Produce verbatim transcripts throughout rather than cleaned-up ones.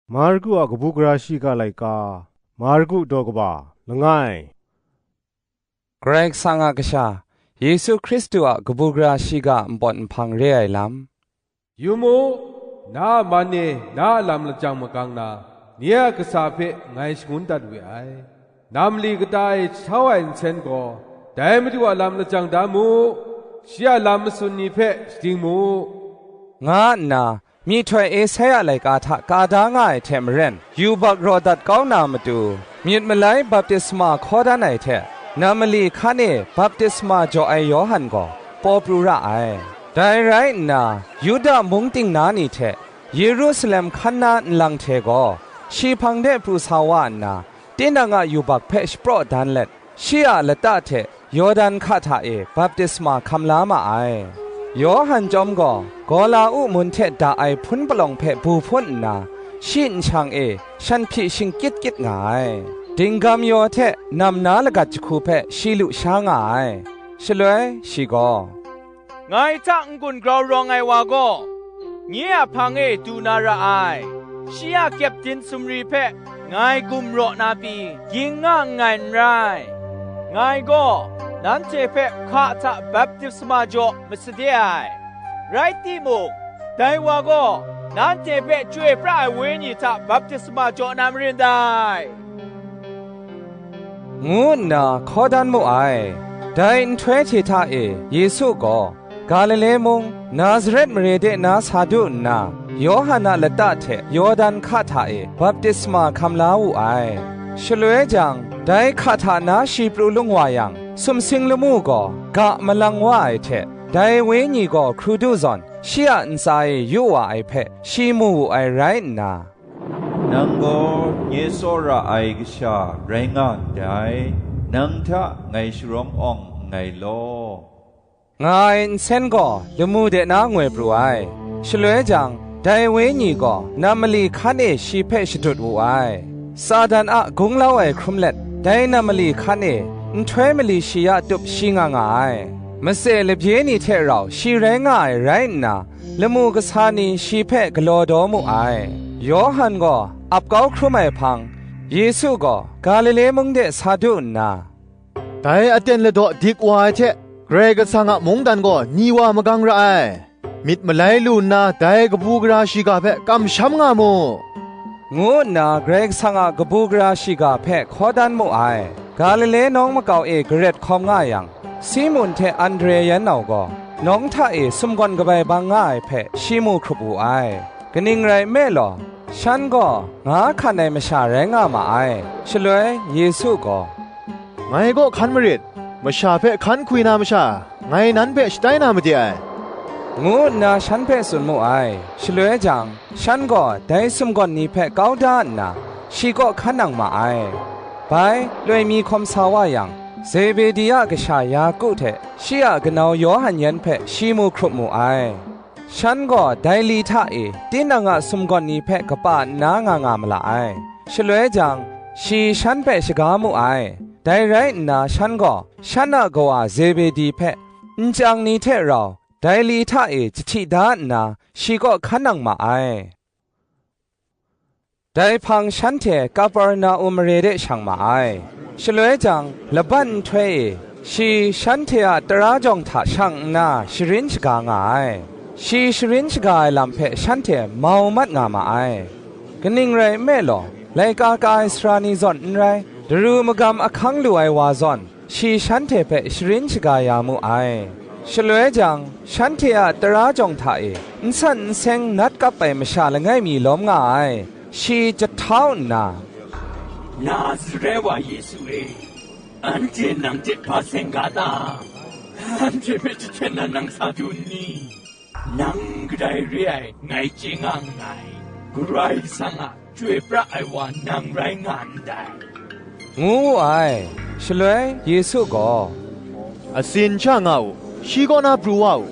Marku a kabu gara shiga laika, Marku daw kaba, langai. Karai Kasang a Kasha, Yesu Hkristu a kabu gara shiga npawt nhpang re ai lam. Yu mu, na a man e na a lam lajang magang na, nye a kasa hpe ngai shangun dat we ai. Nam mali kata e jahtau ai nsen gaw, dai Madu a lam lajang da mu, shi a lam matsun ni hpe shading mu, nga nna, myihtoi Esaia laika hta ka da nga ai hte maren, yubak raw dat kau na matu, myit malai baptisma hkaw dan ai hte, nam mali hkan e baptisma jaw ai Yawhan gaw paw pru ra ai. Dai rai nna, Yuda mung ting na ni hte Yerusalem hkan na nlang hte gaw, shi hpang de pru sa wa nna, tinang a yubak hpe shapraw dan let, shi a lata hte Yawdan hka hta e baptisma hkam la ma ai. Yawhan chyawm gaw, Gola-u mun hte da ai hpun palawng hpe bu hpun nna, shi nshang e shan hpyi shingkyit kyit nga ai. Dinggam yaw hte nam na lagat jahku hpe shi lu sha nga ai. Shaloi shi gaw, "Ngai hta n-gun grau rawng ai wa gaw, nye a hpang e du na ra ai. Shi a kyepdin sumri hpe ngai gumraw na pyi, ging nga nngai n rai. Ngai gaw nanhte hpe hka hta baptisma jaw masade ai. Rai timung, dai wa gaw nanhte hpe Chyoi pra ai Wenyi hta baptisma jaw na marin dai," ngu nna hkaw dan mu ai. Dai nhtoi hte hta e Yesu gaw Galile mung, Nazaret mare de na sa du nna, Yawhan a lata hte Yawdan hka hta e baptisma hkam la wu ai. Shaloi jang, dai hka hta na shi pru lung wa yang, sumsing lamu gaw ga malang wa ai hte, dai Wenyi gaw hkru du zawn, shi a ntsa e yu wa ai hpe shi mu wu ai rai nna, "Nang gaw nye tsawra ai kasha rai nga ndai, nang hta ngai sharawng awng nngai law," nga ai nsen gaw lamu de na ngoi pru ai. Shaloi jang, dai Wenyi gaw nam mali hkan e shi hpe shadut wu ai. Satan a gunglau ai hkrum let, dai nam mali hkan e nhtoi mali shi ya tup shi nga nga ai. Matse labye ni hte rau shi rai nga ai rai nna, lamu kasa ni shi hpe galaw daw mu ai. Yawhan gaw ap kau hkrum ai hpang, Yesu gaw Galile mung de sa du nna, "Dai aten ladaw dik wa ai hte Karai Kasang a mungdan gaw ni wa magang ra ai. Myit malai lu nna dai kabu gara shiga hpe kamsham nga mu," ngu nna Karai Kasang a kabu gara shiga hpe hkaw dan mu ai. Galile nawng makau e garet hkawm nga yang, Simun hte Andre yan nau gaw, nawng hta e sumgawn kabai bang nga ai hpe shi mu hkrup wu ai. Kaning rai nme law, shan gaw nga hkan ai masha rai nga ma ai. Shaloi Yesu gaw, "Ngai kaw hkan marit, masha hpe hkan hkwi na masha, ngai nan hpe shatai na made ai," ngu nna shan hpe tsun mu ai. Shaloi jang, shan gaw dai sumgawn ni hpe kau da nna, shi kaw hkan nang ma ai. Bai, loi mi hkawm sa wa yang, Zebedi a kasha Yaku hte shi a kanau Yawhan yan hpe shi mu hkrup mu ai. Shan gaw dai li hta e tinang a sumgawn ni hpe kapa nna nga nga ma la ai. Shaloi jang, shi shan hpe shaga mu ai. Dai rai nna, shan gaw shan a kawa Zebedi hpe nchyang ni hte rau dai li hta e jahti da nna, shi kaw hkan nang ma ai. Dai hpang shanhte Kaperna-um mare de shang ma ai. Shaloi jang, laban nhtoi e, shi shanhte a tara jawng hta shang nna sharin shaga nga ai. Shi sharin shaga ai lam hpe shanhte mau mat nga ma ai. Kaning rai nme law, laika ka ai sara ni zawn n rai, daru magam ahkang lu ai wa zawn, shi shanhte hpe sharin shaga ya mu ai. Shaloi jang, shanhte a tara jawng hta e n san n seng nat kap ai masha langai mi lawm nga ai. Shi jahtau nna, "Nazaret wa Yesu e, anhte nang hte hpa seng ga ta? Anhte hpe jahten na nang sa du n ni? Nang kadai re ai, ngai chye nga nngai. Karai Kasang a Chyoi pra ai wa nang rai nga ndai," ngu wu ai. Shaloi Yesu gaw, "Atsin sha nga u, shi kaw na pru wa u,"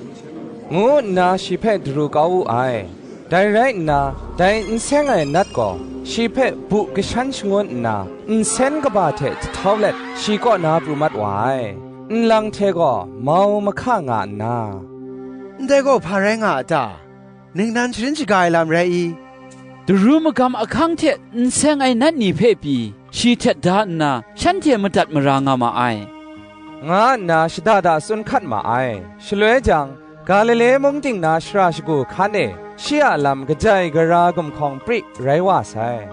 ngu nna shi hpe daru kau wu ai. Dai rai nna, dai n seng ai nat gaw shi hpe bu kashan shangun nna, nsen kaba hte jahtau let shi kaw na pru mat wa ai. Nlang hte gaw mau mahka nga nna, "Ndai gaw hpa rai nga a ta? Ningnan sharin shaga ai lam rai i?" daru magam ahkang hte n seng ai nat ni hpe pyi, shi htet da nna, shanhte madat mara nga ma ai," nga nna shada da tsun hkat ma ai. Shaloi jang, Galile mung ting na shara shagu hkan e, shi a lam kajai gara gumhkawng pri rai wa sai.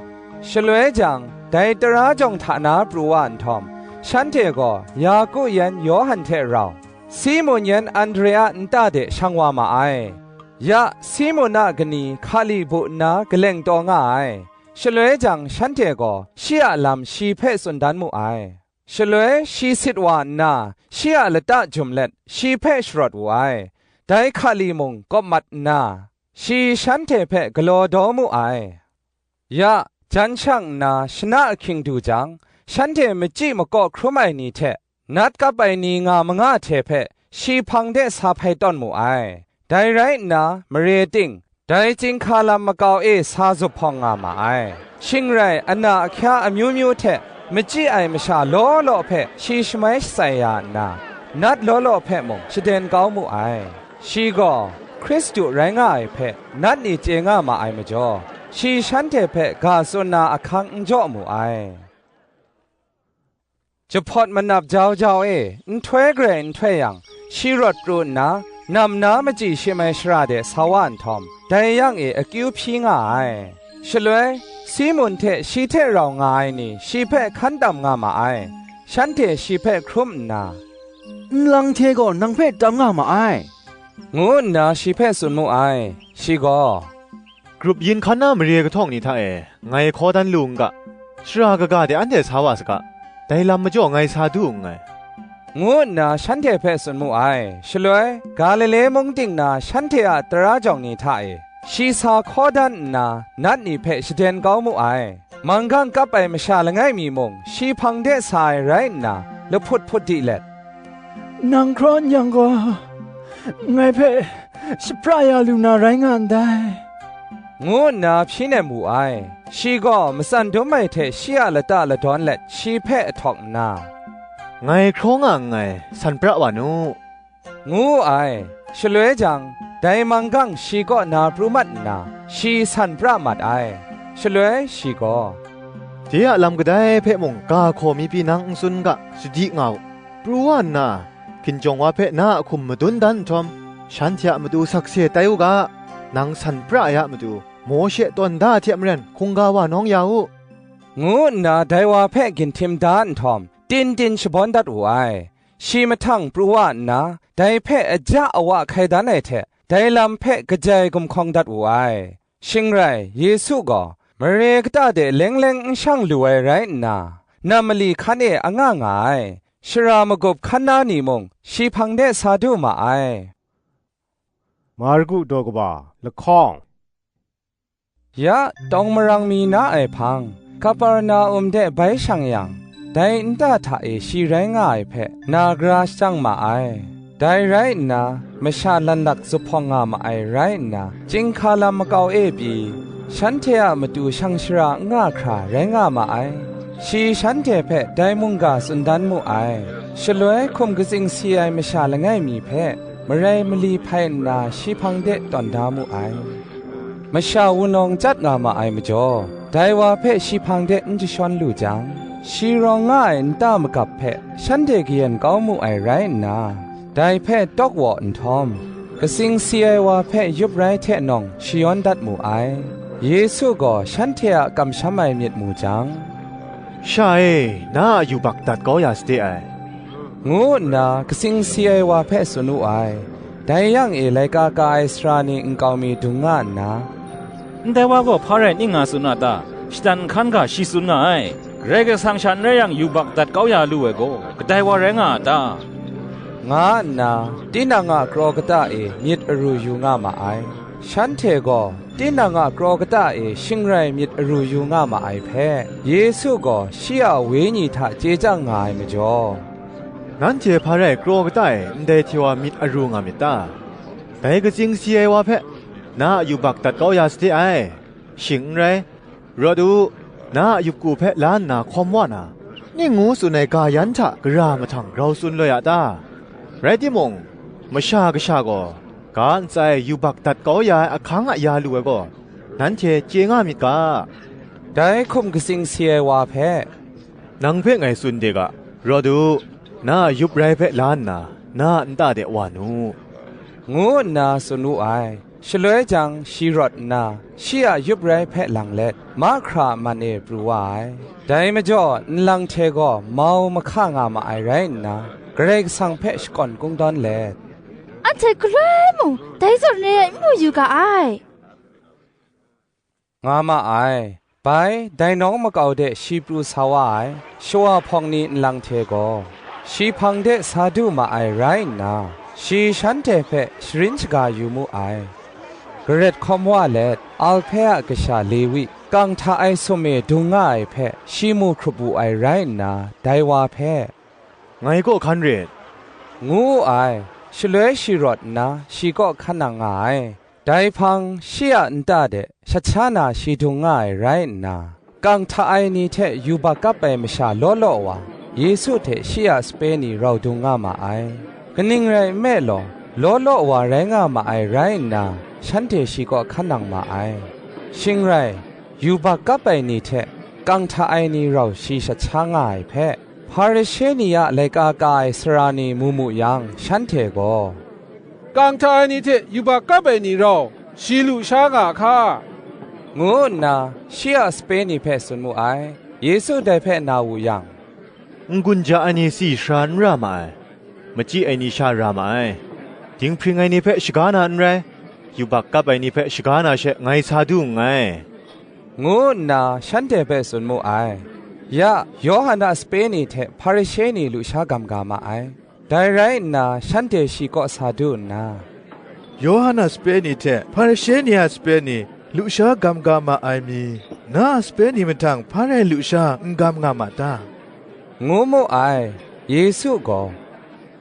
Shaloi jang, dai tara jawng hta na pru wa nhtawm, shanhte gaw Yaku yan Yawhan hte rau, Simun yan Andrea nta de shang wa ma ai. Ya, Simun a kani hkali bu nna galeng taw nga ai. Shaloi jang, shanhte gaw shi a lam shi hpe tsun dan mu ai. Shaloi shi sit wa nna, shi a lata jum let, shi hpe sharawt wu ai. Dai hkali mung kawp mat nna, shi shanhte hpe galaw daw mu ai. Ya, jan shang nna shana ahkying du jang, shanhte machyi makaw hkrum ai ni hte, nat kap ai ni nga manga hte hpe shi hpang de sa hpai tawn mu ai. Dai rai nna, mare ting, dai chyinghka lam makau e sa zuphpawng nga ma ai. Shing rai, ana ahkya amyu myu hte machyi ai masha law law hpe shi shamai shatsai ya nna, nat law law hpe mung shaden kau mu ai. Shi gaw Hkristu rai nga ai hpe nat ni chye nga ma ai majaw, shi shanhte hpe ga tsun na ahkang n jaw mu ai. Jahpawt manap jau jau e, nhtoi garai nhtoi yang, shi rawt pru nna, nam na machyi shim ai shara de sa wa nhtawm, dai yang e akyu hpyi nga ai. Shaloi, Simun hte shi hte rau nga ai ni shi hpe hkan tam nga ma ai. Shanhte shi hpe hkrum nna, "Nlang hte gaw nang hpe tam nga ma ai," ngu nna shi hpe tsun mu ai. Shi gaw, "Grup yin hkan na mare kahtawng ni hta e ngai hkaw dan lu n ga, shara kaga de anhte sa wa saga, dai lam majaw ngai sa du nngai," ngu nna shanhte hpe tsun mu ai. Shaloi, Galile mung ting na shanhte a tara jawng ni hta e, shi sa hkaw dan nna, nat ni hpe shaden kau mu ai. Manggang kap ai masha langai mi mung shi hpang de sa ai rai nna, lahput hput di let, "Nang hkraw n yang gaw, ngai hpe shapra ya lu na rai nga ndai," ngu nna hpyi nem wu ai. Shi gaw matsan dum ai hte shi a lata ladawn let shi hpe ahtawk nna, "Ngai hkraw nga nngai, san pra wa nu," ngu wu ai. Shaloi jang, dai manggang shi kaw na pru mat nna, shi san pra mat ai. Shaloi shi gaw, "De a lam kadai hpe mung ga hkaw mi pyi nang n tsun ga, sadi nga u. Pru wa nna, hkinjawng wa hpe na a hkum madun dan nhtawm, shanhte a matu sakse tai u ga, nang san pra ai a matu, Mawshe tawn da ai hte maren hkungga wa nawng ya u," ngu nna dai wa hpe ginhtim da nhtawm, tin tin shabawn dat wu ai. Shi mahtang pru wa nna, dai hpe aja awa hkai dan ai hte, dai lam hpe kajai gumhkawng dat wu ai. Shing rai, Yesu gaw mare kata de leng leng n shang lu ai rai nna, nam mali hkan e anga nga ai. Shara magup hkan na ni mung shi hpang de sa du ma ai. Marku daw kaba lahkawng. Ya, tawng marang mi na ai hpang, Kaperna-um de bai shang yang, dai nta hta e shi rai nga ai hpe na gara shajang ma ai. Dai rai nna, masha lanlak zuphpawng nga ma ai rai nna, chyinghka lam makau e pyi, shanhte a matu shang shara n nga hkra rai nga ma ai. Shi shanhte hpe dai mungga tsun dan mu ai. Shaloi hkum katsing si ai masha langai mi hpe, marai mali hpai nna shi hpang de tawn da mu ai. Masha wunawng chyat nga ma ai majaw, dai wa hpe shi hpang de n jashawn lu jang, shi rawng nga ai nta magap hpe shanhte kayen kau mu ai rai nna, dai hpe tawk waw nhtawm, katsing si ai wa hpe yup rai hte nawng shayawn dat mu ai. Yesu gaw shanhte a kamsham ai myit mu jang, "Sha e, na a yubak dat kau ya sade ai," ngu nna katsing si ai wa hpe tsun wu ai. Dai yang e laika ka ai sara ni nkau mi dung nga nna, "Ndai wa gaw hpa rai ning nga tsun a ta? Shatan nhkan ga shi tsun nga ai. Karai Kasang sha n rai yang, yubak dat kau ya lu ai gaw, kadai wa rai nga a ta?" nga nna, tinang a kraw kata e myit aru yu nga ma ai. Shanhte gaw tinang a kraw kata e shing rai myit aru yu nga ma ai hpe, Yesu gaw shi a wenyi hta chye chyang nga ai majaw, "Nanhte hpa rai kraw kata e ndai hte wa myit aru nga myit ta? Dai katsing si ai wa hpe, 'Na a yubak dat kau ya sade ai,' shing n rai, 'Rawt u, na a yup ku hpe la nna hkawm wa na, ning ngu tsun ai ga yan hta gara mahtang grau tsun loi a ta?' Rai timung, Masha Kasha gaw ga ntsa e yubak dat kau ya ai ahkang a ya lu ai gaw, nanhte chye nga myit ga, dai hkum katsing si ai wa hpe, "Nang hpe ngai tsun de ga, rawt u, na a yup rai hpe la nna, na a nta de wa nu," ngu nna tsun wu ai. Shaloi jang, shi rawt nna, shi a yup rai hpe lang let, mahkra a man e pru wa ai. Dai majaw, nlang hte gaw mau mahka nga ma ai rai nna, Karai Kasang hpe shakawn kungdawn let, "Anhte galoi mung dai zawn re ai n mu yu ga ai," nga ma ai. Bai, dai nawng makau de shi pru sa wa ai shawa hpawng ni nlang hte gaw, shi hpang de sa du ma ai rai nna, shi shanhte hpe sharin shaga yu mu ai. Garet hkawm wa let, Alhpe a kasha Lewi, kang hta ai sum e dung nga ai hpe shi mu hkrup wu ai rai nna, dai wa hpe, "Ngai kaw hkan rit," ngu wu ai. Shaloi shi rawt nna, shi kaw hkan nang nga ai. Dai hpang, shi a nta de shat sha na shi dung nga ai rai nna, kang hta ai ni hte yubak kap ai masha law law wa, Yesu hte shi a sape ni rau dung nga ma ai. Kaning rai nme law, law law wa rai nga ma ai rai nna, shanhte shi kaw hkan nang ma ai. Shing rai, yubak kap ai ni hte kang hta ai ni rau shi shat sha nga ai hpe, Hparishe ni a laika ka ai sara ni mu mu yang, shanhte gaw, "Kang hta ai ni hte yubak kap ai ni rau shi lu sha nga a hka?" ngu nna shi a sape ni hpe tsun mu ai. Yesu dai hpe na wu yang, "N-gun ja ai ni tsi sara n ra ma ai, machyi ai ni sha ra ma ai, dinghpring ai ni hpe shaga na n rai, yubak kap ai ni hpe shaga na she ngai sa du nngai," ngu nna shanhte hpe tsun mu ai. Ya, Yawhan a sape ni hte Hparishe ni lusha gam ga ma ai. Dai rai nna, shanhte shi kaw sa du nna, "Yawhan a sape ni hte Hparishe ni a sape ni lusha gam ga ma ai mi, na a sape ni mahtang hpa rai lusha n gam nga ma ta?" ngu mu ai. Yesu gaw,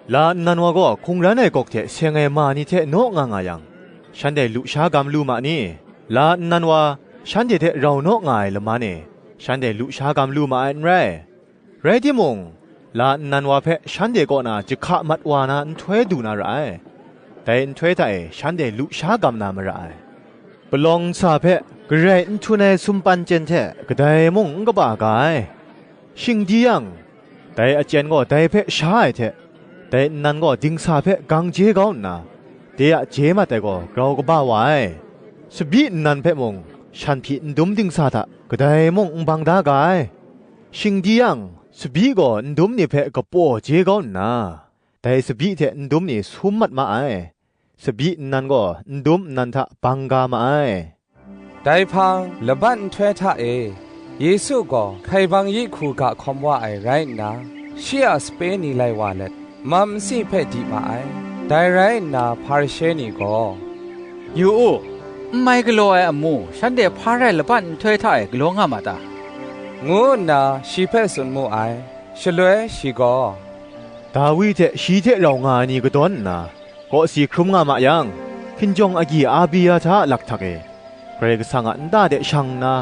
"La nnan wa gaw hkungran ai gawk hte seng ai ma ni hte naw nga nga yang, shanhte lusha gam lu ma ni? La nnan wa shanhte hte rau naw nga ai laman e, shanhte lusha gam lu ma ai n rai. Rai timung, la nnan wa hpe shanhte kaw na jahka mat wa na nhtoi du na ra ai. Dai nhtoi hta e shanhte lusha gam na mara ai. Palawng nsa hpe garai n htun ai sumpan chyen hte kadai mung n kaba ga ai. Shing di yang, dai achyen gaw dai hpe sha ai hte, dai nnan gaw dingsa hpe gang je kau nna, de a je mat ai gaw grau kaba wa ai. Tsabyi nnan hpe mung shan hpyi ndum dingsa hta kadai mung n bang da ga ai. Shing di yang, tsabyi gaw ndum ni hpe kapaw je kau nna, dai tsabyi hte ndum ni sum mat ma ai. Tsabyi nnan gaw ndum nnan hta bang ga ma ai." Dai hpang, laban nhtoi hta e, Yesu gaw hkai bang yi hku ga hkawm wa ai rai nna, shi a sape ni lai wa let, mam nsi hpe di ma ai. Dai rai nna, Hparishe ni gaw, "Yu u, n mai galaw ai amu, shanhte hpa rai laban nhtoi hta e galaw nga ma ta?" ngu nna shi hpe tsun mu ai. Shaloi shi gaw, "Dawi hte shi hte rau nga ai ni kadawn nna, kawsi hkrum nga ma yang, hkinjawng agyi Abiahta a lakhtak e, Karai Kasang a nta de shang nna,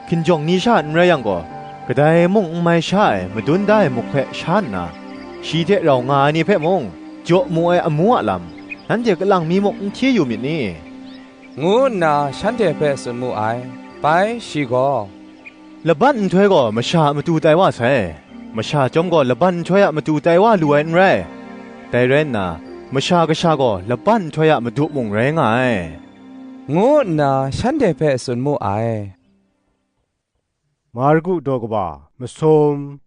hkinjawng ni sha n rai yang gaw, kadai mung n mai sha ai madun da ai muk hpe sha nna, shi hte rau nga ai ni hpe mung jaw mu ai amu a lam, nanhte kalang mi muk n hti yu myit ni?" ngu nna shanhte hpe tsun mu ai. Bai shi gaw, "Laban nhtoi gaw masha a matu tai wa sai, masha chyawm gaw laban nhtoi a matu tai wa lu ai n rai. Dai rai nna, Masha Kasha gaw laban nhtoi a Madu mung rai nga ai," ngu nna shanhte hpe tsun mu ai. Marku daw kaba masum.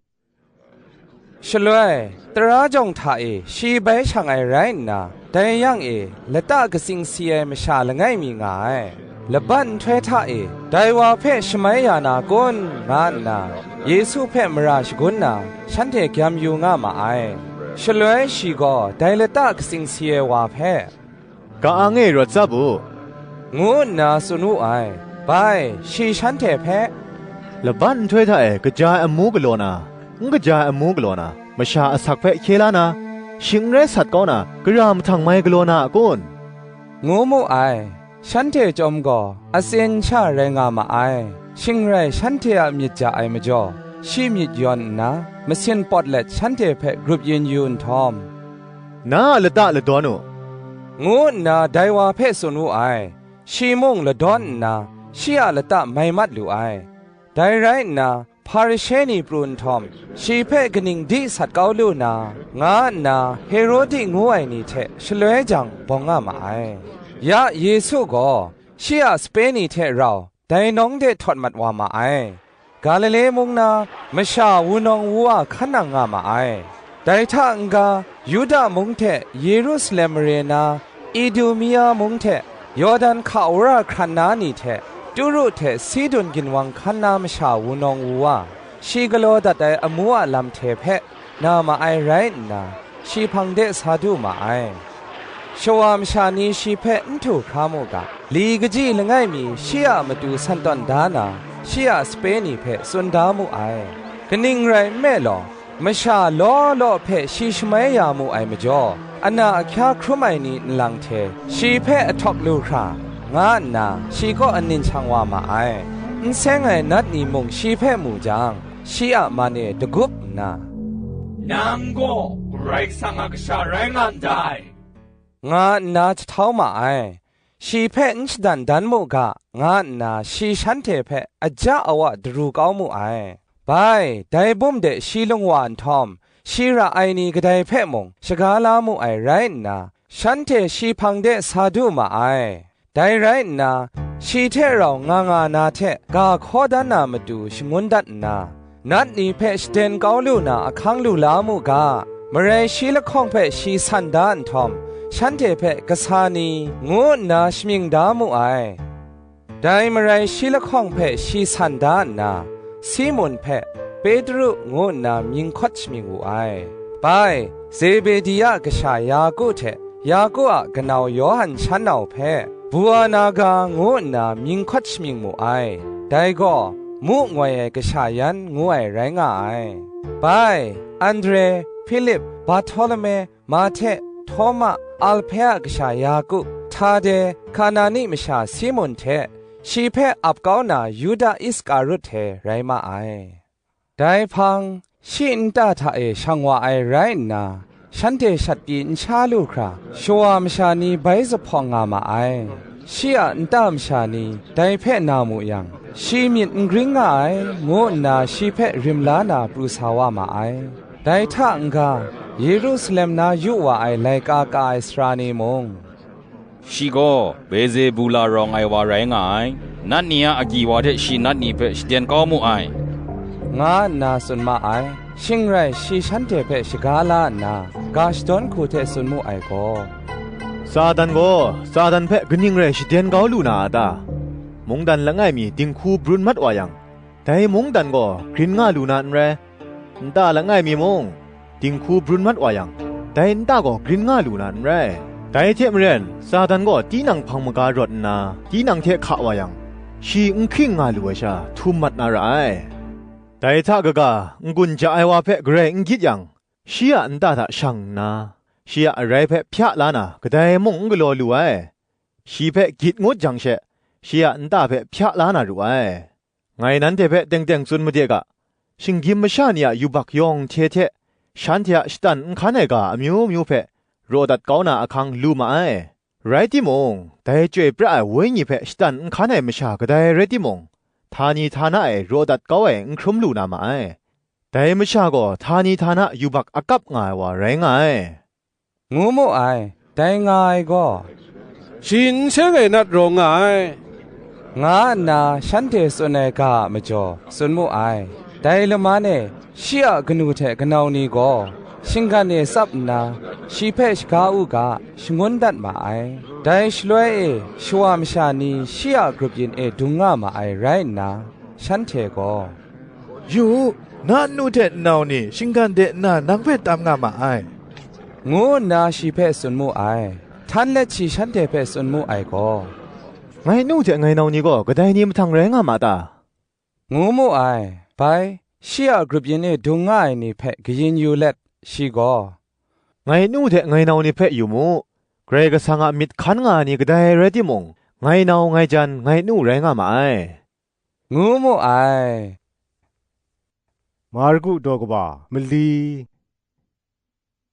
Shaloi, tara jawng hta e shi bai shang ai rai nna, dai yang e lata katsing si ai masha langai mi nga ai. Laban nhtoi hta e, dai wa hpe shamai ya na kun, nga nna, Yesu hpe mara shagun na, shanhte gyam yu nga ma ai. Shaloi shi gaw dai lata katsing si ai wa hpe, "Ka-ang e rawt tsap u," ngu nna tsun wu ai. Bai, shi shanhte hpe, "Laban nhtoi hta e kaja ai amu galaw na, n kaja ai amu galaw na, masha asak hpe hkye la na, shing n rai sat kau na, gara mahtang mai galaw na a kun?" ngu mu ai. Shanhte chyawm gaw atsin sha rai nga ma ai. Shing rai shanhte a myit ja ai majaw, shi myit yawn nna, masin pawt let shanhte hpe grup yin yu nhtawm, "Na a lata ladawn u," ngu nna dai wa hpe tsun wu ai. Shi mung ladawn nna, shi a lata mai mat lu ai. Dai rai nna, Hparishe ni pru nhtawm, shi hpe kaning di sat kau lu na, nga nna Herodi ngu ai ni hte shaloi jang bawng nga ma ai. Ya Yesu gaw shi a sape ni hte rau dai nawng de htawt mat wa ma ai. Galile mung na masha wunawng wu wa hkan nang nga ma ai. Dai hta n-ga, Yuda mung hte Yerusalem mare na Idumia mung hte Yawdan hka wora hkran na ni hte Turu hte Sidun ginwang hkan na masha wunawng wu wa, shi galaw dat ai amu a lam hte hpe na ma ai rai nna, shi hpang de sa du ma ai. Shawa masha ni shi hpe n htu hkra mu ga, li kaji langai mi shi a matu san tawn da na, shi a sape ni hpe tsun da mu ai. Kaning rai nme law, masha law law hpe shi shamai ya mu ai majaw, ana ahkya hkrum ai ni nlang hte shi hpe ahtawk lu hkra, nga nna shi kaw anin shang wa ma ai. N seng ai nat ni mung shi hpe mu jang, shi a man e dagup nna, "Nang gaw Karai Kasang a Kasha rai nga ndai," nga nna jahtau ma ai. Shi hpe n shadan dan mu ga, nga nna shi shanhte hpe aja awa daru kau mu ai. Bai, dai bum de shi lung wa nhtawm, shi ra ai ni kadai hpe mung shaga la mu ai rai nna, shanhte shi hpang de sa du ma ai. Dai rai nna, shi hte rau nga nga na hte ga hkaw dan na matu shangun dat nna, nat ni hpe shaden kau lu na ahkang lu la mu ga, marai shi lahkawng hpe shi san da nhtawm, shanhte hpe kasa ni, ngu nna shamying da mu ai. Dai marai shi lahkawng hpe shi san da nna, Simun hpe Petru ngu nna mying hkawt shamying wu ai. Bai, Zebedi a kasha Yaku hte Yaku a kanau Yawhan shan nau hpe Buanaga ngu nna mying hkawt shamying mu ai. Dai gaw, mu ngoi ai kasha yan ngu ai rai nga ai. Bai, Andre, Hpilip, Barhtolome, Mahte, Htawma, Alhpe a kasha Yaku, Htade, Kanani masha Simun hte shi hpe ap kau na Yuda Iskarut hte rai ma ai. Dai hpang, shi nta hta e shang wa ai rai nna, shanhte shat pyi n sha lu hkra, shawa masha ni bai zuphpawng nga ma ai. Shi a nta masha ni dai hpe na mu yang, shi myit n gring nga ai, ngu nna shi hpe rim la na pru sa wa ma ai. Dai hta n-ga, Yerusalem na yu wa ai laika ka ai sara ni mung, "Shi gaw Bezebula rawng ai wa rai nga ai, nat ni a agyi wa hte shi nat ni hpe shaden kau mu ai," nga nna tsun ma ai. Shing rai, shi shanhte hpe shaga la nna, ga shadawn hku hte tsun mu ai gaw, "Satan gaw Satan hpe kaning rai shaden kau lu na a ta? Mungdan langai mi dinghku brun mat wa yang, dai mungdan gaw grin nga lu na n rai, nta langai mi mung dinghku brun mat wa yang, dai nta gaw grin nga lu na n rai. Dai hte maren, Satan gaw tinang hpang maga rawt nna, tinang hte hka wa yang, shi n hking nga lu ai sha htum mat na ra ai. Dai hta kaga, n-gun ja ai wa hpe garai n gyit yang, shi a nta hta shang nna, shi a arai hpe hpya la na, kadai mung n galaw lu ai. Shi hpe gyit ngut jang she, shi a nta hpe hpya la na ru ai. Ngai nanhte hpe teng teng tsun made ga, shinggyim masha ni a yubak yawng hte hte, shanhte a shatan n hkan ai ga amyu myu hpe raw dat kau na ahkang lu ma ai. Rai timung, dai Chyoi pra ai Wenyi hpe shatan n hkan ai masha kadai rai timung, htani htana e raw dat kau ai n hkrum lu na ma ai. Dai masha gaw htani htana yubak akap nga ai wa rai nga ai," ngu mu ai. Dai nga ai gaw, "Shi n seng ai nat rawng nga ai," nga nna shanhte tsun ai ga a majaw tsun mu ai. Dai laman e, shi a kanu hte kanau ni gaw shinggan e tsap nna, shi hpe shaga u ga, shangun dat ma ai. Dai shaloi e, shawa masha ni shi a grup yin e dung nga ma ai rai nna, shanhte gaw, "Yu u, na nnu hte nnau ni shinggan de nna nang hpe tam nga ma ai," ngu nna shi hpe tsun mu ai. Htan let shi shanhte hpe tsun mu ai gaw, "Ngai nu hte ngai nau ni gaw kadai ni mahtang rai nga ma ta?" ngu mu ai. Bai, shi a grup yin e dung nga ai ni hpe kayin yu let, shi gaw, "Ngai nu hte ngai nau ni hpe yu mu, Karai Kasang a myit hkan nga ai ni kadai rai timung, ngai nau, ngai jan, ngai nu rai nga ma ai," ngu mu ai. Marku daw kaba mali.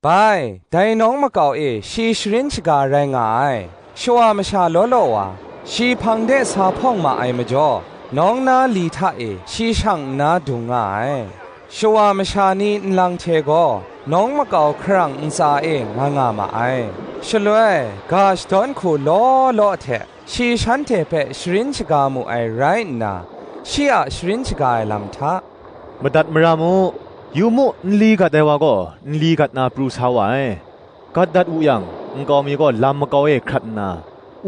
Bai, dai nawng makau e shi sharin shaga rai nga ai. Shawa masha law law wa, Shi hpang de sa hpawng ma ai majaw, nawng na li hta e shi shang nna dung nga ai. Shawa masha ni nlang hte gaw nawng makau hkarang ntsa e nga nga ma ai. Shaloi, ga shadawn hku law law hte shi shanhte hpe sharin shaga mu ai rai nna, shi a sharin shaga ai lam hta, "Madat mara mu, yu mu, nli gat ai wa gaw nli gat na pru sa wa ai. Gat dat wu yang, nkau mi gaw lam makau e hkrat nna,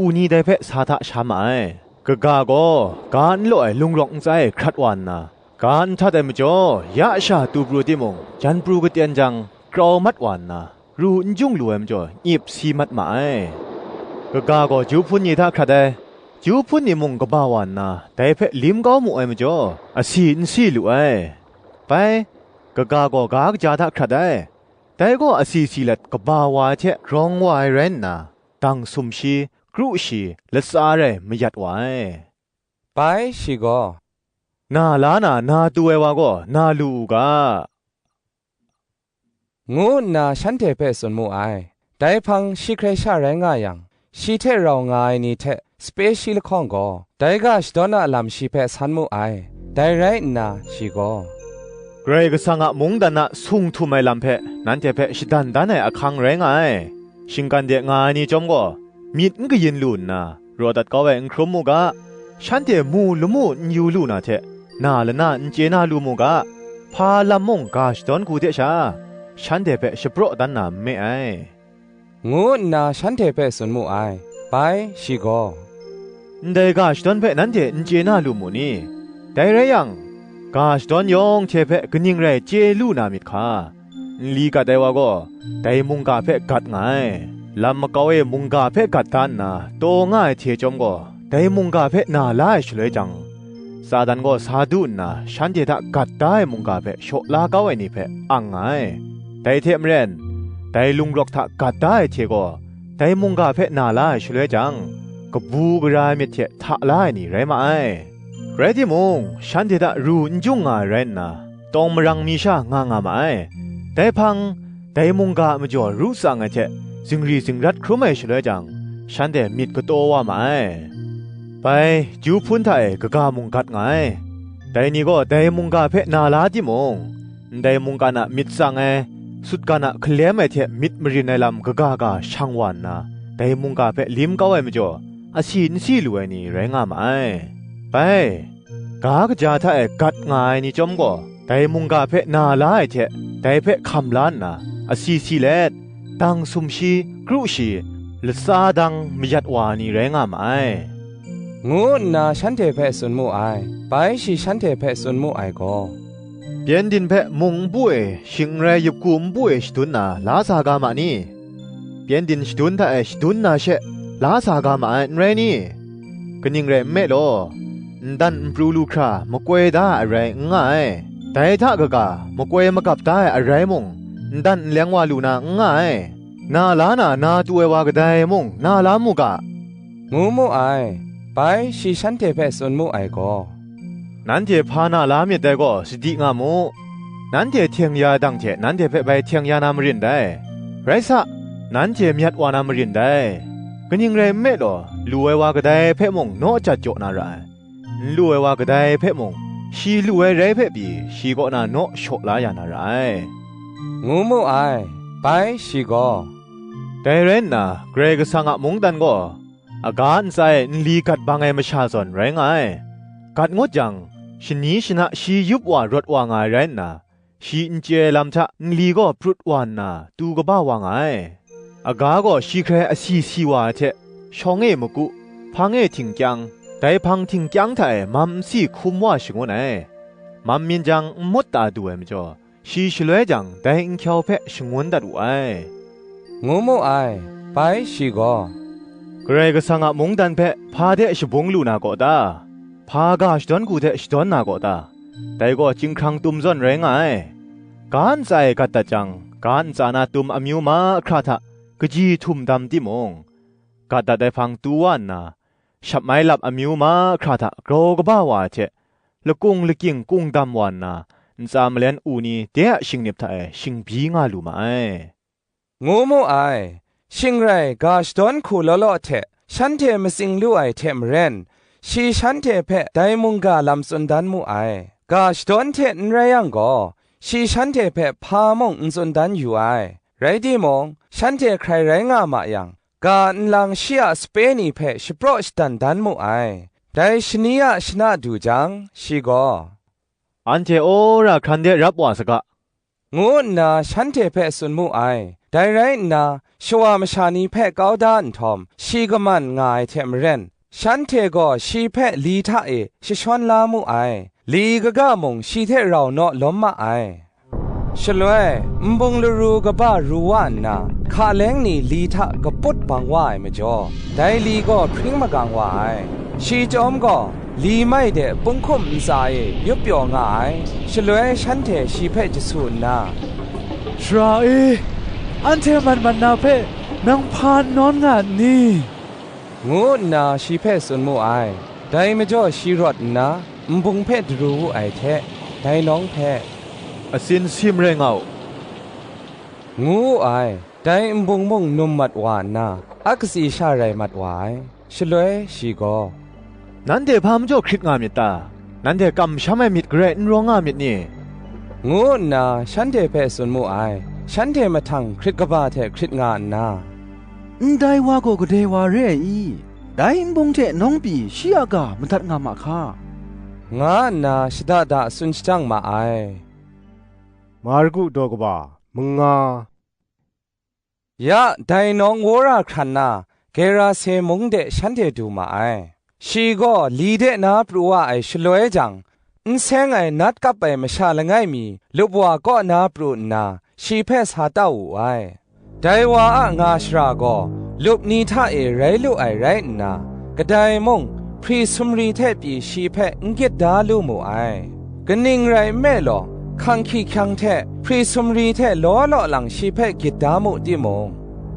u ni dai hpe sa hta sha ma ai. Kaga gaw ga n law ai lungrawk ntsa e hkrat wa nna, ga n htat ai majaw, ya sha tu pru timung, jan pru katen jang, krau mat wa nna, ru n jung lu ai majaw, nyip si mat ma ai. Kaga gaw ju hpun ni hta hkrat ai. Ju hpun ni mung kaba wa nna, dai hpe lim kau mu ai majaw, asi n si lu ai. Bai, kaga gaw ga kaja hta hkrat ai. Dai gaw asi si let kaba wa ai hte grawng wa ai rai nna, dang sumshi, kru shi, latsa rai mayat wa ai." Bai shi gaw, "Na la na, na tu ai wa gaw na lu u ga," ngu nna shanhte hpe tsun mu ai. Dai hpang shi hkrai sha rai nga yang, shi hte rau nga ai ni hte sape shi lahkawng gaw, dai ga shadawn a lam shi hpe san mu ai. Dai rai nna shi gaw, "Karai Kasang a mungdan a sung htum ai lam hpe nanhte hpe shadan dan ai ahkang rai nga ai. Shinggan de nga ai ni chyawm gaw, myit n kayin lu nna, raw dat kau ai n hkrum mu ga, shanhte mu lamu n yu lu na hte, na lana n chye na lu mu ga, hpa lam mung ga shadawn hku hte sha, shanhte hpe shapraw dan na n me ai," ngu nna shanhte hpe tsun mu ai. Bai shi gaw, "Ndai ga shadawn hpe nanhte n chye na lu mu ni? Dai rai yang, ga shadawn yawng hte hpe kaning rai chye lu na myit hka? Nli gat ai wa gaw, dai mungga hpe gat nga ai. Lam makau e mungga hpe gat da nna, taw nga ai hte chyawm gaw, dai mungga hpe na la ai shaloi jang, Satan gaw sa du nna, shanhte hta gat da ai mungga hpe shaw la kau ai ni hpe ang nga ai. Dai hte maren, dai lungrawk hta gat da ai hte gaw, dai mungga hpe na la ai shaloi jang, kabu gara ai myit hte hta la ai ni rai ma ai. Rai timung, shanhte hta ru n jung nga ai rai nna, tawng marang mi sha nga nga ma ai. Dai hpang, dai mungga a majaw ru tsang ai hte zingri zingrat hkrum ai shaloi jang, shanhte myit kataw wa ma ai. Bai, ju hpun hta e kaga mung gat nga ai. Dai ni gaw dai mungga hpe na la timung, ndai mungkan a myit tsang ai, sutgan a hkalem ai hte myit marin ai lam kaga ga shang wa nna, dai mungga hpe lim kau ai majaw, asi n si lu ai ni rai nga ma ai. Bai, ga kaja hta e gat nga ai ni chyawm gaw, dai mungga hpe na la ai hte, dai hpe hkam la nna, asi si let, dang sumshi, kru shi, latsa dang mayat wa ai ni rai nga ma ai, ngu nna shanhte hpe tsun mu ai. Bai shi shanhte hpe tsun mu ai gaw, "Pyengdin hpe mung npu e, shing n rai yupku npu e shadun na la sa ga ma ni? Pyengdin shadun hta e shadun na she la sa ga ma ai, n rai ni? Kaning rai nme law, ndan npru lu hkra makoi da ai arai n nga ai. Dai hta kaga, makoi magap da ai arai mung, ndan nleng wa lu na n nga ai. Na la na, na tu ai wa kadai mung na la mu ga," ngu mu ai. Bai shi shanhte hpe tsun mu ai gaw, "Nanhte hpa na la myit dai gaw sadi nga mu. Nanhte hteng ya dang hte nanhte hpe bai hteng ya na marin dai. Rai sa, nanhte myat wa na marin dai. Kaning rai nme law, lu ai wa kadai hpe mung naw jat jaw na ra ai. N lu ai wa kadai hpe mung, shi lu ai rai hpe pyi, shi kaw na naw shaw la ya na ra ai," ngu mu ai. Bai shi gaw, "Dai rai nna, Karai Kasang a mungdan gaw, aga ntsa e nli gat bang ai masha zawn rai nga ai. Gat ngut yang, shani shana shi yup wa rawt wa nga ai rai nna, shi n chye ai lam hta nli gaw prut wa nna, tu kaba wa nga ai. Aga gaw shi hkrai asi si wa ai hte, shawng e maku, hpang e htingkyang, dai hpang htingkyang hta e mam nsi hkum wa shangun ai. Mam myin jang n mut ta du ai majaw, shi shaloi jang dai n-hkyau hpe shangun dat wu ai," ngu mu ai. Bai shi gaw, "Karai Kasang a mungdan hpe hpa de shabung lu na gaw ta? Hpa ga shadawn hku hte shadawn na gaw ta? Dai gaw chyinghkrang tum zawn rai nga ai. Ga ntsa e gat dat jang, ga ntsa na tum amyu mahkra hta kaji htum dam timung, gat dat ai hpang tu wa nna, shap mai lap amyu mahkra hta grau kaba wa ai hte, lakung lakying kungdam wa nna, ntsa malen u ni de a shingnip hta e shingbyi nga lu ma ai," ngu mu ai. Shing rai, ga shadawn hku law law hte, shanhte matsing lu ai hte maren, shi shanhte hpe dai mungga lam tsun dan mu ai. Ga shadawn hte n rai yang gaw, shi shanhte hpe hpa mung n tsun dan yu ai. Rai timung, shanhte hkrai rai nga ma yang, ga nlang shi a sape ni hpe shapraw shadan dan mu ai. Dai shani a shana du jang, shi gaw, "Anhte wora hkran de rap wa saga," ngu nna shanhte hpe tsun mu ai. Dai rai nna, shawa masha ni hpe kau da nhtawm, shi kaman nga ai hte maren, shanhte gaw shi hpe li hta e jashawn la mu ai. Li kaga mung shi hte rau naw lawm ma ai. Shaloi, nbung laru kaba ru wa nna, hka leng ni li hta kaput bang wa ai majaw, dai li gaw hpring magang wa ai. Shi chyawm gaw, li mai de punghkum ntsa e yup pyaw nga ai. Shaloi shanhte shi hpe jasu nna, "Sara e, anhte mat mat na hpe nang hpa n nawn nga n ni?" ngu nna shi hpe tsun mu ai. Dai majaw shi rawt nna, nbung hpe daru wu ai hte, dai nawng hpe, "Atsin si marai nga u," ngu wu ai. Dai nbung mung num mat wa nna, a katsi sha rai mat wa ai. Shaloi shi gaw, "Nanhte hpa majaw hkrit nga myit ta? Nanhte kamsham ai myit garai n rawng nga myit ni?" ngu nna shanhte hpe tsun mu ai. Shanhte mahtang hkrit kaba hte hkrit nga nna, "Ndai wa gaw kadai wa re ai i? Dai nbung hte nawng pyi shi a ga madat nga ma hka," nga nna shada da tsun shajang ma ai. Marku daw kaba manga. Ya, dai nawng wora hkran na, Gerase mung de shanhte du ma ai. Shi gaw li de na pru wa ai shaloi jang, n seng ai nat kap ai masha langai mi lup wa kaw na pru nna, shi hpe sa tau wu ai. Dai wa a nga shara gaw, lup ni hta e rai lu ai rai nna, kadai mung, hpri sumri hte pyi shi hpe n gyit da lu mu ai. Kaning rai nme law, hkanghki hkyang hte hpri sumri hte law law lang shi hpe gyit da mu timung,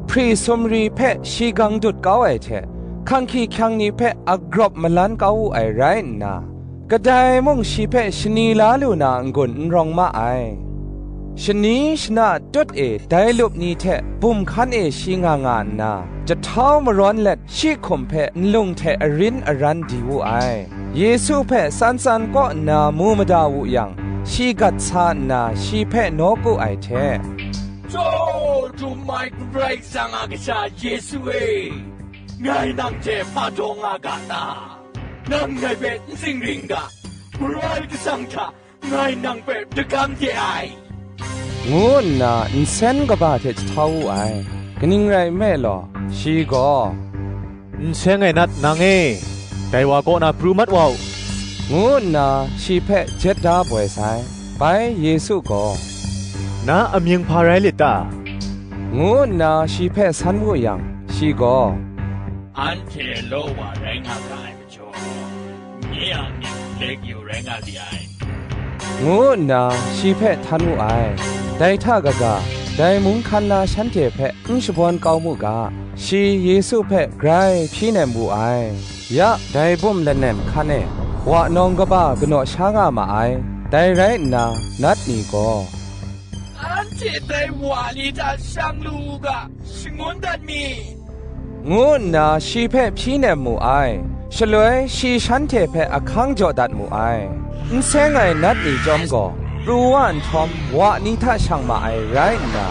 hpri sumri hpe shi gang dut kau ai hte, hkanghki hkyang ni hpe agrawp malan kau wu ai rai nna, kadai mung shi hpe shani la lu na n-gun n rawng ma ai. Shani shana tut e dai lup ni hte bum hkan e shi nga nga nna, jahtau marawn let shi hkum hpe nlung hte arin aran di wu ai. Yesu hpe tsan tsan kaw nna mu mada wu yang, shi gat sa nna shi hpe nawku ai hte, "Taw, Dum ai Karai Kasang a Kasha Yesu e, ngai nang hte hpa taw nga ga ta? Nang ngai hpe n zingring ga, Karai Kasang hta ngai nang hpe dagam de ai," ngu nna nsen kaba hte jahtau wu ai. Kaning rai nme law, shi gaw, "N seng ai nat nang e, dai wa kaw na pru mat wa u," ngu nna shi hpe jet da boi sai. Bai Yesu gaw, "Na amying hpa rai lit ta?" ngu nna shi hpe san wu yang, shi gaw, "Anhte law wa rai nga ga ai majaw, nye a mying lek yu rai nga li ai," ngu nna shi hpe htan wu ai. Dai hta kaga, dai mung hkan na shanhte hpe n shabawn kau mu ga, shi Yesu hpe grai hpyi nem wu ai. Ya, dai bum lanem hkan e, wa nawng kaba kanaw sha nga ma ai. Dai rai nna, nat ni gaw, "Anhte dai wa ni hta shang lu u ga, shangun dat mi," ngu nna shi hpe hpyi nem mu ai. Shaloi shi shanhte hpe ahkang jaw dat mu ai. N seng ai nat ni chyawm gaw, pru wa nhtawm, wa ni hta shang ma ai rai nna,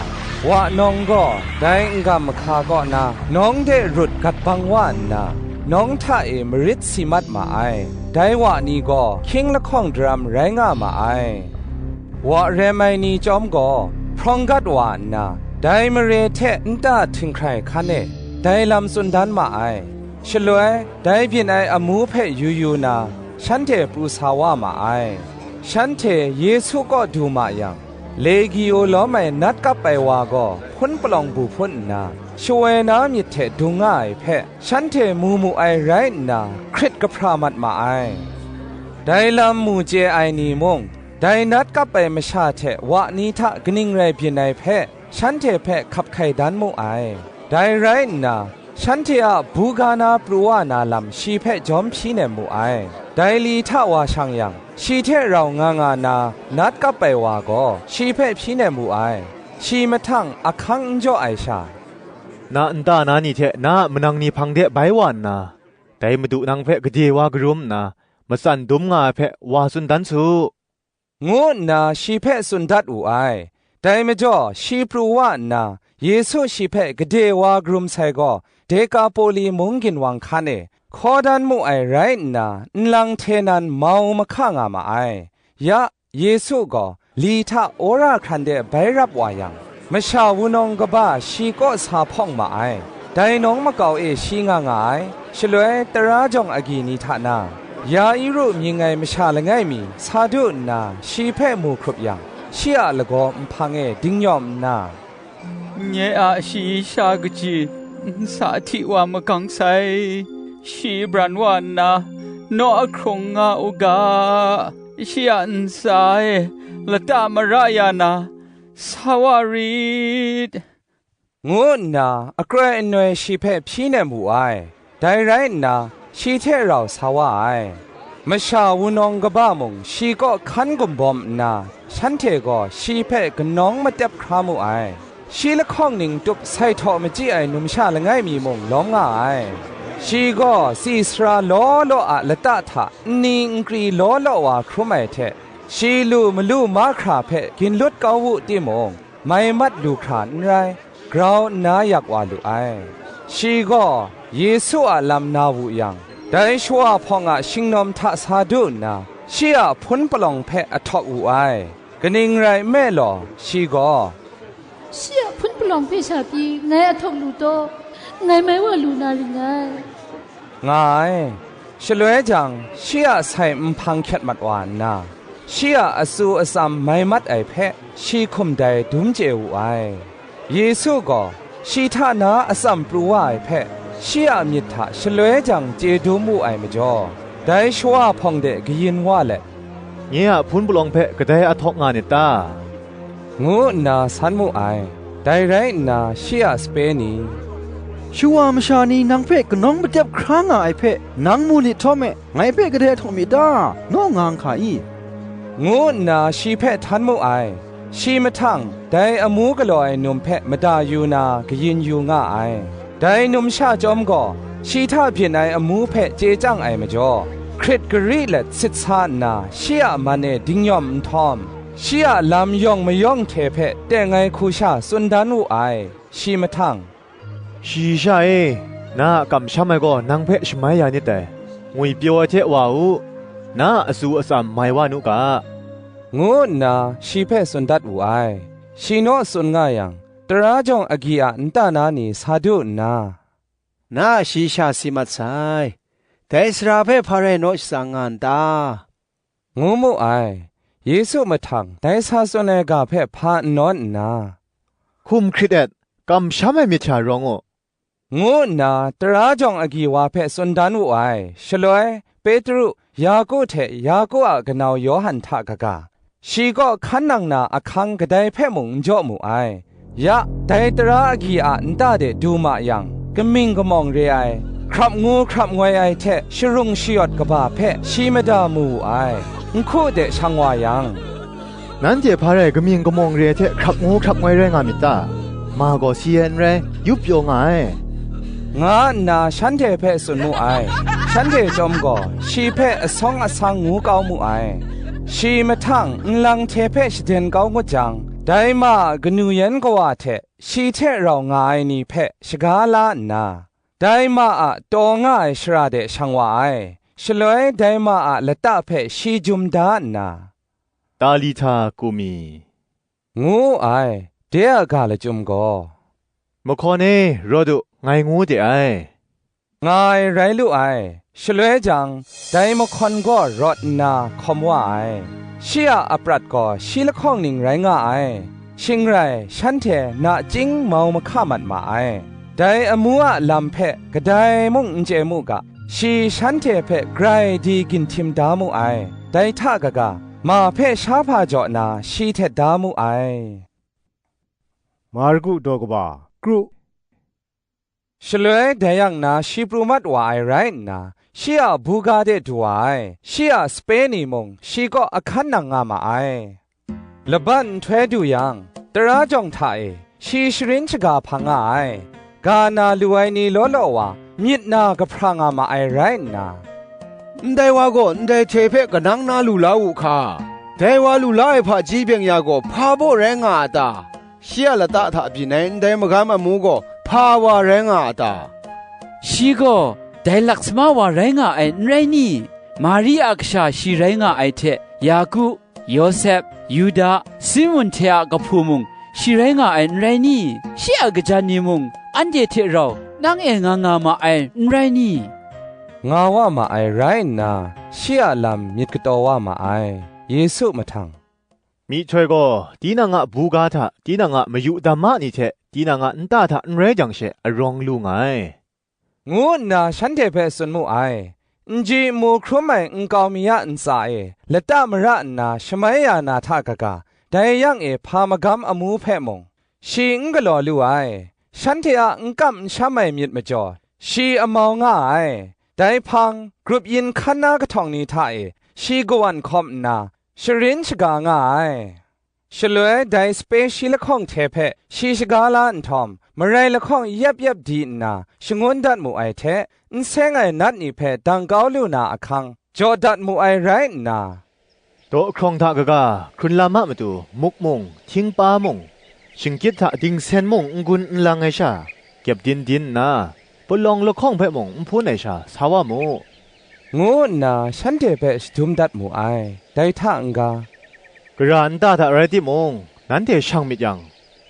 wa nawng gaw dai n-gam mahka kaw na nawng de rut gat bang wa nna, nawng hta e marit si mat ma ai. Dai wa ni gaw hkying lahkawng daram rai nga ma ai. Wa rem ai ni chyawm gaw, hprawng gat wa nna, dai mare hte nta htinghkrai hkan e, dai lam tsun dan ma ai. Shaloi, dai byin ai amu hpe yu yu na, shanhte pru sa wa ma ai. Shanhte Yesu kaw du ma yang, Legio lawm ai nat kap ai wa gaw hpun palawng bu hpun nna, shawoi na myit hte dung nga ai hpe, shanhte mu mu ai rai nna, hkrit kahpra mat ma ai. Dai lam mu chye ai ni mung, dai nat kap ai masha hte wa ni hta kaning rai byin ai hpe, shanhte hpe hkap hkai dan mu ai. Dai rai nna, shanhte a buga na pru wa na lam shi hpe jawm hpyi nem mu ai. Dai li hta wa shang yang, shi hte rau nga nga na nat kap ai wa gaw shi hpe hpyi nem wu ai. Shi mahtang ahkang n jaw ai sha, na nta na ni hte na a manang ni hpang de bai wa nna, dai Madu nang hpe gade wa karum nna, matsan dum nga ai hpe wa tsun dan su," ngu nna shi hpe tsun dat wu ai. Dai majaw shi pru wa nna, Yesu shi hpe gade wa karum sai gaw, Dekapoli mung ginwang hkan e hkaw dan mu ai rai nna, nlang hte nan mau mahka nga ma ai. Ya, Yesu gaw li hta wora hkran de bai rap wa yang, masha wunawng kaba shi kaw sa hpawng ma ai. Dai nawng makau e shi nga nga ai. Shaloi tara jawng agyi ni hta na, Yairu mying ai masha langai mi sa du nna, shi hpe mu hkrup yang, shi a lagaw nhpang e dingnyawm nna, "Nye a shayi sha kaji nsa hti wa magang sai, shi bran wa nna, naw ahkrung nga u ga, shi a ntsa e lata mara ya na, sa wa rit," ngu nna akroi anoi shi hpe hpyi nem wu ai. Dai rai nna, shi hte rau sa wa ai. Masha wunawng kaba mung shi kaw hkan gumbawm nna, shanhte gaw shi hpe kanawng matep hkra mu ai. Shi lahkawng ning tup sai htaw machyi ai numsha langai mi mung lawm nga ai. Shi gaw tsi sara law law a lata hta nni nkri law law wa hkrum ai hte, shi lu malu mahkra hpe ginlut kau wu timung, mai mat lu hkra n rai, grau nna yak wa lu ai. Shi gaw Yesu a lam na wu yang, dai shawa hpawng a shingnawm hta sa du nna, shi a hpun palawng hpe ahtawk wu ai. Kaning rai nme law, shi gaw, "Shi a hpun palawng hpe sha pyi ngai ahtawk lu taw, ngai mai wa lu na ring ngai," nga ai. Shaloi jang, shi a sai nhpang hkyet mat wa nna, shi a atsu atsam mai mat ai hpe shi hkum dai dum chye wu ai. Yesu gaw shi hta na atsam pru wa ai hpe, shi a myit hta shaloi jang chye dum wu ai majaw, dai shawa hpawng de kayin wa let, "Nye a hpun palawng hpe kadai ahtawk nga nit ta?" ngu nna san mu ai. Dai rai nna, shi a sape ni, "Shawa masha ni nang hpe kanawng matep hkra nga ai hpe nang mu lit htawm e, ngai hpe kadai ahtawk myit ta? Naw nga nhka i?" ngu nna shi hpe htan mu ai. Shi mahtang, dai amu galaw ai num hpe mada yu na kayin yu nga ai. Dai numsha chyawm gaw, shi hta byin ai amu hpe chye chyang ai majaw, hkrit gari let sit sa nna, shi a man e dingnyawm nhtawm, shi a lam yawng mayawng hte hpe teng ai hku sha tsun dan wu ai. Shi mahtang, "Shayi sha e, na a kamsham ai gaw nang hpe shamai ya nit dai; ngwipyaw ai hte wa u, na a atsu atsam mai wa nu ga," ngu nna shi hpe tsun dat wu ai. Shi naw tsun nga yang, tara jawng agyi a nta na ni sa du nna, "Na a shayi sha si mat sai, dai sara hpe hpa rai naw shatsang nga n ta?" ngu mu ai. Yesu mahtang dai sa tsun ai ga hpe hpa n nawn nna, "Hkum hkrit et, kamsham ai myit hta rawng u," ngu nna tara jawng agyi wa hpe tsun dan wu ai. Shaloi, Petru, Yaku hte Yaku a kanau Yawhan hta kaga, shi kaw hkan nang na ahkang kadai hpe mung n jaw mu ai. Ya, dai tara agyi a nta de du ma yang, kaming kamawng re ai, hkrap ngu hkrap ngoi ai hte sharung shayawt kaba hpe shi mada mu wu ai. Nhku de shang wa yang, "Nanhte hpa rai kaming kamawng re ai hte hkrap ngu hkrap ngoi rai nga myit ta? Ma gaw si ai n rai, yup pyaw nga ai," nga nna shanhte hpe tsun mu ai. Shanhte chyawm gaw, shi hpe asawng asang ngu kau mu ai. Shi mahtang nlang hte hpe shaden kau ngut jang, dai ma a kanu yan kawa hte shi hte rau nga ai ni hpe shaga la nna, dai ma a taw nga ai shara de shang wa ai. Shaloi dai ma a lata hpe shi jum da nna, "Talita kumi," ngu wu ai. De a ga lachyum gaw, "Mahkawn e, rawt u, ngai ngu de ai," nga ai rai lu ai. Shaloi jang, dai mahkawn gaw rawt nna hkawm wa ai. Shi a aprat gaw shi lahkawng ning rai nga ai. Shing rai, shanhte nachying mau mahka mat ma ai. Dai amu a lam hpe kadai mung n chye mu ga, shi shanhte hpe grai di ginhtim da mu ai. Dai hta kaga, ma hpe sha hpa jaw na shi htet da mu ai. Marku daw kaba, kru. Shaloi dai yang na shi pru mat wa ai rai nna, shi a buga de du wa ai, shi a sape ni mung shi kaw ahkan nang nga ma ai. Laban nhtoi du yang, tara jawng hta e shi sharin shaga hpang nga ai. ga na lu ai ni law law wa, myit na kahpra nga ma ai rai nna, "Ndai wa gaw ndai hte hpe kanang na lu la u hka? Dai wa lu la ai hpaji byeng ya gaw hpa baw rai nga a ta? Shi a lata hta byin ai ndai magam amu gaw hpa wa rai nga a ta? Shi gaw dai lak sama wa rai nga ai, n rai ni? Mari a kasha shi rai nga ai hte, Yaku, Yawsep, Yuda, Simun hte a kahpu mung shi rai nga ai, n rai ni? Shi a kajan ni mung anhte hte rau nang e nga nga ma ai, n rai ni?" nga wa ma ai rai nna, shi a lam myit kataw wa ma ai. Yesu mahtang, "Myihtoi gaw tinang a buga hta, tinang a mayu dam ma ni hte, tinang a nta hta n rai jang she arawng lu nga ai," ngu nna shanhte hpe tsun mu ai. N ji n mu hkrum ai nkau mi a ntsa e lata mara nna shamai ya na hta kaga, dai yang e hpa magam amu hpe mung shi n galaw lu ai. Shanhte a n kam n sham ai myit majaw, shi amau nga ai. Dai hpang, grup yin hkan na kahtawng ni hta e shi kawan hkawm nna, sharin shaga nga ai. Shaloi dai sape shi lahkawng hte hpe shi shaga la nhtawm, marai lahkawng yep yep di nna shangun dat mu ai hte, n seng ai nat ni hpe dang kau lu na ahkang, jaw dat mu ai rai nna, daw hkrawng hta kaga, hkrun lam a matu muk mung, htingpa mung, shingkyit hta dingsen mung n gun n lang ai sha, kyepdin din nna, palawng lahkawng hpe mung n hpun ai sha sa wa mu, ngu nna shanhte hpe shadum dat mu ai. Dai hta n-ga, gara nta hta rai timung, nanhte shang myit yang,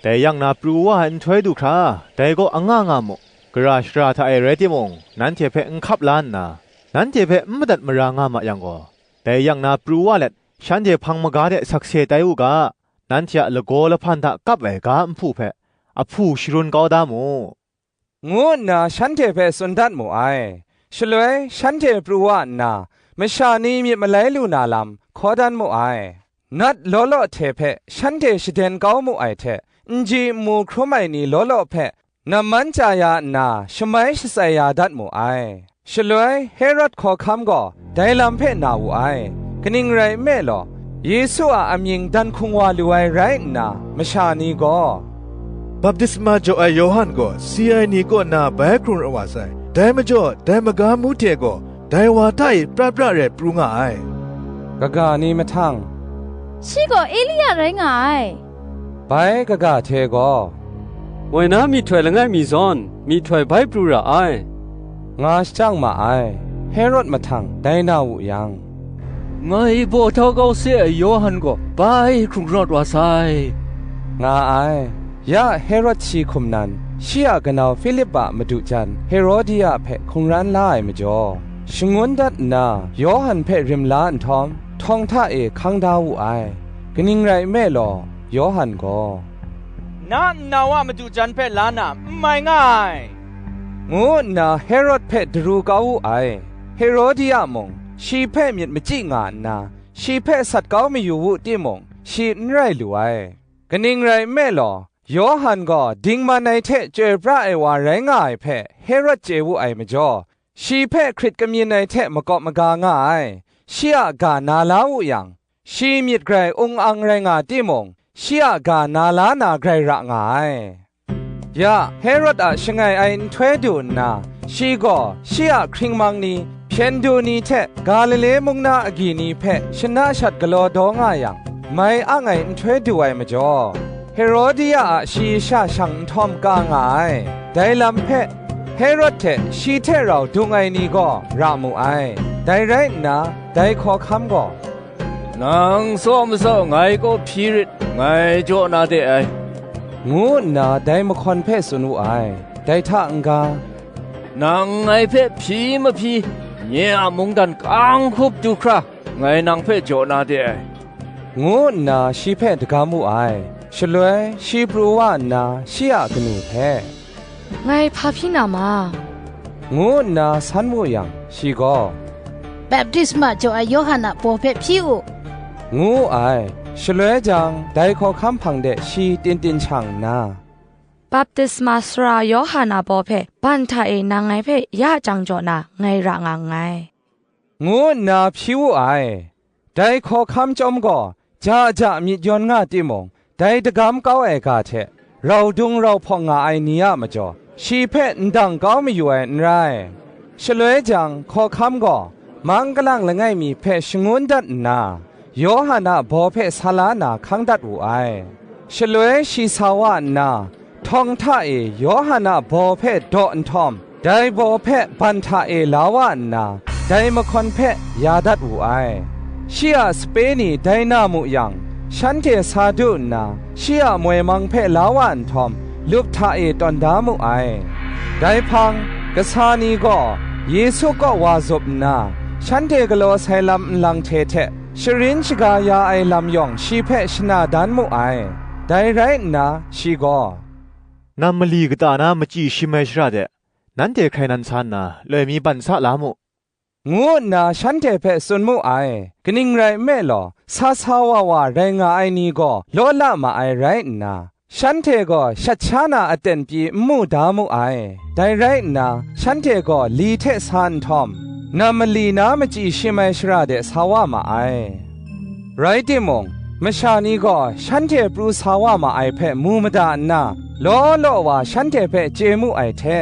dai yang na pru wa ai nhtoi du hkra, dai kaw anga nga mu. Gara shara hta e rai timung, nanhte hpe n hkap la nna, nanhte hpe n madat mara nga ma yang gaw, dai yang na pru wa let, shanhte hpang maga de sakse tai u ga, nanhte a lagaw lahpan hta kap ai ga nhpu hpe ahpu sharun kau da mu, ngu nna shanhte hpe tsun dat mu ai. Shaloi shanhte pru wa nna, masha ni myit malai lu na lam hkaw dan mu ai. Nat law law hte hpe shanhte shaden kau mu ai hte, n ji n mu hkrum ai ni law law hpe namman chya ya nna, shamai shatsai ya dat mu ai. Shaloi Herod hkawhkam gaw dai lam hpe na wu ai. Kaning rai nme law, Yesu a amying dan hkung wa lu ai rai nna, masha ni gaw, "Baptisma jaw ai Yawhan gaw si ai ni kaw na bai hkrung rawt wa sai; dai majaw, dai magam mu hte gaw dai wa hta e prat pra rai pru nga ai," kaga ni mahtang, "Shi gaw Elia rai nga ai," bai kaga hte gaw, "Moi na myihtoi langai mi zawn, myihtoi bai pru ra ai," nga shajang ma ai. Herod mahtang dai na wu yang, "Ngai baw htau kau se ai Yawhan gaw bai hkrung rawt wa sai," nga ai. Ya Herod shi hkum nan, shi a kanau Hpilip a madu jan Herodia hpe hkungran la ai majaw, shangun dat nna Yawhan hpe rim la nhtawm, htawng hta e hkang da wu ai. Kaning rai nme law, Yawhan gaw, "Na nna wa madu jan hpe la na n mai nga ai," ngu nna Herod hpe daru kau wu ai. Herodia mung shi hpe myit machyi nga nna, shi hpe sat kau mayu wu timung, shi n rai lu ai. Kaning rai nme law, Yawhan gaw dingman ai hte chyoi pra ai wa rai nga ai hpe Herod chye wu ai majaw, shi hpe hkrit kamyin ai hte makawp maga nga ai. Shi a ga na la wu yang, shi myit grai ung ang rai nga timung, shi a ga na la na grai ra nga ai. Ya, Herod a shangai ai nhtoi du nna, shi gaw shi a hkringmang ni, hpyen du ni hte Galile mung na agyi ni hpe shana shat galaw daw nga yang, mai ang ai nhtoi du ai majaw, Herodia a shayi sha shang nhtawm ka nga ai. Dai lam hpe, Herod hte shi hte rau dung ai ni gaw ra mu ai. Dai rai nna, dai hkawhkam gaw, "Nang tsaw matsaw ngai kaw hpyi rit, ngai jaw na de ai," ngu nna dai mahkawn hpe tsun wu ai. Dai hta n-ga, "Nang ngai hpe hpyi mahpyi, nye a mungdan kang hkup du hkra, ngai nang hpe jaw na de ai," ngu nna shi hpe dagam wu ai. Shaloi shi pru wa nna shi a kanu hpe, "Ngai hpa hpyi na ma?" ngu nna san wu yang, shi gaw, "Baptisma jaw ai Yawhan a baw hpe hpyi u," ngu wu ai. Shaloi jang, dai hkawhkam hpang de shi tin tin shang nna, "Baptisma sara Yawhan a baw hpe ban hta e nang ngai hpe ya chyang jaw na, ngai ra nga nngai," ngu nna hpyi wu ai. Dai hkawhkam chyawm gaw, ja ja myit yawn nga timung, dai dagam kau ai ga hte rau dung rau hpawng nga ai ni a majaw, shi hpe ndang kau mayu ai n rai. Shaloi jang, hkawhkam gaw mang kalang langai mi hpe shangun dat nna, Yawhan a baw hpe sa la na hkang dat wu ai. Shaloi shi sa wa nna, htawng hta e Yawhan a baw hpe daw nhtawm, dai baw hpe ban hta e la wa nna, dai mahkawn hpe ya dat wu ai. Shi a sape ni dai na mu yang, shanhte sa du nna, shi a moi mang hpe la wa nhtawm, lup hta e tawn da mu ai. Dai hpang, kasa ni gaw Yesu kaw wa zup nna, shanhte galaw sai lam nlang hte hte sharin shaga ya ai lam yawng shi hpe shana dan mu ai. Dai rai nna, shi gaw, "Nam mali kata na machyi shim ai shara de, nanhte hkrai nan sa nna, loi mi ban sa la mu," ngu nna shanhte hpe tsun mu ai. Kaning rai nme law, sa sa wa wa rai nga ai ni gaw law la ma ai rai nna, shanhte gaw shat sha na aten pyi n mu da mu ai. Dai rai nna, shanhte gaw li hte sa nhtawm, nam mali na machyi shim ai shara de sa wa ma ai. Rai timung, masha ni gaw shanhte pru sa wa ma ai hpe mu mada nna, law law wa shanhte hpe chye mu ai hte,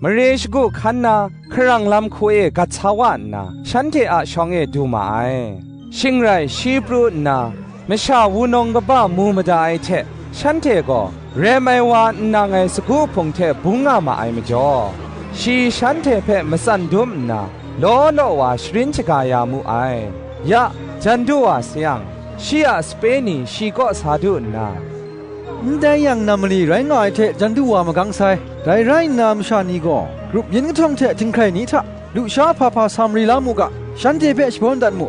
mare shagu hkan na hkarang lam hku e gat sa wa nna, shanhte a shawng e du ma ai. Shing rai shi pru nna, masha wunawng kaba mu mada ai hte, shanhte gaw rem ai wa n nang ai sagu hpung hte bung nga ma ai majaw, shi shanhte hpe matsan dum nna, law law wa sharin shaga ya mu ai. Ya, jan du wa sayang, shi a sape ni shi kaw sa du nna, "Ndai yang nam mali rai nga ai hte jan du wa magang sai. Dai rai nna, masha ni gaw grup yin kahtawng hte htinghkrai ni hta lusha hpa hpa sa mari la mu ga, shanhte hpe shabawn dat mu,"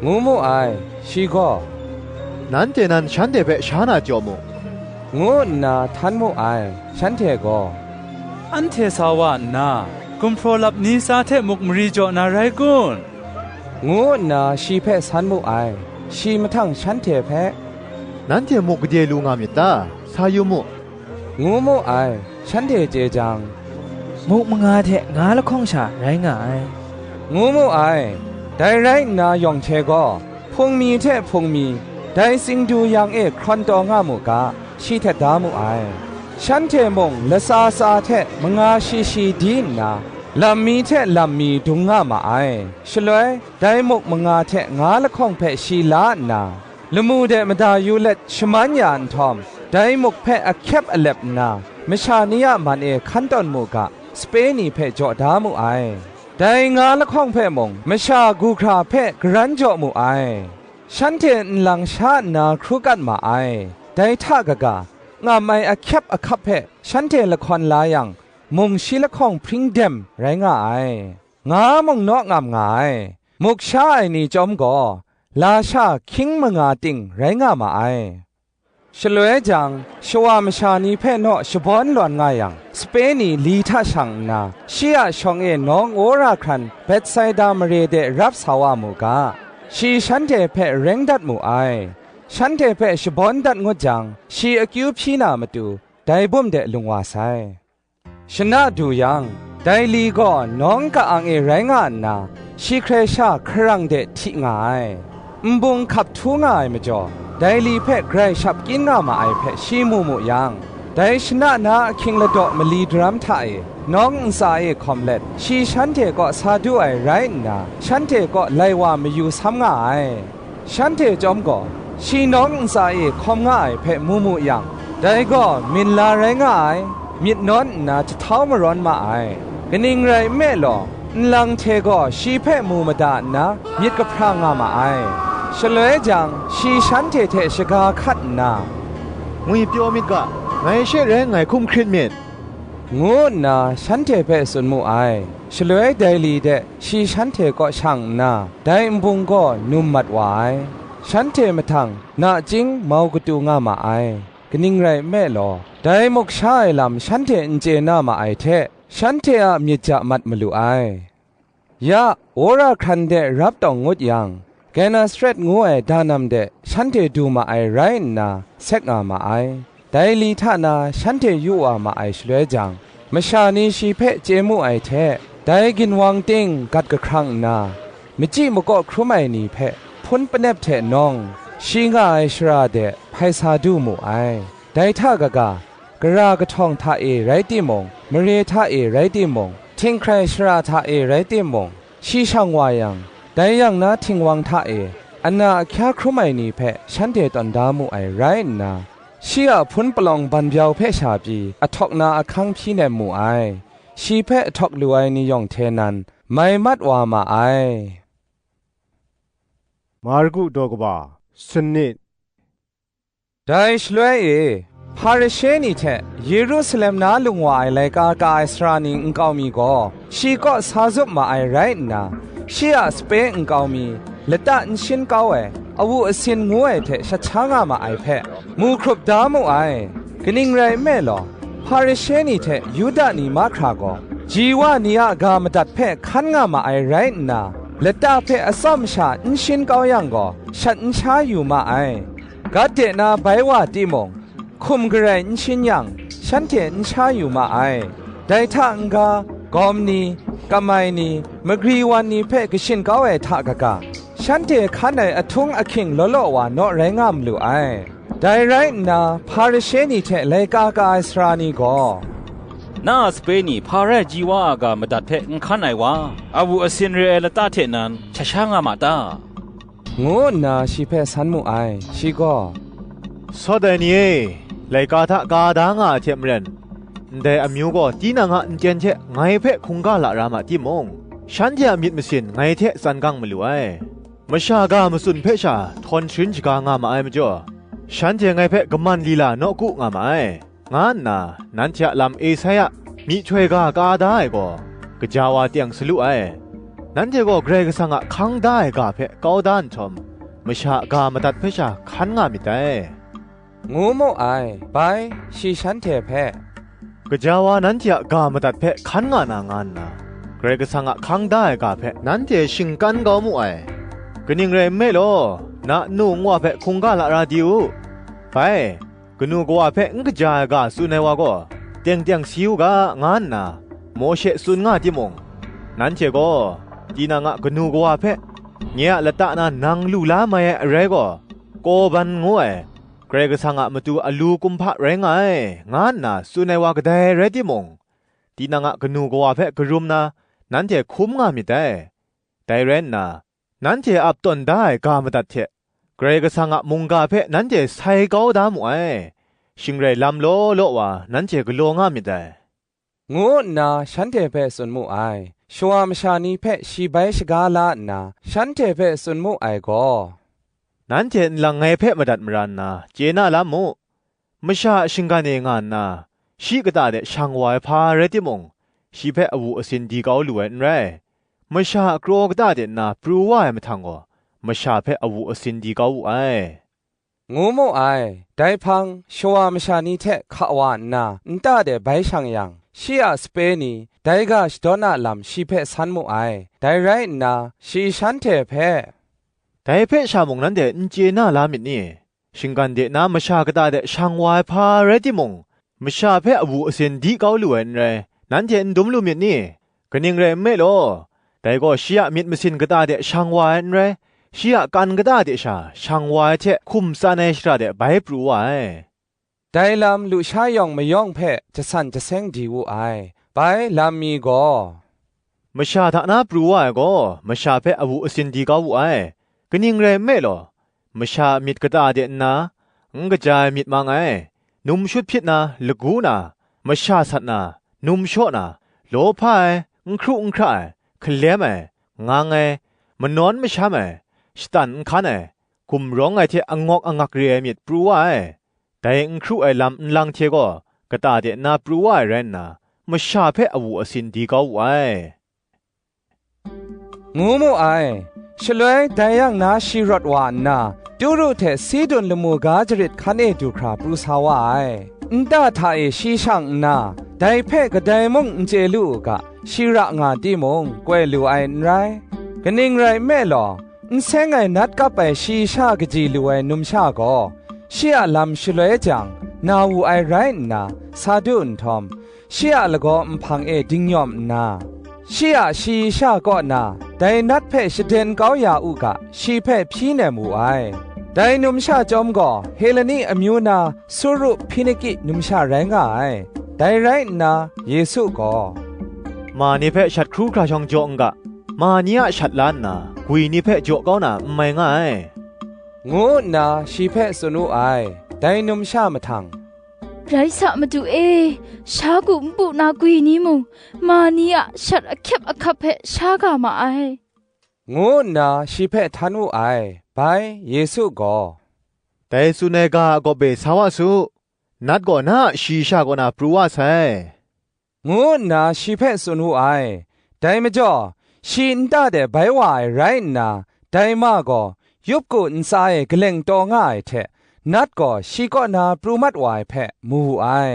ngu mu ai. Shi gaw, "Nanhte nan shanhte hpe sha na jaw mu," ngu nna htan mu ai. Shanhte gaw, "Anhte sa wa nna, gumhpraw lap ni tsa hte muk mari jaw na rai kun?" ngu nna shi hpe san mu ai. Shi mahtang shanhte hpe, "Nanhte muk gade lu nga myit ta? Sa yu mu," ngu mu ai. Shanhte chye jang, "Muk manga hte nga lahkawng sha rai nga ai," ngu mu ai. Dai rai nna, yawng hte gaw hpung mi hte hpung mi, dai tsingdu yang e hkrawn taw nga mu ga, shi htet da mu ai. Shanhte mung latsa tsa hte manga shi shi di nna, lam mi hte lam mi dung nga ma ai. Shaloi, dai muk manga hte nga lahkawng hpe shi la nna, lamu de mada yu let shaman ya nhtawm, dai muk hpe ahkyep alep nna, masha ni a man e hkan tawn mu ga, sape ni hpe jaw da mu ai. Dai nga lahkawng hpe mung masha gu hkra hpe garan jaw mu ai. Shanhte nlang sha nna hkru kat ma ai. Dai hta kaga, ngam ai ahkyep ahkap hpe shanhte lahkawn la yang, mung shi lahkawng hpring dem rai nga ai. Nga mung naw ngam nga ai. Muk sha ai ni chyawm gaw, lasha hkying manga ting rai nga ma ai. Shaloi jang, shawa masha ni hpe naw shabawn lawn nga yang, sape ni li hta shang nna, shi a shawng e nawng wora hkran Betsaida mare de rap sa wa mu ga, shi shanhte hpe reng dat mu ai. Shanhte hpe shabawn dat ngut jang, shi akyu hpyi na matu, dai bum de lung wa sai. Shana du yang, dai li gaw nawng ka-ang e rai nga nna, shi hkrai sha hkarang de hti nga ai. Nbung hkap htu nga ai majaw, dai li hpe grai shap kyin nga ma ai hpe shi mu mu yang, dai shana na ahkying ladaw mali daram hta e, nawng ntsa e hkawm let, shi shanhte kaw sa du ai rai nna, shanhte kaw lai wa mayu sam nga ai. Shanhte chyawm gaw, shi nawng ntsa e hkawm nga ai hpe mu mu yang, dai gaw minla rai nga ai, myit nawn nna jahtau marawn ma ai. Kaning rai nme law, nlang hte gaw shi hpe mu mada nna myit kahpra nga ma ai. Shaloi jang, shi shanhte hte shaga hkat nna, "Ngwipyaw myit ga, ngai she rai nngai hkum hkrit myit," ngu nna shanhte hpe tsun mu ai. Shaloi dai li de shi shanhte kaw shang nna, dai nbung gaw num mat wa ai. Shanhte mahtang nachying mau katu nga ma ai. Kaning rai nme law, dai muk sha ai lam shanhte n chye na ma ai hte, shanhte a myit ja mat malu ai. Ya, wora hkran de rap tawng ngut yang, Genesaret ngu ai danam de shanhte du ma ai rai nna, sek nga ma ai. Dai li hta na shanhte yu wa ma ai shaloi jang, masha ni shi hpe chye mu ai hte, dai ginwang ting gat kahkrang nna, machyi makaw hkrum ai ni hpe hpun panep hte nawng, shi nga ai shara de hpai sa du mu ai. Dai hta kaga, gara kahtawng hta e rai timung, mare hta e rai timung, htinghkrai shara hta e rai timung, shi shang wa yang, dai yang na htingwang hta e ana ahkya hkrum ai ni hpe shanhte tawn da mu ai rai nna, shi a hpun palawng ban byau hpe sha pyi ahtawk na ahkang hpyi nem mu ai. Shi hpe ahtawk lu ai ni yawng hte nan mai mat wa ma ai. Marku daw kaba, sanit. Dai shaloi e, Hparishe ni hte Yerusalem na lung wa ai laika ka ai sara ni nkau mi gaw, shi kaw sa zup ma ai rai nna, shi a sape nkau mi, lata n shin kau ai, awu asin ngu ai hte shat sha nga ma ai hpe, mu hkrup da mu ai. Kaning rai nme law, Hparishe ni hte Yuda ni mahkra gaw, ji wa ni a ga madat hpe hkan nga ma ai rai nna, lata hpe atsawm sha n shin kau yang gaw, shat n sha yu ma ai. Gat de na bai wa timung, hkum garai n shin yang, shanhte n sha yu ma ai. Dai hta n-ga, gawm ni, kamai ni, magri wan ni hpe kashin kau ai hta kaga, shanhte hkan ai ahtung ahkying law law wa naw rai nga malu ai. Dai rai nna, Hparishe ni hte laika ka ai sara ni gaw, "Na a sape ni hpa rai ji wa a ga madat hpe n hkan ai wa, awu asin re ai lata hte nan shat sha nga ma ta?" ngu nna shi hpe san mu ai. Shi gaw, "Sawt ai ni e, laika hta ka da nga ai hte maren, ndai amyu gaw tinang a nten hte ngai hpe hkungga lara ma timung, shanhte a myit masin ngai hte tsan gang malu ai. Masha ga matsun hpe sha htawn sharin shaga nga ma ai majaw, shanhte ngai hpe kaman lila nawku nga ma ai, nga nna nanhte a lam Esaia myihtoi ga ka da ai gaw, gaja wa teng salu ai. Nanhte gaw Karai Kasang a hkang da ai ga hpe kau da nhtawm, masha a ga madat hpe sha hkan nga myit dai," ngu mu ai. Bai, shi shanhte hpe, "Gaja wa nanhte a ga madat hpe hkan nga na nga nna, Karai Kasang a hkang da ai ga hpe nanhte shingkan kau mu ai. Kaning rai nme law, na nnu nwa hpe hkungga lara di u. Bai, kanu kawa hpe n kaja ai ga tsun ai wa gaw, teng teng si u ga, nga nna Mawshe tsun nga timung, nanhte gaw, tinang a kanu kawa hpe, 'Nye a lata na nang lu la mai ai arai gaw, Kawban ngu ai, Karai Kasang a matu alu kumhpa rai nga ai,' nga nna tsun ai wa kadai rai timung, tinang a kanu kawa hpe karum na nanhte hkum nga myit dai. Dai rai nna, nanhte ap tawn da ai ga madat hte, Karai Kasang a mungga hpe nanhte sai kau da mu ai. Shing rai lam law law wa nanhte galaw nga myit dai," ngu nna shanhte hpe tsun mu ai. Shawa masha ni hpe shi bai shaga la nna, shanhte hpe tsun mu ai gaw, "Nanhte nlang ngai hpe madat mara nna, chye na lam mu. Masha a shinggan e nga nna, shi kata de shang wa ai hpa rai timung, shi hpe awu asin di kau lu ai n rai. Masha a kraw kata de nna pru wa ai mahtang gaw, masha hpe awu asin di kau wu ai," ngu mu ai. Dai hpang, shawa masha ni hte hka wa nna, nta de bai shang yang, shi a sape ni, dai ga shadawn a lam shi hpe san mu ai. Dai rai nna, shi shanhte hpe, "Dai hpe sha mung nanhte n chye na la myit ni? Shinggan de na masha kata de shang wa ai hpa rai timung, masha hpe awu asin di kau lu ai n rai, nanhte n dum lu myit ni? Kaning rai nme law, dai gaw shi a myit masin kata de shang wa ai n rai, shi a kan kata de sha shang wa ai hte hkum tsan ai shara de bai pru wa ai." Dai lam lusha yawng mayawng hpe jasan jaseng di wu ai. Bai lam mi gaw, "Masha hta na pru wa ai gaw, masha hpe awu asin di kau wu ai. Kaning rai nme law, masha a myit kata de nna, n kaja ai myit mang ai, num shut hpyit na, lagu na, masha sat na, num shaw na, lawhpa ai, n hkru n hkra ai, hkalem ai, ngang ai, manawn masham ai, shatan n hkan ai, gumrawng ai hte angawk angak re ai myit pru wa ai. Dai n hkru ai lam nlang hte gaw kata de nna pru wa ai rai nna, masha hpe awu asin di kau wu ai," ngu mu ai. Shaloi dai yang na shi rawt wa nna, Turu hte Sidun lamu ga jarit hkan e du hkra pru sa wa ai. Nta hta e shi shang nna, dai hpe kadai mung n chye lu u ga, shi ra nga timung, koi lu ai n rai. Kaning rai nme law, n seng ai nat kap ai shayi sha kaji lu ai numsha gaw, shi a lam shaloi jang, na wu ai rai nna, sa du nhtawm, shi a lagaw nhpang e dingnyawm nna, shi a shayi sha kaw na dai nat hpe shaden kau ya u ga, shi hpe hpyi nem wu ai. Dai numsha chyawm gaw Heleni amyu na Suru Hpiniki numsha rai nga ai. Dai rai nna, Yesu gaw, "Ma ni hpe shat hkru hkra shawng jaw n ga, ma ni a shat la nna, gwi ni hpe jaw kau na n mai nga ai," ngu nna shi hpe tsun wu ai. Dai numsha mahtang, "Rai sa, Madu e, sha gu npu na gwi ni mung, ma ni a shat ahkyep ahkap hpe sha ga ma ai," ngu nna shi hpe htan wu ai. Bai, Yesu gaw, "Dai tsun ai ga a gawp e sa wa su, nat gaw na a shayi sha kaw na pru wa sai," ngu nna shi hpe tsun wu ai. Dai majaw, shi nta de bai wa ai rai nna, dai ma gaw yup ku ntsa e galeng taw nga ai hte, nat gaw shi kaw na pru mat wa ai hpe mu wu ai.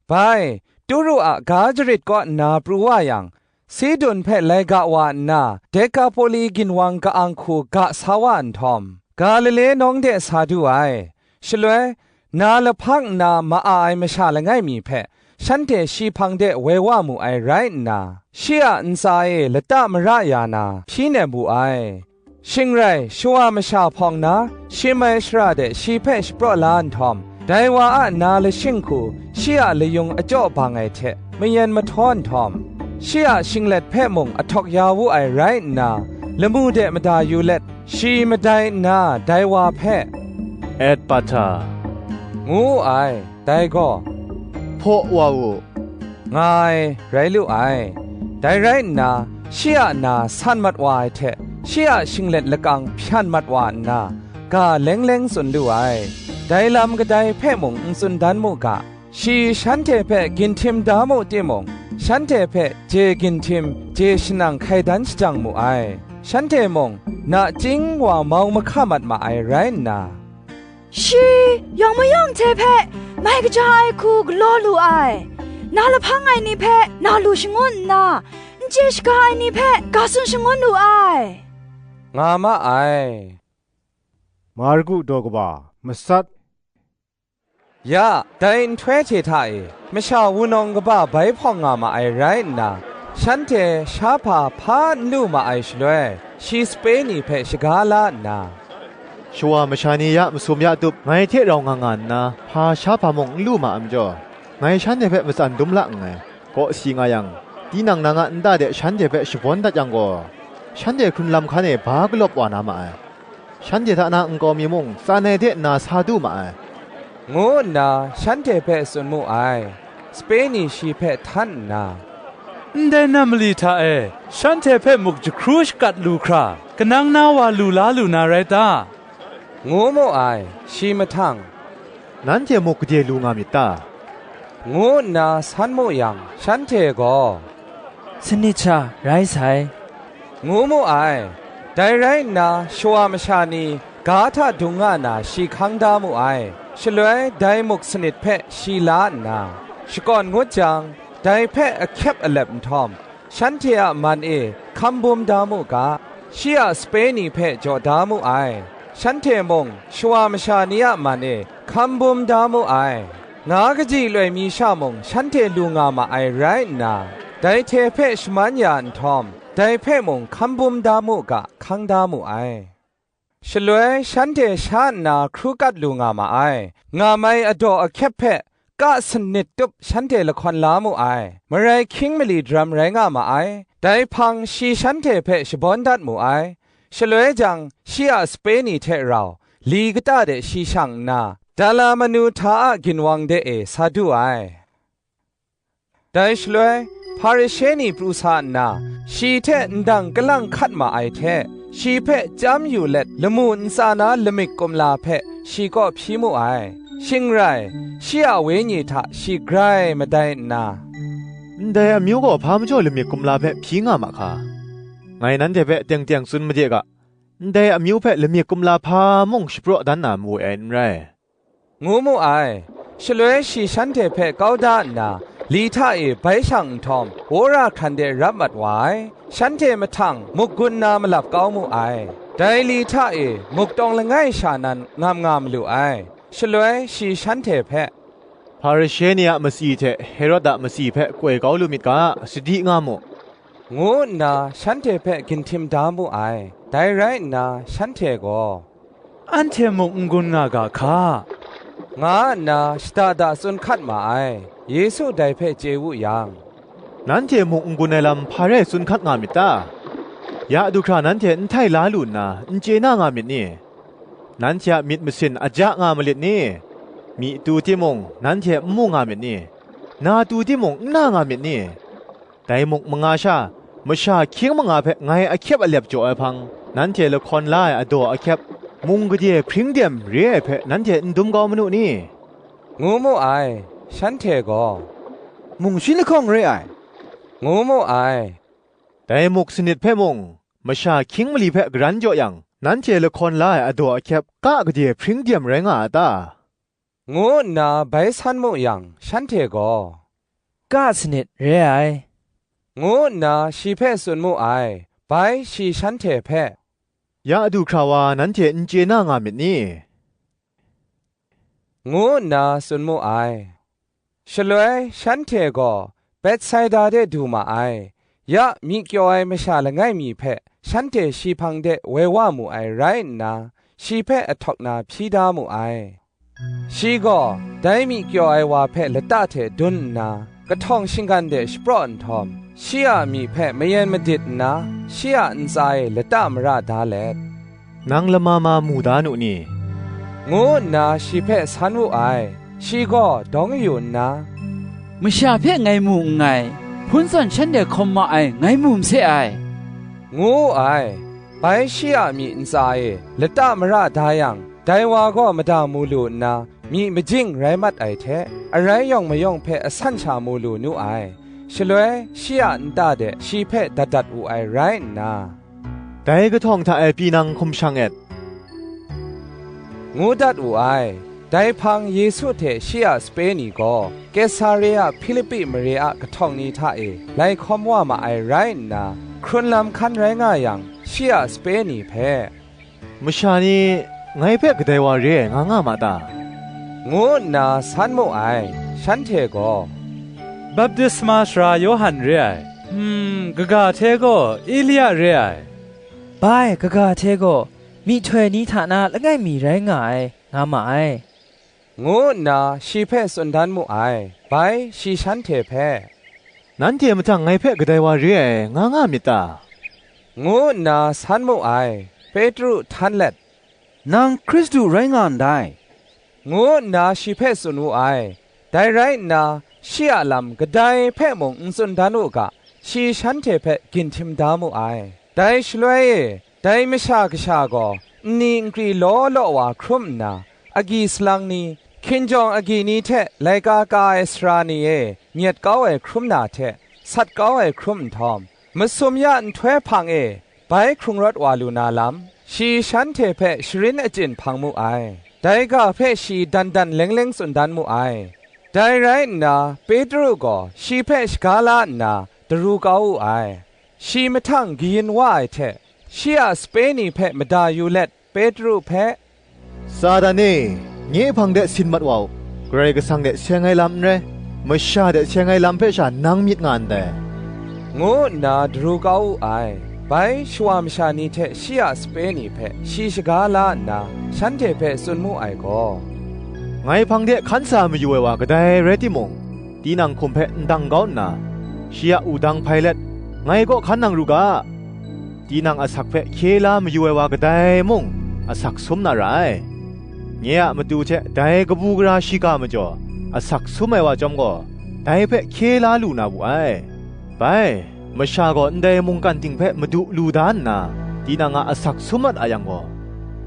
Bai, Turu a ga jarit kaw nna pru wa yang, Sidun hpe lai ga wa nna, Dekapoli ginwang ka-ang hku ga sa wa nhtawm, Galile nawng de sa du ai. Shaloi, na lahpang nna ma-a ai masha langai mi hpe, shanhte shi hpang de woi wa mu ai rai nna, shi a ntsa e lata mara ya na, hpyi nem wu ai. Shing rai, shawa masha hpawng na, shim ai shara de shi hpe shapraw la nhtawm, dai wa a na lashing hku shi a layung a jaw bang ai hte mayen mahtaw nhtawm, shi a shinglet hpe mung ahtawk ya wu ai rai nna, lamu de mada yu let, shi madai nna dai wa hpe, "Etpahta," ngu wu ai. Dai gaw, "Hpaw wa u," nga ai, rai lu ai. Dai rai nna, shi a na san mat wa ai hte, shi a shinglet lakang hpyan mat wa nna, ga leng leng tsun lu ai. Dai lam kadai hpe mung n tsun dan mu ga, shi shanhte hpe ginhtim da mu timung, shanhte hpe je ginhtim, je shanang hkai dan shajang mu ai. Shanhte mung nachying wa mau mahka mat ma ai rai nna, "Shi yawng mayawng hte hpe mai kaja ai hku galaw lu ai, na lahpang ai ni hpe na lu shangun nna, n chye shaga ai ni hpe ga tsun shangun lu ai," nga ma ai. Marku daw kaba, matsat. Ya, dai nhtoi hte hta e, masha wunawng kaba bai hpawng nga ma ai rai nna, shanhte sha hpa hpa n lu ma ai shaloi, shi sape ni hpe shaga la nna, "Shawa masha ni ya masum ya tup, ngai hte rau nga nga nna, hpa sha hpa mung n lu ma ai majaw, ngai shanhte hpe matsan dum la nngai. Kaw si nga yang, tinang nang a nta de shanhte hpe shabawn dat yang gaw, shanhte hkrun lam hkan e ba galawp wa na ma ai. Shanhte hta na nkau mi mung tsan ai de nna sa du ma ai," ngu nna shanhte hpe tsun mu ai. Sape ni shi hpe htan nna, "Ndai nam mali hta e, shanhte hpe muk jahkru shakat lu hkra, kanang na wa lu la lu na rai ta?" ngu mu ai. Shi mahtang, "Nanhte muk gade lu nga myit ta?" ngu nna san mu yang, shanhte gaw, "Sanit sha rai sai," ngu mu ai. Dai rai nna, shawa masha ni ga hta dung nga na shi hkang da mu ai. Shaloi dai muk sanit hpe shi la nna, shakawn ngut jang, dai hpe ahkyep alep nhtawm, shanhte a man e hkam bum da mu ga, shi a sape ni hpe jaw da mu ai. Shanhte mung shawa masha ni a man e hkam bum da mu ai. Nga kaji loi mi sha mung shanhte lu nga ma ai rai nna, dai hte hpe shaman ya nhtawm, dai hpe mung hkam bum da mu ga, hkang da mu ai. Shaloi shanhte sha nna hkru kat lu nga ma ai. Ngamai adaw ahkyep hpe ka sanit tup shanhte lahkawn la mu ai. Marai hkying mali daram rai nga ma ai. Dai hpang shi shanhte hpe shabawn dat mu ai. Shaloi jang, shi a sape ni hte rau, li kata de shi shang nna, Dalamanu hta a ginwang de e sa du ai. Dai shaloi, Hparishe ni pru sa nna, shi hte ndang kalang hkat ma ai hte, shi hpe chyam yu let lamu ntsa na lamik kumla hpe shi kaw hpyi mu ai. Shing rai, shi a wenyi hta shi grai madai nna, "Ndai amyu gaw hpa majaw lamik kumla hpe hpyi nga ma hka? Ngai nanhte hpe teng teng tsun made ga, ndai amyu hpe lamik kumla hpa mung shapraw dan na mawe ai n rai," ngu mu ai. Shaloi shi shanhte hpe kau da nna, li hta e bai shang nhtawm, wora hkran de rap mat wa ai. Shanhte mahtang muk gun na malap kau mu ai. Dai li hta e muk tawng langai sha nan ngam nga malu ai. Shaloi shi shanhte hpe, "Hparishe ni a matsi hte Herod a matsi hpe koi kau lu myit ga, sadi nga mu," ngu nna shanhte hpe ginhtim da mu ai. Dai rai nna shanhte gaw, "Anhte muk n-gun nga ga hka," nga nna shada da tsun hkat ma ai. Yesu dai hpe chye wu yang, "Nanhte muk n-gun ai lam hpa rai tsun hkat nga myit ta? Ya du hkra nanhte n htai la lu nna, n chye na nga myit ni? Nanhte a myit masin aja nga malit ni? Myi tu timung, nanhte n mu nga myit ni? Na tu timung, n na nga myit ni? Dai muk manga sha, masha hkying manga hpe ngai ahkyep alep jaw ai hpang, nanhte lahkawn la ai adaw ahkyep, mung gade hpring dem re ai hpe nanhte n dum kau manu ni?" ngu mu ai. Shanhte gaw, "Mung shi lahkawng re ai," ngu mu ai. Dai muk sanit hpe mung, masha hkying mali hpe garan jaw yang, nanhte lahkawn la ai adaw ahkyep, ka gade hpring dem rai nga a ta? ngu nna bai san mu yang, shanhte gaw, "Ka sanit re ai," ngu nna shi hpe tsun mu ai. Bai shi shanhte hpe, "Ya du hkra wa nanhte n chye na nga myit ni?" ngu nna tsun mu ai. Shaloi shanhte gaw Betsaida de du ma ai. Ya myi kyaw ai masha langai mi hpe shanhte shi hpang de woi wa mu ai rai nna, shi hpe ahtawk na hpyi da mu ai. Shi gaw dai myi kyaw ai wa hpe lata hte dun nna, kahtawng shinggan de shapraw nhtawm, shi a myi hpe mayen madit nna, shi a ntsa e lata mara da let, "Nang lama ma mu da nu ni?" ngu nna shi hpe san wu ai. Shi gaw dawng yu nna, "Masha hpe ngai mu nngai, hpun zawn shanhte hkawm ma ai ngai mu mase ai," ngu wu ai. Bai shi a myi ntsa e lata mara da yang, dai wa gaw mada mu lu nna, myi majing rai mat ai hte, arai yawng mayawng hpe asan sha mu lu nu ai. Shaloi shi a nta de shi hpe dat dat wu ai rai nna, "Dai kahtawng hta e pyi nang hkum shang et," ngu dat wu ai. Dai hpang Yesu hte shi a sape ni gaw Kesarea Hpilipi mare a kahtawng ni hta e lai hkawm wa ma ai rai nna, hkrun lam hkan rai nga yang, shi a sape ni hpe, "Masha ni ngai hpe kadai wa re ai nga nga ma ta?" ngu nna san mu ai. Shanhte gaw, "Baptisma sara Yawhan re ai; hmm, kaga hte gaw Elia re ai; bai, kaga hte gaw myihtoi ni hta na langai mi rai nga ai, nga ma ai," ngu nna shi hpe tsun dan mu ai. Bai shi shanhte hpe, "Nanhte mahtang ngai hpe kadai wa re ai nga nga myit ta?" ngu nna san mu ai. Petru htan let, "Nang Hkristu rai nga ndai," ngu nna shi hpe tsun wu ai. Dai rai nna, shi a lam kadai hpe mung n tsun dan u ga, shi shanhte hpe ginhtim da mu ai. Dai shaloi e, dai Masha Kasha gaw nni nkri law law wa hkrum nna, agyi salang ni, hkinjawng agyi ni hte laika ka ai sara ni e myet kau ai hkrum na hte, sat kau ai hkrum nhtawm, masum ya nhtoi hpang e bai hkrung rawt wa lu na lam, shi shanhte hpe sharin achyin hpang mu ai. Dai ga hpe shi dan dan leng leng tsun dan mu ai. Dai rai nna, Petru gaw shi hpe shaga la nna, daru kau wu ai. Shi mahtang kayin wa ai hte, shi a sape ni hpe mada yu let, Petru hpe, "Satan e, nye hpang de sin mat wa u; Karai Kasang de seng ai lam n rai, masha de seng ai lam hpe sha nang myit nga ndai," ngu nna daru kau wu ai. Bai shawa masha ni hte shi a sape ni hpe shi shaga la nna, shanhte hpe tsun mu ai gaw, "Ngai hpang de hkan sa mayu ai wa kadai rai timung, tinang hkum hpe ndang kau nna, shi a wudang hpai let, ngai kaw hkan nang ru ga. Tinang asak hpe hkye la mayu ai wa kadai mung, asak sum na ra ai. Nye a matu hte dai kabu gara shiga majaw asak sum ai wa chyawm gaw, dai hpe hkye la lu na wu ai. Bai, masha gaw ndai mungkan ting hpe madu lu da nna, tinang a asak sum mat a yang gaw,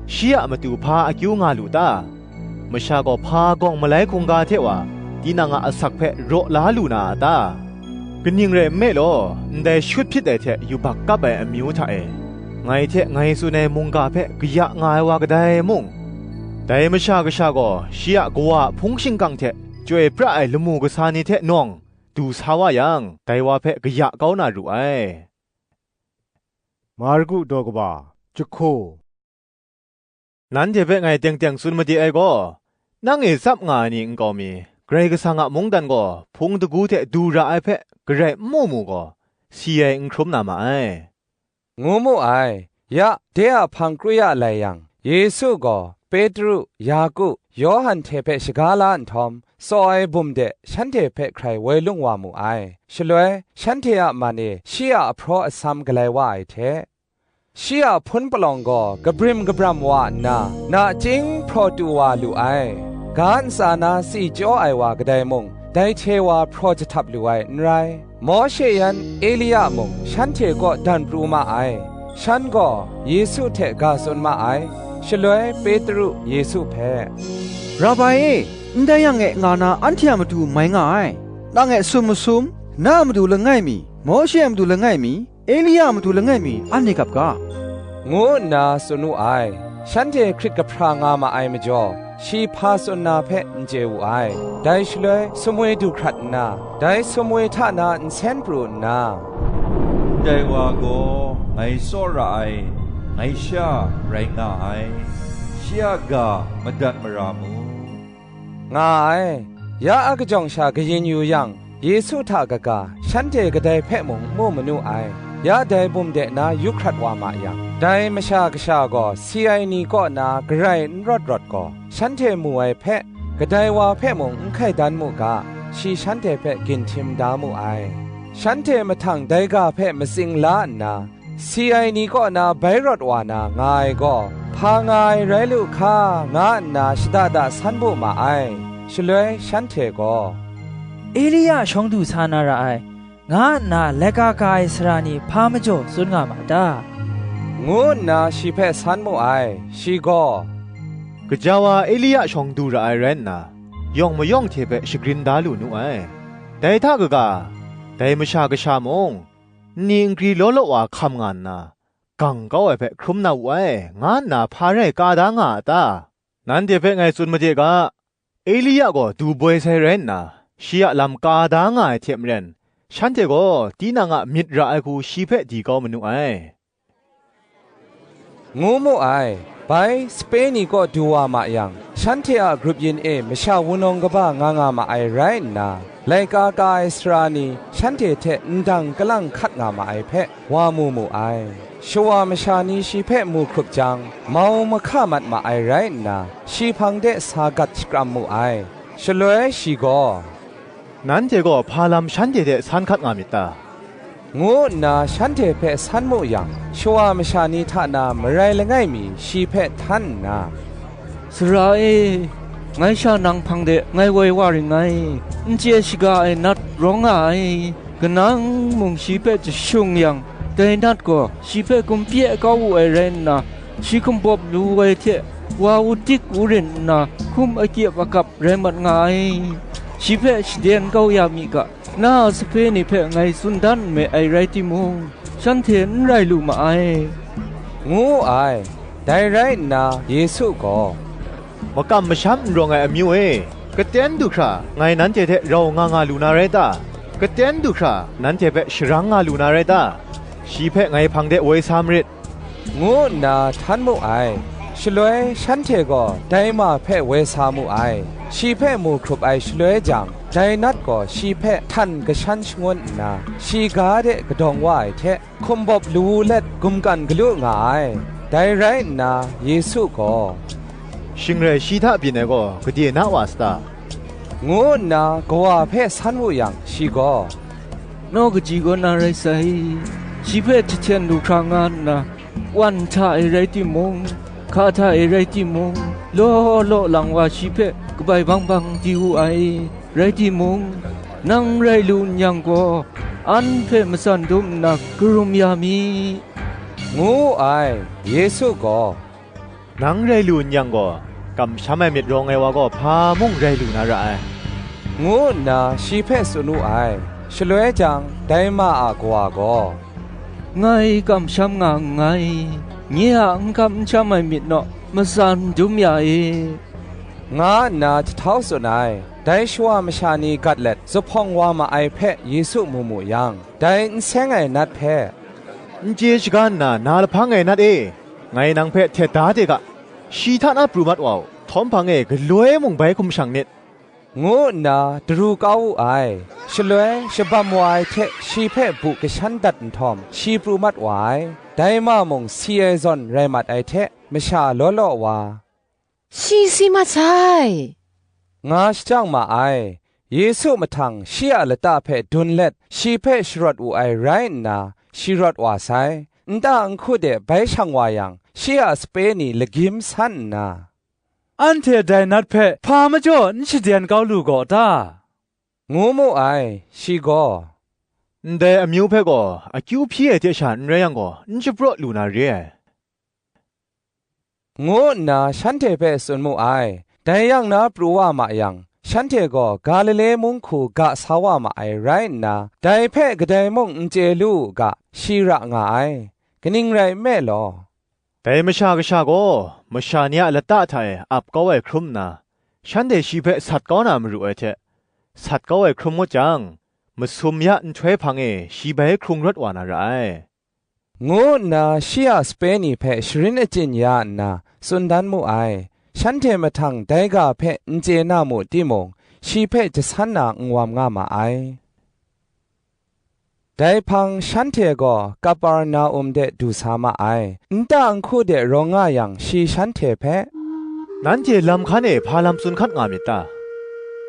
shi a matu hpa akyu nga lu ta? Masha gaw hpa gawng malai hkungga hte wa tinang a asak hpe raw la lu na a ta? Kaning rai nme law, ndai shut hpyit ai hte yubak kap ai amyu hta e, ngai hte ngai tsun ai mungga hpe kaya nga ai wa kadai mung, dai Masha Kasha gaw shi a Kawa a hpung shingkang hte chyoi pra ai lamu kasa ni hte nawng du sa wa yang, dai wa hpe kaya kau na ru ai." Marku daw kaba, jahku. Nanhte hpe ngai teng teng tsun made ai gaw, nang e tsap nga ai ni nkau mi, Karai Kasang a mungdan gaw hpung dagu hte du ra ai hpe garai n mu mu gaw, si ai n hkrum na ma ai, ngu mu ai. Ya, de a hpang kru ya lai yang, Yesu gaw Petru, Yaku, Yawhan hte hpe shaga la nhtawm, tsaw ai bum de shanhte hpe hkrai woi lung wa mu ai. Shaloi, shanhte a man e shi a ahpraw atsam galai wa ai hte, shi a hpun palawng gaw kabrim kabram wa nna, nachying hpraw tu wa lu ai. Ga ntsa na tsi chyaw ai wa kadai mung, dai hte wa hpraw jahtap lu ai n rai. Mawshe yan Elia mung shanhte kaw dan pru ma ai. Shan gaw Yesu hte ga tsun ma ai. Shaloi Petru Yesu hpe, "Rabai e, ndai yang e nga na anhte a matu mai nga ai. Nang e sum masum, na a matu langai mi, Mawshe a matu langai mi, Elia a matu langai mi, anhte gap ga," ngu nna tsun wu ai. Shanhte hkrit kahpra nga ma ai majaw, shi hpa tsun na hpe n chye wu ai. Dai shaloi sumwi du hkrat nna, dai sumwi hta na nsen pru nna, "Ndai wa gaw ngai tsawra ai, ngai sha rai nga ai, shi a ga madat mara mu," nga ai. Ya a kajawng sha kayin yu yang, Yesu hta kaga, shanhte kadai hpe mung n mu manu ai. Ya dai bum de na yu hkrat wa ma yang, dai Masha Kasha gaw si ai ni kaw na garai n rawt rawt gaw, shanhte mu ai hpe, kadai wa hpe mung n hkai dan mu ga, shi shanhte hpe ginhtim da mu ai. Shanhte mahtang dai ga hpe matsing la nna, si ai ni kaw na bai rawt wa na nga ai gaw, hpa nga ai rai lu hka, nga nna shada da san bu ma ai. Shaloi shanhte gaw, "Elia shawng du sa na ra ai, nga nna laika ka ai sara ni hpa majaw tsun nga ma ta?" ngu nna shi hpe san mu ai. Shi gaw, "Gaja wa Elia shawng du ra ai rai nna, yawng mayawng hte hpe shagrin da lu nu ai. Dai hta kaga, dai Masha Kasha mung, nni nkri law law wa hkam nga nna, gang kau ai hpe hkrum na wu ai, nga nna hpa rai ka da nga a ta? Nanhte hpe ngai tsun made ga, Elia gaw du boi sai rai nna, shi a lam ka da nga ai hte maren, shanhte gaw tinang a myit ra ai hku shi hpe di kau manu ai," ngu mu ai. Bai, sape ni kaw du wa ma yang, shanhte a grup yin e masha wunawng kaba nga nga ma ai rai nna, laika ka ai sara ni shanhte hte ndang kalang hkat nga ma ai hpe wa mu mu ai. Shawa masha ni shi hpe mu hkrup jang, mau mahka mat ma ai rai nna, shi hpang de sa gat shakram mu ai. Shaloi shi gaw, "Nanhte gaw hpa lam shanhte hte san hkat nga myit ta?" ngu nna shanhte hpe san mu yang, shawa masha ni hta na marai langai mi shi hpe htan nna, "Sara e, ngai sha nang hpang de ngai woi wa ring ngai, n chye shaga ai nat rawng nga ai, kanang mung shi hpe jashung yang, dai nat gaw shi hpe gumpye kau wu ai rai nna, shi hkumbawp lu ai hte, wa wudik wurin nna, hkum akyep akap rai mat nga ai. Shi hpe shaden kau ya mi ga, na a sape ni hpe ngai tsun dan nme ai rai timung, shanhte n rai lu ma ai," ngu wu ai. Dai rai nna, Yesu gaw, "Makam masham n rawng ai amyu e, katen du hkra ngai nanhte hte rau nga nga lu na rai ta? Katen du hkra nanhte hpe sharang nga lu na rai ta? Shi hpe ngai hpang de woi sa marit," ngu nna htan mu ai. Shaloi shanhte gaw dai ma hpe woi sa mu ai. Shi hpe mu hkrup ai shaloi jang, dai nat gaw shi hpe htan kashan shangun nna, shi ga de kadawng wa ai hte, hkumbawp lawu let gumkan galu nga ai. Dai rai nna, Yesu gaw, "Shing rai shi hta byin ai gaw gade na wa sata?" ngu nna kawa hpe san wu yang, shi gaw, "Naw kaji kaw na rai sai, shi hpe jahten lu hkra nga nna, wan hta e rai timung, hka hta e rai timung, law law lang wa shi hpe kabai bang bang di wu ai. Rai timung, nang rai lu n yang gaw, an hpe matsan dum nna karum ya mi," ngu wu ai. Yesu gaw, "Nang rai lu n yang gaw, kamsham ai myit rawng ai wa gaw hpa mung rai lu na ra ai," ngu nna shi hpe tsun wu ai. Shaloi jang, dai ma a kawa gaw, "Ngai kamsham nga nngai, nye a n kam n sham ai myit naw, matsan dum ya e," nga nna jahtau tsun ai. Dai shawa masha ni gat let zuphpawng wa ma ai hpe Yesu mu mu yang, dai n seng ai nat hpe, "N chye shaga nna na lahpang ai nat e, ngai nang hpe htet da de ga, shi hta na pru mat wa u, htawm hpang e galoi mung bai hkum shang nit," ngu nna daru kau wu ai. Shaloi, shabam wa ai hte shi hpe bu kashan dat nhtawm, shi pru mat wa ai. Dai ma mung si ai zawn rai mat ai hte, masha law law wa, "Shi si mat sai," nga shajang ma ai. Yesu mahtang shi a lata hpe dun let, shi hpe sharawt wu ai rai nna, shi rawt wa sai. Nta nhku de bai shang wa yang, shi a sape ni lagyim san nna, "Anhte dai nat hpe hpa majaw n shaden kau lu gaw ta?" ngu mu ai. Shi gaw, "Ndai amyu hpe gaw akyu hpyi ai hte sha n rai yang gaw, n shapraw lu na re ai," ngu nna shanhte hpe tsun mu ai. Dai yang na pru wa ma yang, shanhte gaw Galile mung hku ga sa wa ma ai rai nna, dai hpe kadai mung n chye lu u ga, shi ra nga ai. Kaning rai nme law, dai Masha Kasha gaw masha ni a lata hta e ap kau ai hkrum nna, shanhte shi hpe sat kau na maru ai hte, sat kau ai hkrum ngut jang, masum ya nhtoi hpang e shi bai hkrung rawt wa na ra ai, ngu nna shi a sape ni hpe sharin achyin ya nna tsun dan mu ai. Shanhte mahtang dai ga hpe n chye na mu timung, shi hpe jasan na n wam nga ma ai. Dai hpang shanhte gaw Kaperna-um de du sa ma ai. Nta nhku de rawng nga yang, shi shanhte hpe, "Nanhte lam hkan e hpa lam tsun hkat nga myit ta?"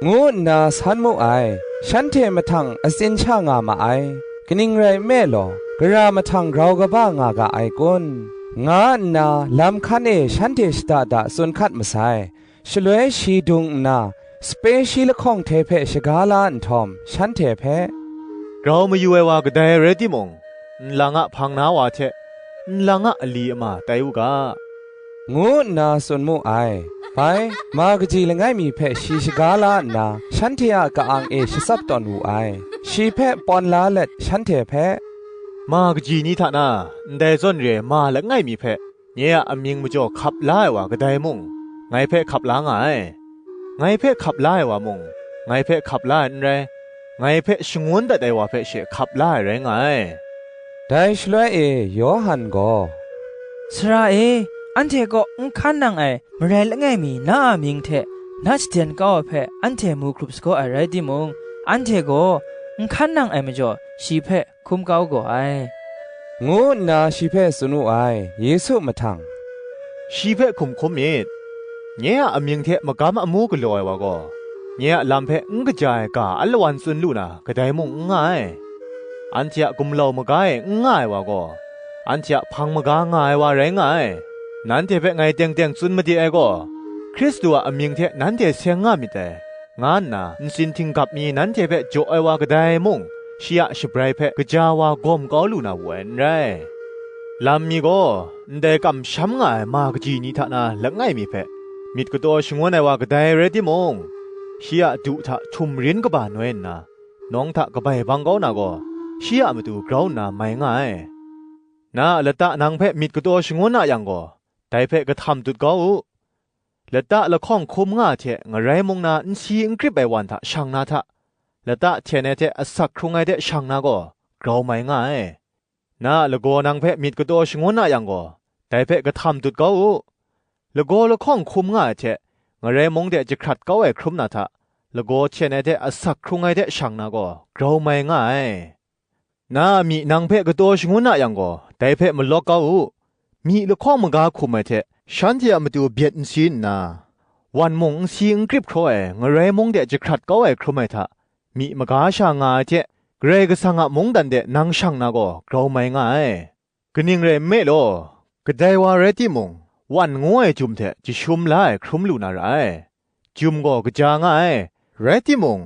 ngu nna san mu ai. Shanhte mahtang atsin sha nga ma ai. Kaning rai nme law, gara mahtang grau kaba nga ga ai kun? nga nna lam hkan e shanhte shada da tsun hkat masai. Shaloi shi dung nna, sape shi lahkawng hte hpe shaga la nhtawm, shanhte hpe, "Grau mayu ai wa kadai rai timung, nlang a hpang na wa hte, nlang a ali ama tai u ga," ngu nna tsun mu ai. Bai, ma kaji langai mi hpe shi shaga la nna, shanhte a ka-ang e shatsap tawn wu ai. Shi hpe pawn la let, shanhte hpe, "Ma kaji ni hta na, ndai zawn re ai ma langai mi hpe, nye a amying majaw hkap la ai wa kadai mung, ngai hpe hkap la nga ai. Ngai hpe hkap la ai wa mung, ngai hpe hkap la ai n rai, ngai hpe shangun dat ai wa hpe she hkap la ai rai nga ai." Dai shaloi e Yawhan gaw, "Sara e, anhte kaw n hkan nang ai marai langai mi na a mying hte nat shaden kau ai hpe anhte mu hkrup sagaw ai rai timung, anhte gaw n hkan nang ai majaw shi hpe hkum kau gaw ai," ngu nna shi hpe tsun wu ai. Yesu mahtang, "Shi hpe hkum hkum myit. Nye a amying hte magam amu galaw ai wa gaw, nye a lam hpe n kaja ai ga alawan tsun lu na, kadai mung n nga ai. Anhte a gumlau maga e n nga ai wa gaw, anhte a hpang maga nga ai wa rai nga ai. Nanhte hpe ngai teng teng tsun made ai gaw, Hkristu a amying hte nanhte seng nga myit dai, nga nna ntsin htinggap mi nanhte hpe jaw ai wa kadai mung, shi a shabrai hpe gaja wa gawm kau lu na wu ai n rai. Lam mi gaw, ndai kamsham nga ai ma kaji ni hta na langai mi hpe, myit kataw shangun ai wa kadai rai timung, shi a du hta htum rin kaba noi nna, nawng hta kabai bang kau na gaw, shi a matu grau nna mai nga ai. Na a lata nang hpe myit kataw shangun a yang gaw, dai hpe kahtam dut kau u. Lata lahkawng hkum nga ai hte ngarai mung na nsi n krip ai wan hta shang na hta, lata hten ai hte asak hkrung ai hte shang na gaw, grau mai nga ai. Na a lagaw nang hpe myit kataw shangun a yang gaw, dai hpe kahtam dut kau u. Lagaw lahkawng hkum nga ai hte, ngarai mung de jahkrat kau ai hkrum na hta, lagaw hten ai hte asak hkrung ai hte shang na gaw, grau mai nga ai. Na a myi nang hpe kataw shangun a yang gaw, dai hpe malawk kau u. Myi lahkawng maga hkum ai hte, shanhte a matu byet nsi nna, wan mung nsi n krip hkraw ai ngarai mung de jahkrat kau ai hkrum ai hta, myi maga sha nga ai hte, Karai Kasang a mungdan de nang shang na gaw, grau mai nga ai. Kaning rai nme law, kadai wa rai timung, wan ngu ai jum hte jashum la ai hkrum lu na ra ai. Jum gaw kaja nga ai, rai timung,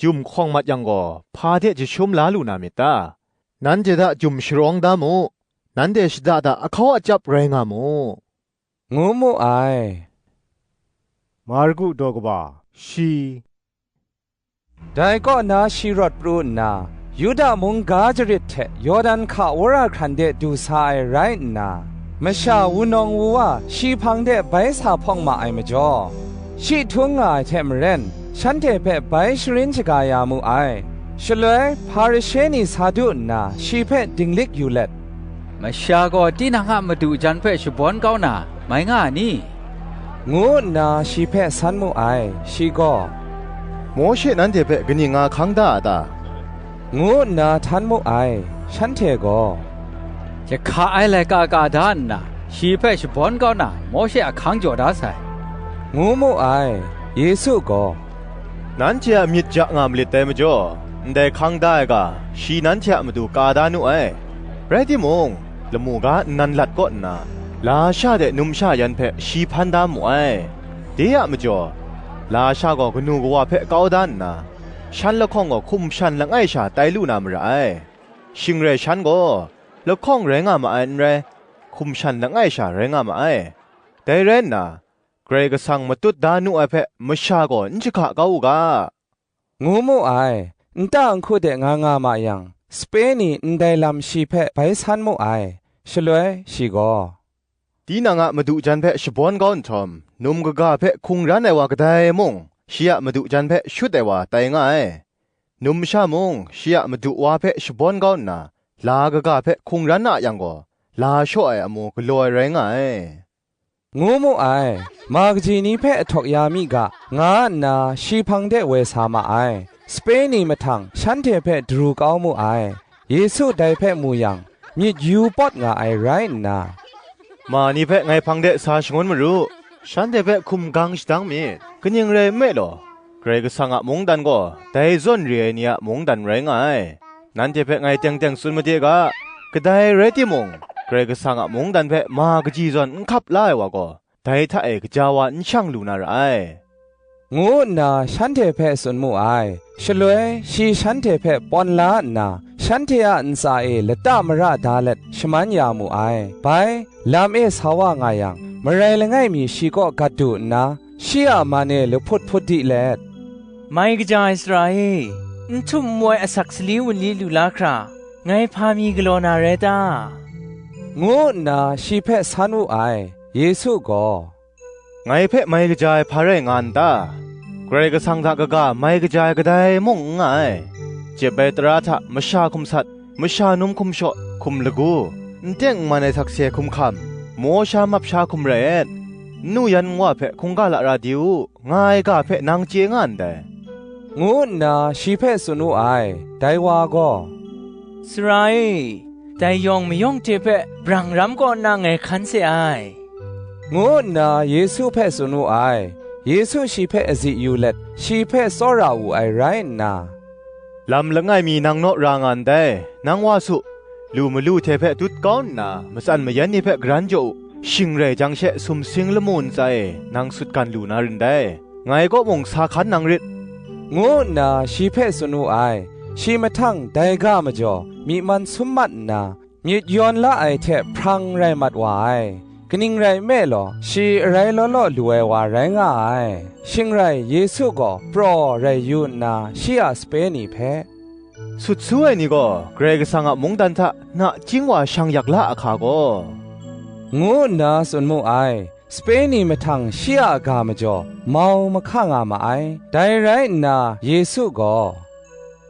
jum hkawng mat yang gaw, hpa hte jashum la lu na myit ta? Nanhte hta jum sharawng da mu, nanhte shada da ahkau a chyap rai nga mu, ngu mu ai. Marku daw kaba shi. Dai kaw na shi rawt pru nna, Yuda mung ga jarit hte Yawdan hka wora hkran de du sa ai rai nna, masha wunawng wu wa shi hpang de bai sa hpawng ma ai majaw, shi htung nga ai hte maren, shanhte hpe bai sharin shaga ya mu ai. Shaloi Hparishe ni sa du nna, shi hpe dinglik yu let, "Masha gaw tinang a madu jan hpe shabawn kau na, mai nga a ni?" ngu nna shi hpe san mu ai. Shi gaw, "Mawshe nanhte hpe kaning nga hkang da a ta?" ngu nna htan mu ai. Shanhte gaw, "Jahka ai laika ka da nna, shi hpe shabawn kau na, Mawshe a hkang jaw da sai," ngu mu ai. Yesu gaw, "Nanhte a myit ja nga malit dai majaw, ndai hkang da ai ga, shi nanhte a matu ka da nu ai. Rai timung, lamu ga nnan lat kaw nna, lasha de numsha yan hpe shi hpan da mu ai. De a majaw, lasha gaw kanu kawa hpe kau da nna, shan lahkawng gaw hkum shan langai sha tai lu na mara ai. Shing rai shan gaw lahkawng rai nga ma ai n rai, hkum shan langai sha rai nga ma ai. Dai rai nna, Karai Kasang matut da nu ai hpe masha gaw n jahka kau u ga," ngu mu ai. Nta nhku de nga nga ma yang, sape ni ndai lam shi hpe bai san mu ai. Shaloi shi gaw, "Tinang a madu jan hpe shabawn kau nhtawm, num kaga hpe hkungran ai wa kadai mung, shi a madu jan hpe shut ai wa tai nga ai. Numsha mung, shi a madu wa hpe shabawn kau nna, la kaga hpe hkungran a yang gaw, la shaw ai amu galaw ai rai nga ai," ngu mu ai. Ma kaji ni hpe ahtawk ya mi ga, nga nna shi hpang de woi sa ma ai. Sape ni mahtang shanhte hpe daru kau mu ai. Yesu dai hpe mu yang, myit yu pawt nga ai rai nna, "Ma ni hpe ngai hpang de sa shangun maru, shanhte hpe hkum gang shadang myit. Kaning rai nme law, Karai Kasang a mungdan gaw dai zawn re ai ni a mungdan rai nga ai. Nanhte hpe ngai teng teng tsun made ga, kadai rai timung, Karai Kasang a mungdan hpe ma kaji zawn n hkap la ai wa gaw, dai hta e gaja wa n shang lu na ra ai," ngu nna shanhte hpe tsun mu ai. Shaloi shi shanhte hpe pawn la nna, shanhte a ntsa e lata mara da let shaman ya mu ai. Bai, lam e sa wa nga yang, marai langai mi shi kaw gat du nna, shi a man e lahput hput di let, "Mai kaja ai sara e, n htum n woi asak sali wunli lu la hkra, ngai hpa mi galaw na rai ta?" ngu nna shi hpe san wu ai. Yesu gaw, "Ngai hpe mai kaja ai hpa rai nga n ta? Karai Kasang hta kaga mai kaja ai kadai mung n nga ai. Jep ai tara hta masha hkum sat, masha num hkum shaw, hkum lagu, n teng n man ai sakse hkum hkam, maw sha map sha hkum rai et. N nu yan nwa hpe hkungga lara di u, nga ai ga hpe nang chye nga ndai," ngu nna shi hpe tsun wu ai. Dai wa gaw, "Sara e, dai yawng mayawng hte hpe brang ram kaw nna ngai hkan se ai," ngu nna Yesu hpe tsun wu ai. Yesu shi hpe azi yu let, shi hpe tsawra wu ai rai nna, "Lam langai mi nang naw ra nga ndai, nang wa su, lu malu hte hpe tut kau nna, matsan mayan ni hpe garan jaw u, shing rai jang she sumsing lamu ntsa e nang sutgan lu na rin dai, ngai kaw mung sa hkan nang rit," ngu nna shi hpe tsun wu ai. Shi mahtang dai ga majaw myi man sum mat nna, myit yawn la ai hte hprang rai mat wa ai. Kaning rai nme law, shi arai law law lu ai wa rai nga ai. Shing rai, Yesu gaw praw rai yu nna, shi a sape ni hpe, "Sut su ai ni gaw Karai Kasang a mungdan hta nachying wa shang yak la ahka gaw," ngu nna tsun mu ai. Sape ni mahtang shi a ga majaw mau mahka nga ma ai. Dai rai nna, Yesu gaw,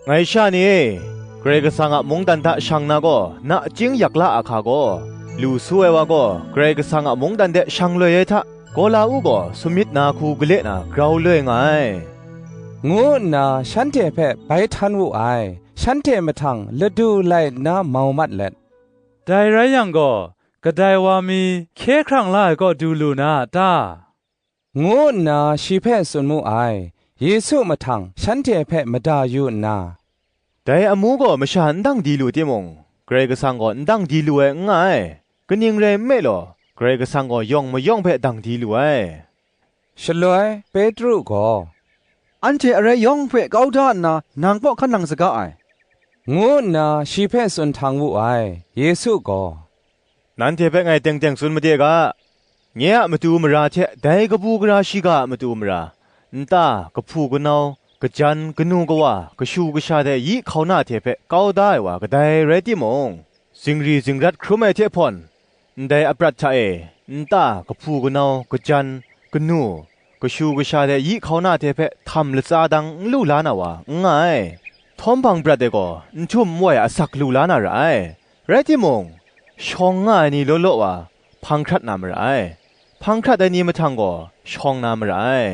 "Ngai sha ni e, Karai Kasang a mungdan hta shang na gaw nachying yak la ahka gaw, lu su ai wa gaw Karai Kasang a mungdan de shang loi ai hta, gaw la u gaw, sumyit na hku gale na grau loi nga ai," ngu nna shanhte hpe bai htan wu ai. Shanhte mahtang ladu lai nna mau mat let, "Dai rai yang gaw, kadai wa mi hkye hkrang la ai kaw du lu na a ta?" ngu nna shi hpe tsun mu ai. Yesu mahtang shanhte hpe mada yu nna, "Dai amu gaw masha n dang di lu timung, Karai Kasang gaw n dang di lu ai n nga ai. Kaning rai nme law, Karai Kasang gaw yawng mayawng hpe dang di lu ai." Shaloi Petru gaw, "Anhte arai yawng hpe kau da nna, nang kaw hkan nang saga ai," ngu nna shi hpe tsun htang wu ai. Yesu gaw, "Nanhte hpe ngai teng teng tsun made ga, nye a matu mara hte dai kabu gara shiga a matu mara, nta, kahpu kanau, kajan, kanu kawa, kashu kasha hte yi hkauna hte hpe kau da ai wa kadai rai timung, zingri zingrat hkrum ai hte hpawn, ndai aprat hta e nta, kahpu kanau, kajan, kanu, kashu kasha hte yi hkauna hte hpe htam latsa dang n lu la na wa n nga ai. Htawm hpang prat e gaw n htum n wai asak lu la na ra ai. Rai timung, shawng nga ai ni law law wa, hpang hkrat na mara ai. Hpang hkrat ai ni mahtang gaw, shawng na mara ai,"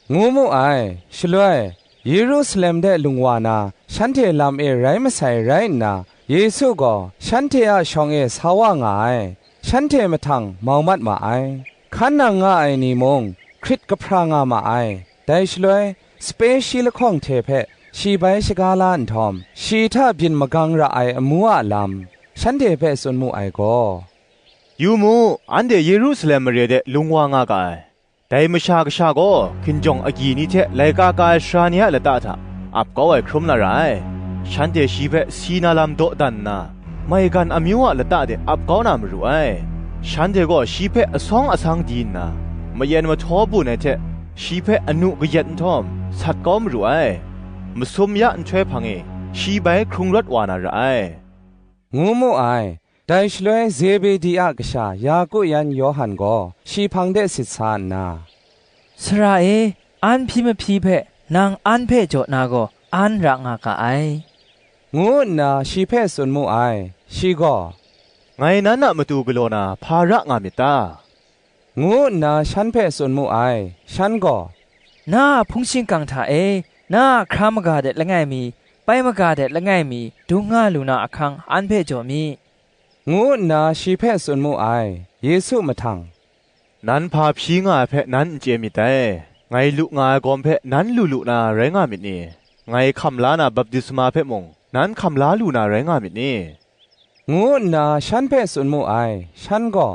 ngu mu ai. Shaloi, Yerusalem de lung wa na, shanhte lam e rai masai rai nna, Yesu gaw shanhte a shawng e sa wa nga ai. Shanhte mahtang mau mat ma ai. Hkan nang nga ai ni mung, hkrit kahpra nga ma ai. Dai shaloi, sape shi lahkawng hte hpe shi bai shaga la nhtawm, shi hta byin magang ra ai amu a lam, shanhte hpe tsun mu ai gaw, Yu mu, anhte Yerusalem mare de lung wa nga ga ai. Dai Masha Kasha gaw hkinjawng agyi ni hte laika ka ai sara ni a lata hta ap kau ai hkrum na ra ai. Shanhte shi hpe si na lam dawdan nna, maigan amyu a lata de ap kau na maru ai. Shanhte gaw shi hpe asawng asang di nna, mayen mahtaw bun ai hte shi hpe anu kayat nhtawm, sat kau maru ai. Masum ya nhtoi hpang e, shi bai hkrung rawt wa na ra ai, ngu mu ai. Dai shaloi Zebedi a kasha Yaku yan Yawhan gaw shi hpang de sit sa nna, "Sara e, an hpyi mahpyi hpe nang an hpe jaw na gaw, an ra nga ga ai," ngu nna shi hpe tsun mu ai. Shi gaw, "Ngai nan a matu galaw na hpa ra nga myit ta?" ngu nna shan hpe tsun mu ai. Shan gaw, "Na a hpung shingkang hta e, na a hkra maga de langai mi, pai maga de langai mi, dung nga lu na ahkang an hpe jaw mi," ngu nna shi hpe tsun mu ai. Yesu mahtang, "Nan hpa hpyi nga ai hpe nan n chye myit dai. Ngai lu nga ai gawm hpe nan lu lu na rai nga myit ni? Ngai hkam la na baptisma hpe mung, nan hkam la lu na rai nga myit ni?" ngu nna shan hpe tsun mu ai. Shan gaw,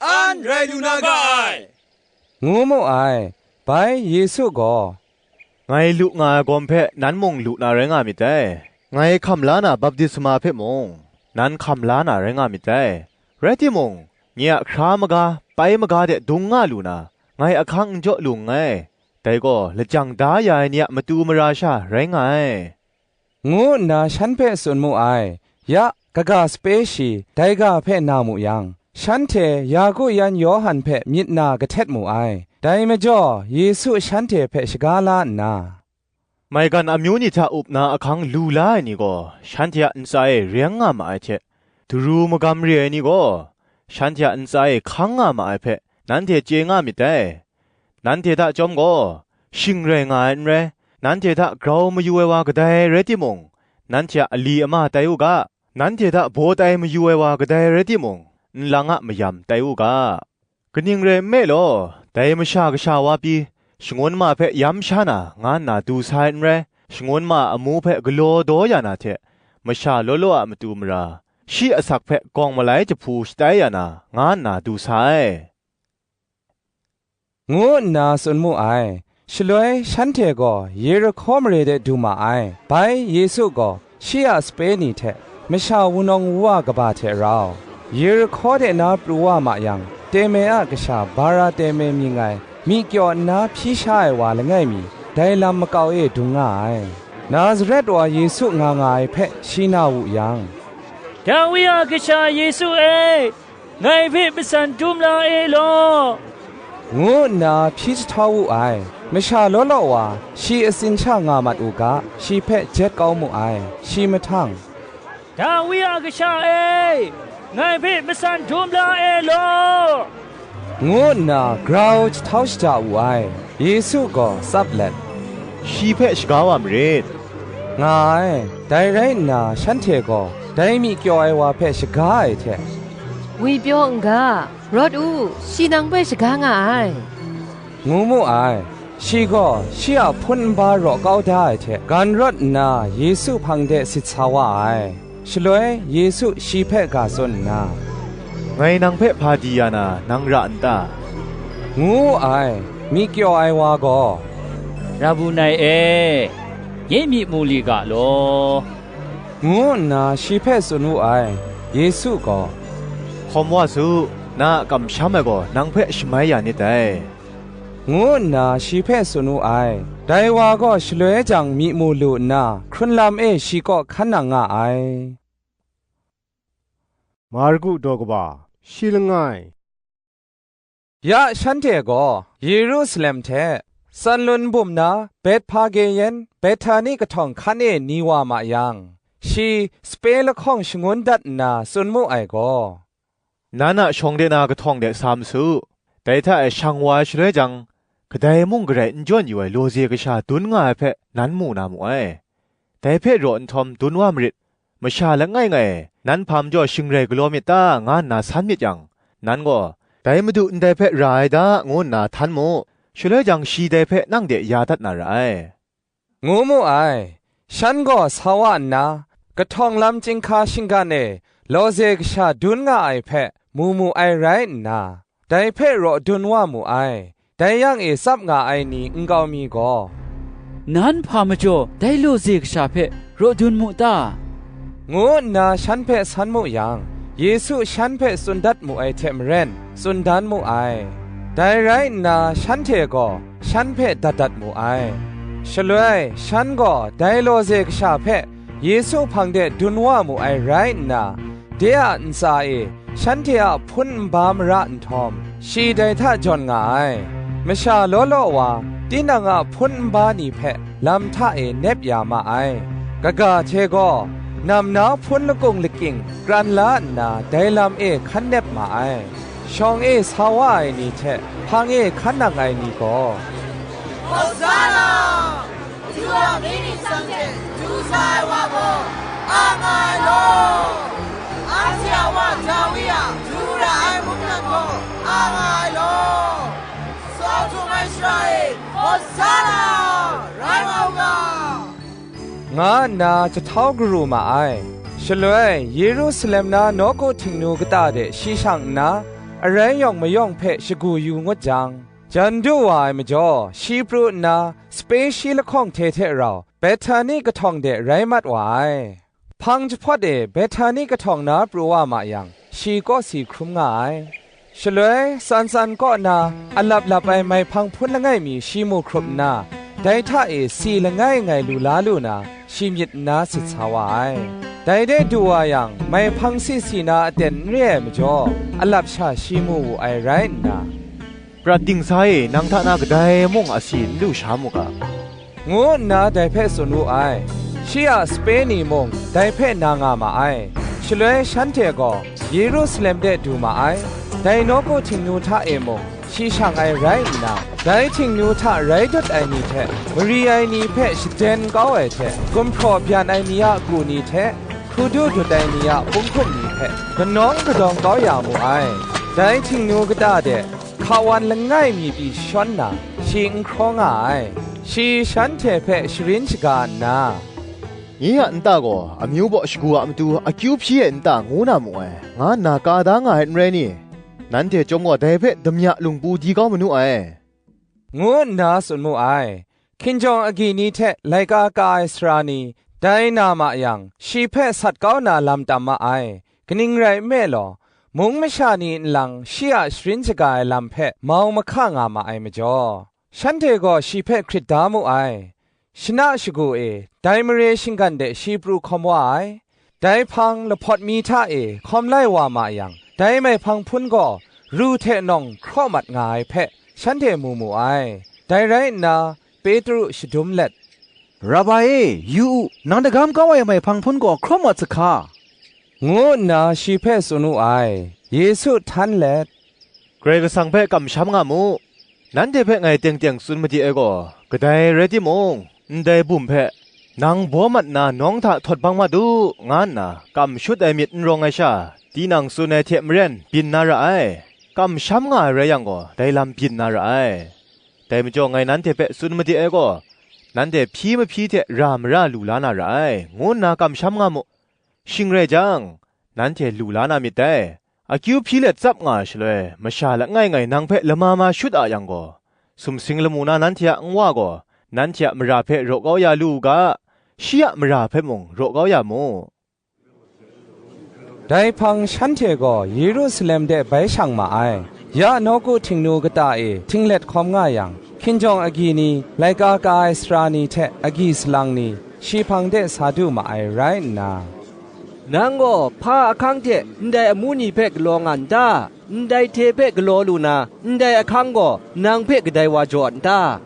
"An rai lu na ga ai," ngu mu ai. Bai Yesu gaw, "Ngai lu nga ai gawm hpe nan mung lu na rai nga myit dai. Ngai hkam la na baptisma hpe mung, nan hkam la na rai nga myit dai. Rai timung, nye a hkra maga, pai maga de dung nga lu na, ngai ahkang n jaw lu nngai. Dai gaw lajang da ya ai ni a matu mara sha rai nga ai," ngu nna shan hpe tsun mu ai. Ya, kaga sape shi dai ga hpe na mu yang, shanhte Yaku yan Yawhan hpe myit na kahtet mu ai. Dai majaw Yesu shanhte hpe shaga la nna, "Maigan amyu ni hta up na ahkang lu la ai ni gaw, shanhte a ntsa e reng nga ma ai hte, daru magam re ai ni gaw, shanhte a ntsa e hkang nga ma ai hpe, nanhte chye nga myit dai. Nanhte hta chyawm gaw, shing rai nga ai n rai, nanhte hta grau mayu ai wa kadai rai timung, nanhte a ali ama tai u ga, nanhte hta baw tai mayu ai wa kadai rai timung, nlang a mayam tai u ga. Kaning rai nme law, dai Masha Kasha wa pyi, shangun ma hpe yam sha na, nga nna du sa ai n rai, shangun ma a amu hpe galaw daw ya na hte, masha law law a matu mara, shi asak hpe gawng malai jahpu shatai ya na, nga nna du sa ai," ngu nna tsun mu ai. Shaloi shanhte gaw Yerihko mare de du ma ai. Bai Yesu gaw shi a sape ni hte masha wunawng wu wa kaba hte rau, Yerihko de na pru wa ma yang, Teme a kasha Bara-Teme mying ai, myi kyaw nna hpyi sha ai wa langai mi, dai lam makau e dung nga ai. Nazaret wa Yesu nga nga ai hpe shi na wu yang, "Dawi a kasha Yesu e, ngai hpe matsan dum la e law," ngu nna hpyi jahtau wu ai. Masha law law wa shi atsin sha nga mat u ga, shi hpe jet kau mu ai. Shi mahtang, "Dawi a kasha e, ngai hpe matsan dum la e law," ngu nna grau jahtau shada wu ai. Yesu gaw tsap let, "Shi hpe shaga wa marit," nga ai. Dai rai nna, shanhte gaw dai myi kyaw ai wa hpe shaga ai hte, "Ngwipyaw n ga, rawt u, shi nang hpe shaga nga ai," ngu mu ai. Shi gaw shi a hpun nba raw kau da ai hte gan rawt nna, Yesu hpang de sit sa wa ai. Shaloi Yesu shi hpe ga tsun nna, "Ngai nang hpe hpa di ya na, nang ra n ta?" ngu wu ai. Myi kyaw ai wa gaw, "Rabunai e, nye myi mu li ga law," ngu nna shi hpe tsun wu ai. Yesu gaw, "Hkawm wa su, na a kamsham ai gaw nang hpe shamai ya nit dai," ngu nna shi hpe tsun wu ai. Dai wa gaw shaloi jang myi mu lu nna, hkrun lam e shi kaw hkan nang nga ai. Marku daw kaba, shi langai. Ya shanhte gaw Yerusalem hte Tsanlun bum na Betphage yan Behtani kahtawng hkan e ni wa ma yang, shi sape lahkawng shangun dat nna tsun mu ai gaw, "Nan a shawng de na kahtawng de sa ma su. Dai hta e shang wa ai shaloi jang, kadai mung garai n jawn yu ai lawze kasha dun nga ai hpe nan mu na mu ai. Dai hpe raw nhtawm dun wa marit. Masha langai ngai nan hpa majaw shing rai galaw myit ta, nga nna san myit yang, nan gaw, 'Dai Madu ndai hpe ra ai da,' ngu nna htan mu. shaloi jang shi dai hpe nang de ya dat na ra ai," ngu mu ai. Shan gaw sa wa nna, kahtawng lam chyinghka shinggan e lawze kasha dun nga ai hpe mu mu ai rai nna, dai hpe raw dun wa mu ai. Dai yang e tsap nga ai ni nkau mi gaw, "Nan hpa majaw dai lawze kasha hpe raw dun mu ta?" ngu nna shan hpe san mu yang, Yesu shan hpe tsun dat mu ai hte maren, tsun dan mu ai. Dai rai nna, shanhte gaw shan hpe dat dat mu ai. Shaloi, shan gaw dai lawze kasha hpe Yesu hpang de dun wa mu ai rai nna, de a ntsa e shanhte a hpun nba mara nhtawm, shi dai hta jawn nga ai. Masha law law wa, tinang a hpun nba ni hpe lam hta e nep ya ma ai. Kaga hte gaw, nam na hpun lakung lakying kran la nna, dai lam e hkan nep ma ai. Shawng e sa wa ai ni hte hpang e hkan nang ai ni gaw, "Hosanna! Madu a myit ningsang hte du sa ai wa gaw, a nga ai law! Anhte a wa Dawi a du ra ai mungdan gaw, a nga ai law! Tsawm htum ai Sara e, Hosanna! Rai nga u ga," nga nna jahtau garu ma ai. Shaloi, Yerusalem na nawku Htingnu kata de shi shang nna, arai yawng mayawng hpe shagu yu ngut jang, jan du wa ai majaw, shi pru nna, sape shi lahkawng hte hte rau Behtani kahtawng de rai mat wa ai. Hpang jahpawt e Behtani kahtawng na pru wa ma yang, shi kawsi hkrum nga ai. Shaloi, tsan tsan kaw na alap lap ai maihpang hpun langai mi shi mu hkrup nna, dai hta e si langai ngai lu la lu na, shi myit nna sit sa wa ai. Dai de du wa yang, maihpang si si na aten n re ai majaw, alap sha shi mu wu ai rai nna, "Prat dingsa e, nang hta na kadai mung asi n lu sha mu ga," ngu nna dai hpe tsun wu ai. Shi a sape ni mung dai hpe na nga ma ai. Shaloi shanhte gaw Yerusalem de du ma ai. Dai nawku Htingnu hta e mung shi shang ai rai nna, dai Htingnu hta rai dut ai ni hte mari ai ni hpe shaden kau ai hte, gumhpraw byan ai ni a ku ni hte, hkrudu dut ai ni a punghkun ni hpe kanawng kadawng kau ya mu ai. Dai Htingnu kata de hkawan langai mi pyi shawn na, shi n hkraw nga ai. Shi shanhte hpe sharin shaga nna, "Nye a nta gaw amyu baw shagu a matu akyu hpyi ai nta ngu na mu ai, nga nna ka da nga ai, n rai ni? Nanhte chyawm gaw dai hpe damya lungpu di kau manu ai," ngu nna tsun mu ai. Hkinjawng agyi ni hte laika ka ai sara ni, dai na ma yang, shi hpe sat kau na lam tam ma ai. Kaning rai nme law, mung masha ni nlang shi a sharin shaga ai lam hpe mau mahka nga ma ai majaw, shanhte gaw shi hpe hkrit da mu ai. Shana shagu e, dai mare shinggan de shi pru hkawm wa ai. Dai hpang lahpawt mi hta e hkawm lai wa ma yang, dai maihpang hpun gaw ru hte nawng hkraw mat nga ai hpe shanhte mu mu ai. Dai rai nna, Petru shadum let, "Rabai e, yu u, nang dagam kau ai maihpang hpun gaw hkraw mat sa hka," ngu nna shi hpe tsun wu ai. Yesu htan let, "Karai Kasang hpe kamsham nga mu. Nanhte hpe ngai teng teng tsun made ai gaw, kadai rai timung, ndai bum hpe, 'Nang baw mat nna nawng hta htawt bang mat u,' nga nna kam shut ai myit n rawng ai sha, tinang tsun ai hte maren byin na ra ai. Kamsham nga ai rai yang gaw, dai lam byin na ra ai. Dai majaw ngai nanhte hpe tsun made ai gaw, nanhte hpyi mahpyi hte ra mara lu la na ra ai, ngu nna kamsham nga mu. Shing rai jang, nanhte lu la na myit dai. Akyu hpyi let tsap nga ai shaloi, masha langai ngai nang hpe lama ma shut a yang gaw, sumsing lamu na nanhte a Nwa gaw, nanhte a mara hpe raw kau ya lu u ga, shi a mara hpe mung raw kau ya mu." Dai hpang shanhte gaw Yerusalem de bai shang ma ai. Ya nawku Htingnu kata e htinglet hkawm nga yang, hkinjawng agyi ni, laika ka ai sara ni hte agyi salang ni, shi hpang de sa du ma ai rai nna, "Nang gaw hpa ahkang hte ndai amu ni hpe galaw nga n ta? Ndai hte hpe galaw lu na, ndai ahkang gaw nang hpe kadai wa jaw n ta?"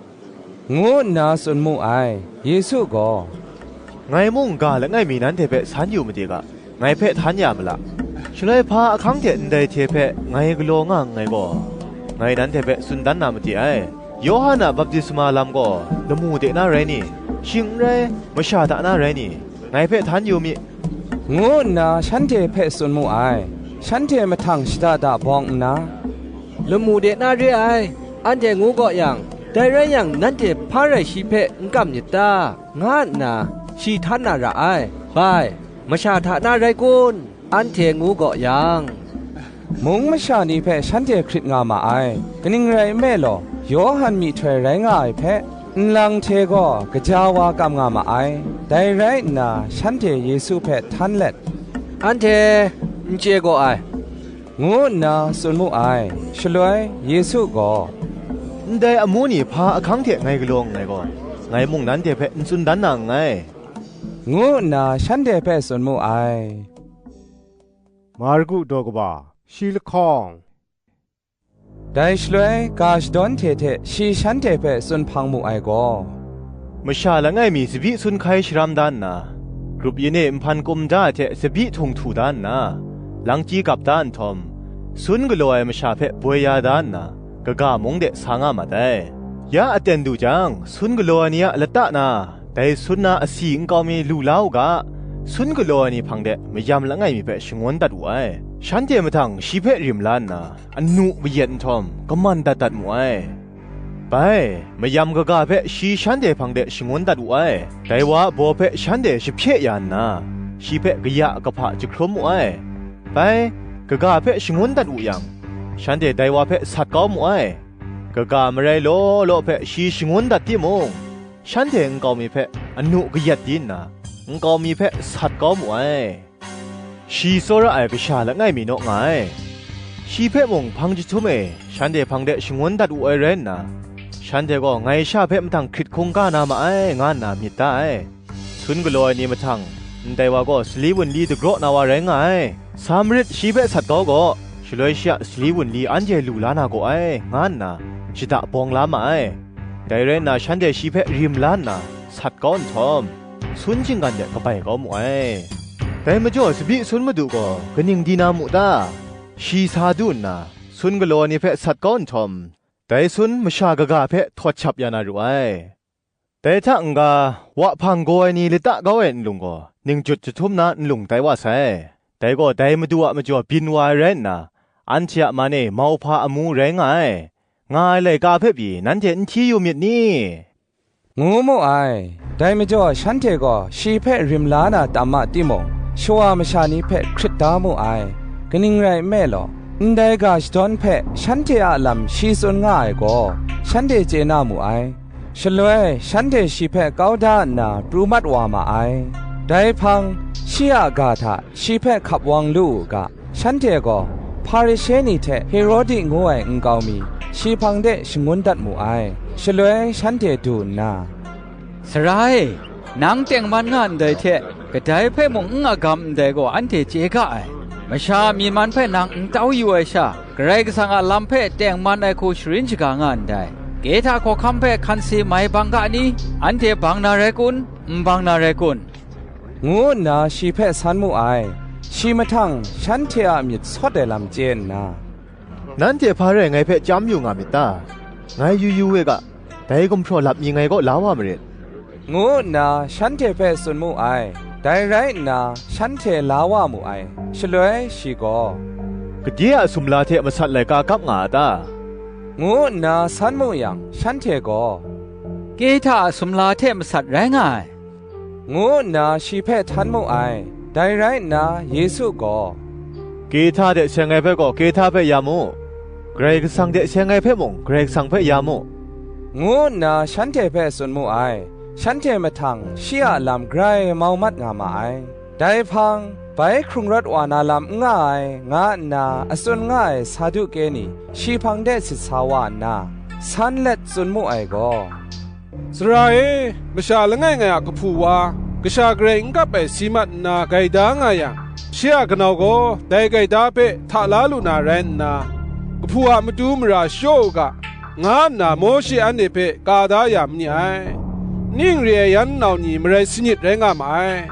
ngu nna tsun mu ai. Yesu gaw, "Ngai mung ga langai mi nanhte hpe san yu made ga, ngai hpe htan ya ma la. Shaloi hpa ahkang hte ndai hte hpe ngai galaw nga nngai gaw, ngai nanhte hpe tsun dan na made ai. Yawhan a baptisma lam gaw lamu de na rai ni? Shing n rai, masha hta na rai ni? Ngai hpe htan yu mi," ngu nna shanhte hpe tsun mu ai. Shanhte mahtang shada da bawng nna, "Lamu de na re ai, anhte ngu gaw yang, Dai rai yang, nanhte hpa rai shi hpe n kam myit ta? Nga nna shi htan na ra ai. Bai, masha hta na rai kun? Anhte ngu gaw yang, mung masha ni hpe shanhte hkrit nga ma ai. Kaning rai nme law, Yawhan myihtoi rai nga ai hpe, nlang hte gaw kaja wa kam nga ma ai. Dai rai nna, shanhte Yesu hpe htan let, "Anhte n chye gaw ai," ngu nna tsun mu ai. Shaloi Yesu gaw, "Ndai amu ni hpa ahkang hte ngai galaw nngai gaw, ngai mung nanhte hpe n tsun dan na nngai," ngu nna shanhte hpe tsun mu ai. Marku daw kaba, shi lahkawng. Dai shaloi, ga shadawn hte hte shi shanhte hpe tsun hpang mu ai gaw, masha langai mi tsabyi sun hkai sharam da nna, grup yin e nhpan kum da ai hte tsabyi htung htu da nna, langchyi gap da nhtawm, sun galaw ai masha hpe boi ya da nna, kaga mung de sa nga mat ai. Ya aten du jang, sun galaw ai ni a lata na, dai sun na asi nkau mi lu la u ga, sun galaw ai ni hpang de mayam langai mi hpe shangun dat wu ai. Shanhte mahtang shi hpe rim la nna, anu kayat nhtawm, kaman dat dat mu ai. Bai, mayam kaga hpe shi shanhte hpang de shangun dat wu ai. Dai wa a baw hpe shanhte shahpye ya nna, shi hpe kaya kahpa jahkrum mu ai. Bai, kaga hpe shangun dat wu yang, shanhte dai wa hpe sat kau mu ai. Kaga marai law law hpe shi shangun dat timung, shanhte nkau mi hpe anu kayat di nna, nkau mi hpe sat kau mu ai. Shi tsawra ai kasha langai mi naw nga ai. Shi hpe mung hpang jahtum e shanhte hpang de shangun dat wu ai rai nna, shanhte gaw ngai sha hpe mahtang hkrit hkungga na ma ai, nga nna myit da ai. Sun galaw ai ni mahtang, ndai wa gaw sali wunli dagraw na wa rai nga ai. Sa marit, shi hpe sat kau gaw, shaloi shi a sali wunli anhte lu la na gaw ai, nga nna shada bawng la ma ai. Dai rai nna, shanhte shi hpe rim la nna sat kau nhtawm, sun shinggan de kabai kau mu ai. Dai majaw tsabyi sun madu gaw kaning di na mu ta? Shi sa du nna, sun galaw ai ni hpe sat kau nhtawm, dai sun masha kaga hpe htawt shap ya na ru ai. Dai hta n-ga, wa hpang gaw ai ni lata kau ai nlung gaw, ningjut jahtum na nlung tai wa sai. Dai gaw dai Madu a majaw byin wa ai rai nna, anhte a man e mauhpa amu rai nga ai, nga ai laika hpe pyi nanhte n hti yu myit ni? Ngu mu ai. Dai majaw shanhte gaw shi hpe rim la na tam ma timung, shawa masha ni hpe hkrit da mu ai. Kaning rai nme law, ndai ga shadawn hpe shanhte a lam shi tsun nga ai gaw, shanhte chye na mu ai. Shaloi, shanhte shi hpe kau da nna pru mat wa ma ai. Dai hpang, shi a ga hta shi hpe hkap wang lu u ga, shanhte gaw Hparishe ni hte Herodi ngu ai nkau mi, shi hpang de shangun dat mu ai. Shaloi shanhte du nna, "Sara e, nang tengman nga ndai hte, kadai hpe mung n agam ndai gaw anhte chye ga ai. Masha a myi man hpe nang n tau yu ai sha, Karai Kasang a lam hpe tengman ai hku sharin shaga nga ndai. Kehta hkawhkam hpe hkan se mai bang ga ni? Anhte bang na rai kun? N bang na rai kun?" ngu nna shi hpe san mu ai. Shi mahtang shanhte a myit sawt ai lam chye nna, "Nanhte hpa rai ngai hpe chyam yu nga myit ta? Ngai yu yu we ga, dai gumhpraw lap mi ngai kaw la wa marit," ngu nna shanhte hpe tsun mu ai. Dai rai nna, shanhte la wa mu ai. Shaloi shi gaw, "Gade a sumla hte masat laika kap nga a ta?" ngu nna san mu yang, shanhte gaw, "Kehta a sumla hte masat rai nga ai," ngu nna shi hpe htan mu ai. Dai rai nna, Yesu gaw, "Kehta de seng ai hpe gaw Kehta hpe ya mu, Karai Kasang de seng ai hpe mung Karai Kasang hpe ya mu," ngu nna shanhte hpe tsun mu ai. Shanhte mahtang shi a lam grai mau mat nga ma ai. Dai hpang, bai hkrung rawt wa na lam n nga ai, nga nna a tsun nga ai Saduke ni shi hpang de sit sa wa nna, san let tsun mu ai gaw, "Sara e, masha langai ngai a kahpu wa, kasha garai n kap ai si mat nna gaida nga yang, shi a kanau gaw dai gaida hpe hta la lu na rai nna, kahpu a matu mara shaw u ga, nga nna Mawshe anhte hpe ka da ya ma ni ai. Ning re ai yan nau ni marai sanit rai nga ma ai.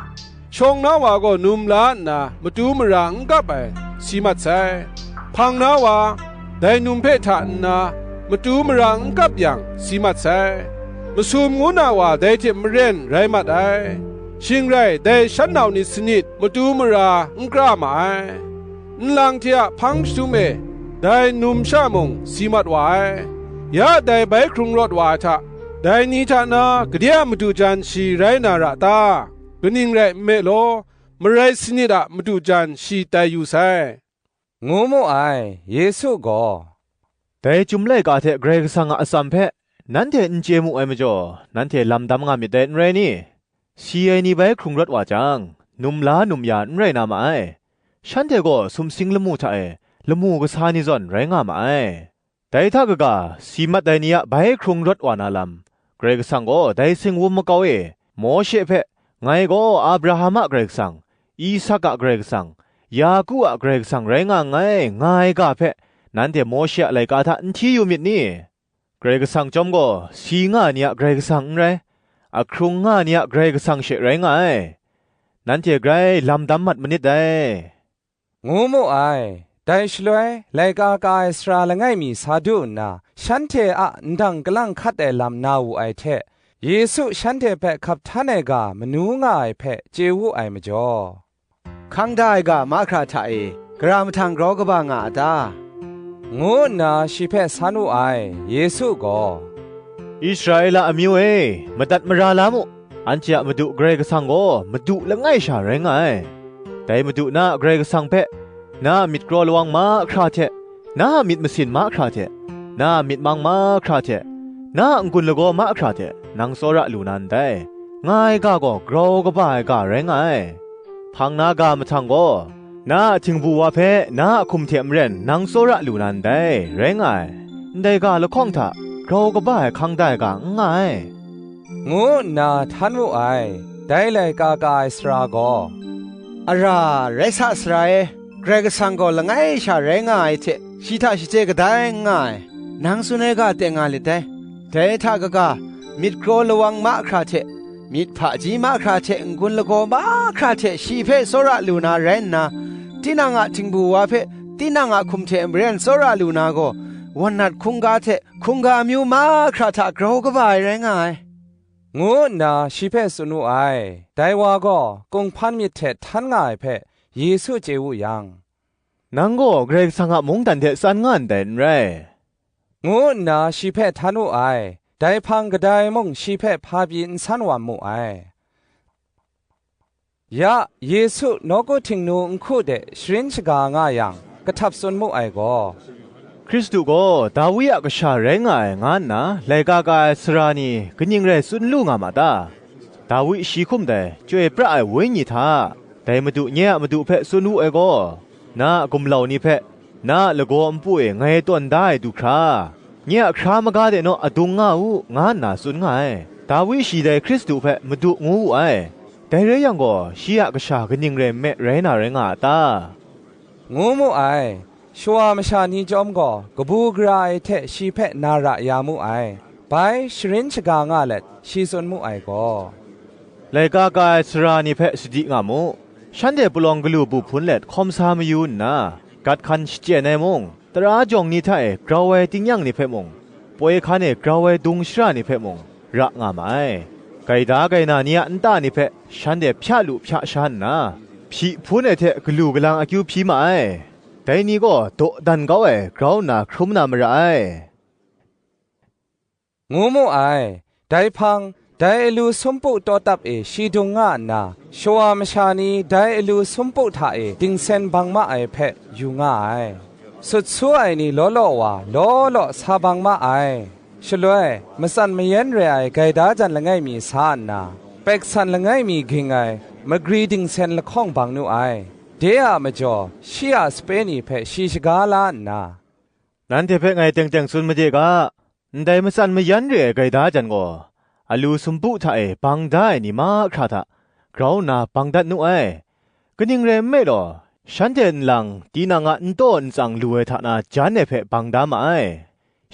Shawng na wa gaw num la nna matu mara n kap ai si mat sai. Hpang na wa, dai num hpe hta nna, matu mara n kap yang si mat sai. Masum ngu na wa dai hte maren rai mat ai. Shing rai, dai shan nau ni sanit matu mara n kra ma ai. Nlang hte a hpang jahtum e dai num sha mung si mat wa ai. Ya dai bai hkrung rawt wa ai hta, dai ni hta na gade a madu jan shi rai na ra ta? Kaning rai nme law, marai sanit a madu jan shi tai yu sai," ngu mu ai. Yesu gaw, "Dai Chyum laika hte Karai Kasang a atsam hpe nanhte n chye mu ai majaw, nanhte lam dam nga myit dai, n rai ni? Si ai ni bai hkrung rawt wa jang, num la num ya n rai na ma ai. Shanhte gaw sumsing lamu hta e lamu kasa ni zawn rai nga ma ai. Dai hta kaga, si mat ai ni a bai hkrung rawt wa na lam, Karai Kasang gaw dai singwum makau e Mawshe hpe, 'Ngai gaw Abraham a Karai Kasang, Isak a Karai Kasang, Yaku a Karai Kasang rai nga nngai,' nga ai ga hpe, nanhte Mawshe a laika hta n hti yu myit ni? Karai Kasang chyawm gaw si nga ai ni a Karai Kasang n rai, ahkrung nga ai ni a Karai Kasang she rai nga ai. Nanhte grai lam dam mat manit dai," ngu mu ai. Dai shaloi, laika ka ai sara langai mi sa du nna, shanhte a ndang kalang hkat ai lam na wu ai hte, Yesu shanhte hpe hkap htan ai ga manu nga ai hpe chye wu ai majaw, "Hkang da ai ga mahkra hta e, gara mahtang grau kaba nga a ta?" ngu nna shi hpe san wu ai. Yesu gaw, "Israela amyu e, madat mara la mu. Anhte a Madu Karai Kasang gaw madu langai sha rai nga ai. Dai Madu na a Karai Kasang hpe, na a myit kraw lawang mahkra hte, na a myit masin mahkra hte, na a myit mang mahkra hte, na a n-gun lagaw mahkra hte nang tsawra lu na ndai, nga ai ga gaw grau kaba ai ga rai nga ai. Hpang na ga mahtang gaw, na a htingbu wa hpe na a hkum hte maren nang tsawra lu na ndai, rai nga ai. Ndai ga lahkawng hta grau kaba ai hkang da ai ga n nga ai," ngu nna htan wu ai. Dai laika ka ai sara gaw, "Ara, rai sa, sara e, Karai Kasang gaw langai sha rai nga ai hte, shi hta shachye kadai n nga ai. Nang tsun ai ga teng nga lit dai. Dai hta kaga, myit kraw lawang mahkra hte, myit hpaji mahkra hte n-gun lagaw mahkra hte shi hpe tsawra lu na rai nna, tinang a htingbu wa hpe tinang a hkum hte maren tsawra lu na gaw, wan nat hkungga hte hkungga amyu mahkra hta grau kaba ai rai nga ai," ngu nna shi hpe tsun wu ai. Dai wa gaw kunghpan myit hte htan nga ai hpe Yesu chye wu yang, "Nang gaw Karai Kasang a mungdan hte tsan nga ndai, n rai?" ngu nna shi hpe htan wu ai. Dai hpang kadai mung shi hpe hpa pyi n san wam mu ai. Ya, Yesu nawku Htingnu nhku de sharin shaga nga yang, kahtap tsun mu ai gaw, "Hkristu gaw Dawi a kasha rai nga ai, nga nna laika ka ai sara ni kaning rai tsun lu nga ma ta? Dawi shi hkum dai Chyoi pra ai Wenyi hta, dai Madu nye a Madu hpe tsun wu ai gaw, na a gumlau ni hpe, na a lagaw npu e ngai tawn da ai du hkra, nye a hkra maga de naw adung nga u, nga nna tsun nga ai. Dawi shi dai Hkristu hpe Madu ngu wu ai. Dai rai yang gaw, shi a kasha kaning rai nme rai na rai nga a ta?" ngu mu ai. Shawa masha ni chyawm gaw kabu gara ai hte shi hpe na ra ya mu ai. Bai sharin shaga nga let shi tsun mu ai gaw, "Laika ka ai sara ni hpe sadi nga mu. Shanhte palawng galu bu hpun let hkawm sa mayu nna, gat hkan shachyen ai mung, tara jawng ni hta e grau ai tingnyang ni hpe mung, poi hkan e grau ai dung shara ni hpe mung, ra nga ma ai. Gaida gaina ni a nta ni hpe shanhte hpya lu hpya sha nna, hpyi hpun ai hte galu galang akyu hpyi ma ai. Dai ni gaw dawdan kau ai grau nna hkrum na mara ai," ngu mu ai. Dai hpang, dai alu sumpu tawtap e shi dung nga nna, shawa masha ni dai alu sumpu hta e dingsen bang ma ai hpe yu nga ai. Sut su ai ni law law wa, law law sa bang ma ai. Shaloi, matsan mayan re ai gaida jan langai mi sa nna, peksan langai mi ging ai magri dingsen lahkawng bang nu ai. De a majaw, shi a sape ni hpe shi shaga la nna, "Nanhte hpe ngai teng teng tsun made ga, ndai matsan mayan re ai gaida jan gaw, alu sumpu hta e bang da ai ni mahkra hta grau nna bang dat nu ai. Kaning rai nme law, shanhte nlang tinang a n taw n tsang lu ai hta na jan ai hpe bang da ma ai.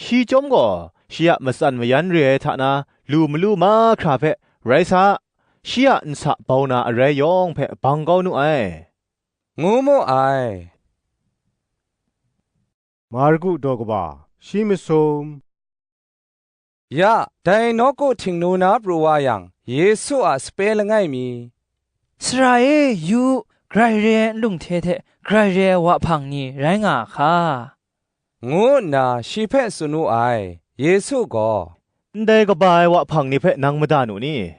Shi chyawm gaw, shi a matsan mayan re ai hta na lu malu mahkra hpe, rai sa, shi a nsa bau na arai yawng hpe bang kau nu ai," ngu mu ai. Marku daw kaba, shi masum. Ya, dai nawku Htingnu na pru wa yang, Yesu a sape langai mi, "Sara e, yu u, grai re ai nlung hte hte grai re ai wa hpang ni rai nga a hka?" ngu nna shi hpe tsun wu ai. Yesu gaw, "Ndai kaba ai wa hpang ni hpe nang mada nu ni?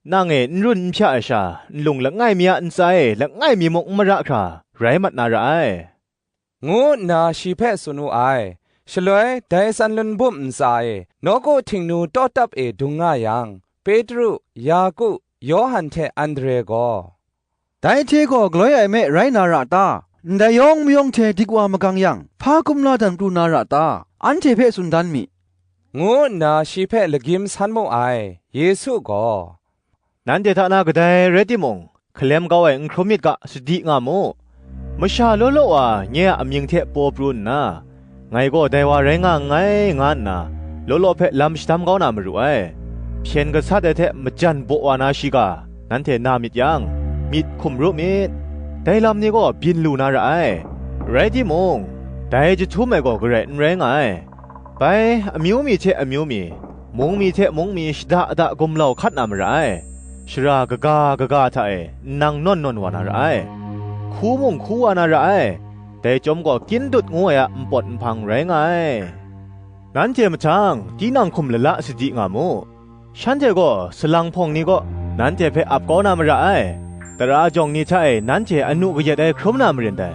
Nang e n run n hpya ai sha, nlung langai mi a ntsa e langai mi mung n mara hkra, rai mat na ra ai," ngu nna shi hpe tsun wu ai. Shaloi dai sanlun bum ntsa e nawku htingnu tawtap e dung nga yang, Petru, Yaku, Yawhan hte Andre gaw, "Dai hte gaw galoi ai me rai na ra ta? Ndai yawng mayawng hte dik wa magang yang, hpa kumla dan pru na ra ta? Anhte hpe tsun dan mi," ngu nna shi hpe lagim san mu ai. Yesu gaw, "Nanhte hta na kadai rai timung, hkalem kau ai n hkrum myit ga, sadi nga mu. Masha law law wa nye a amying hte paw pru nna, 'Ngai gaw dai wa rai nga nngai,' nga nna, law law hpe lam shadam kau na maru ai. Hpyen gasat ai hte majan baw wa na shiga, nanhte na myit yang, myit hkum ru myit. Dai lam ni gaw byin lu na ra ai. Rai timung, dai jahtum ai gaw garai n rai nga ai. Bai, amyu mi hte amyu mi, mung mi hte mung mi shada da gumlau hkat na mara ai. Shara kaga kaga hta e nnang nawn nawn wa na ra ai. Hku mung hku wa na ra ai. Dai chyawm gaw kyindut ngu ai a npawt nhpang rai nga ai. Nanhte mahtang tinang hkum lala sadi nga mu. Shanhte gaw salang hpawng ni kaw nanhte hpe ap kau na mara ai. Tara jawng ni hta e nanhte anu kayat ai hkrum na marin dai.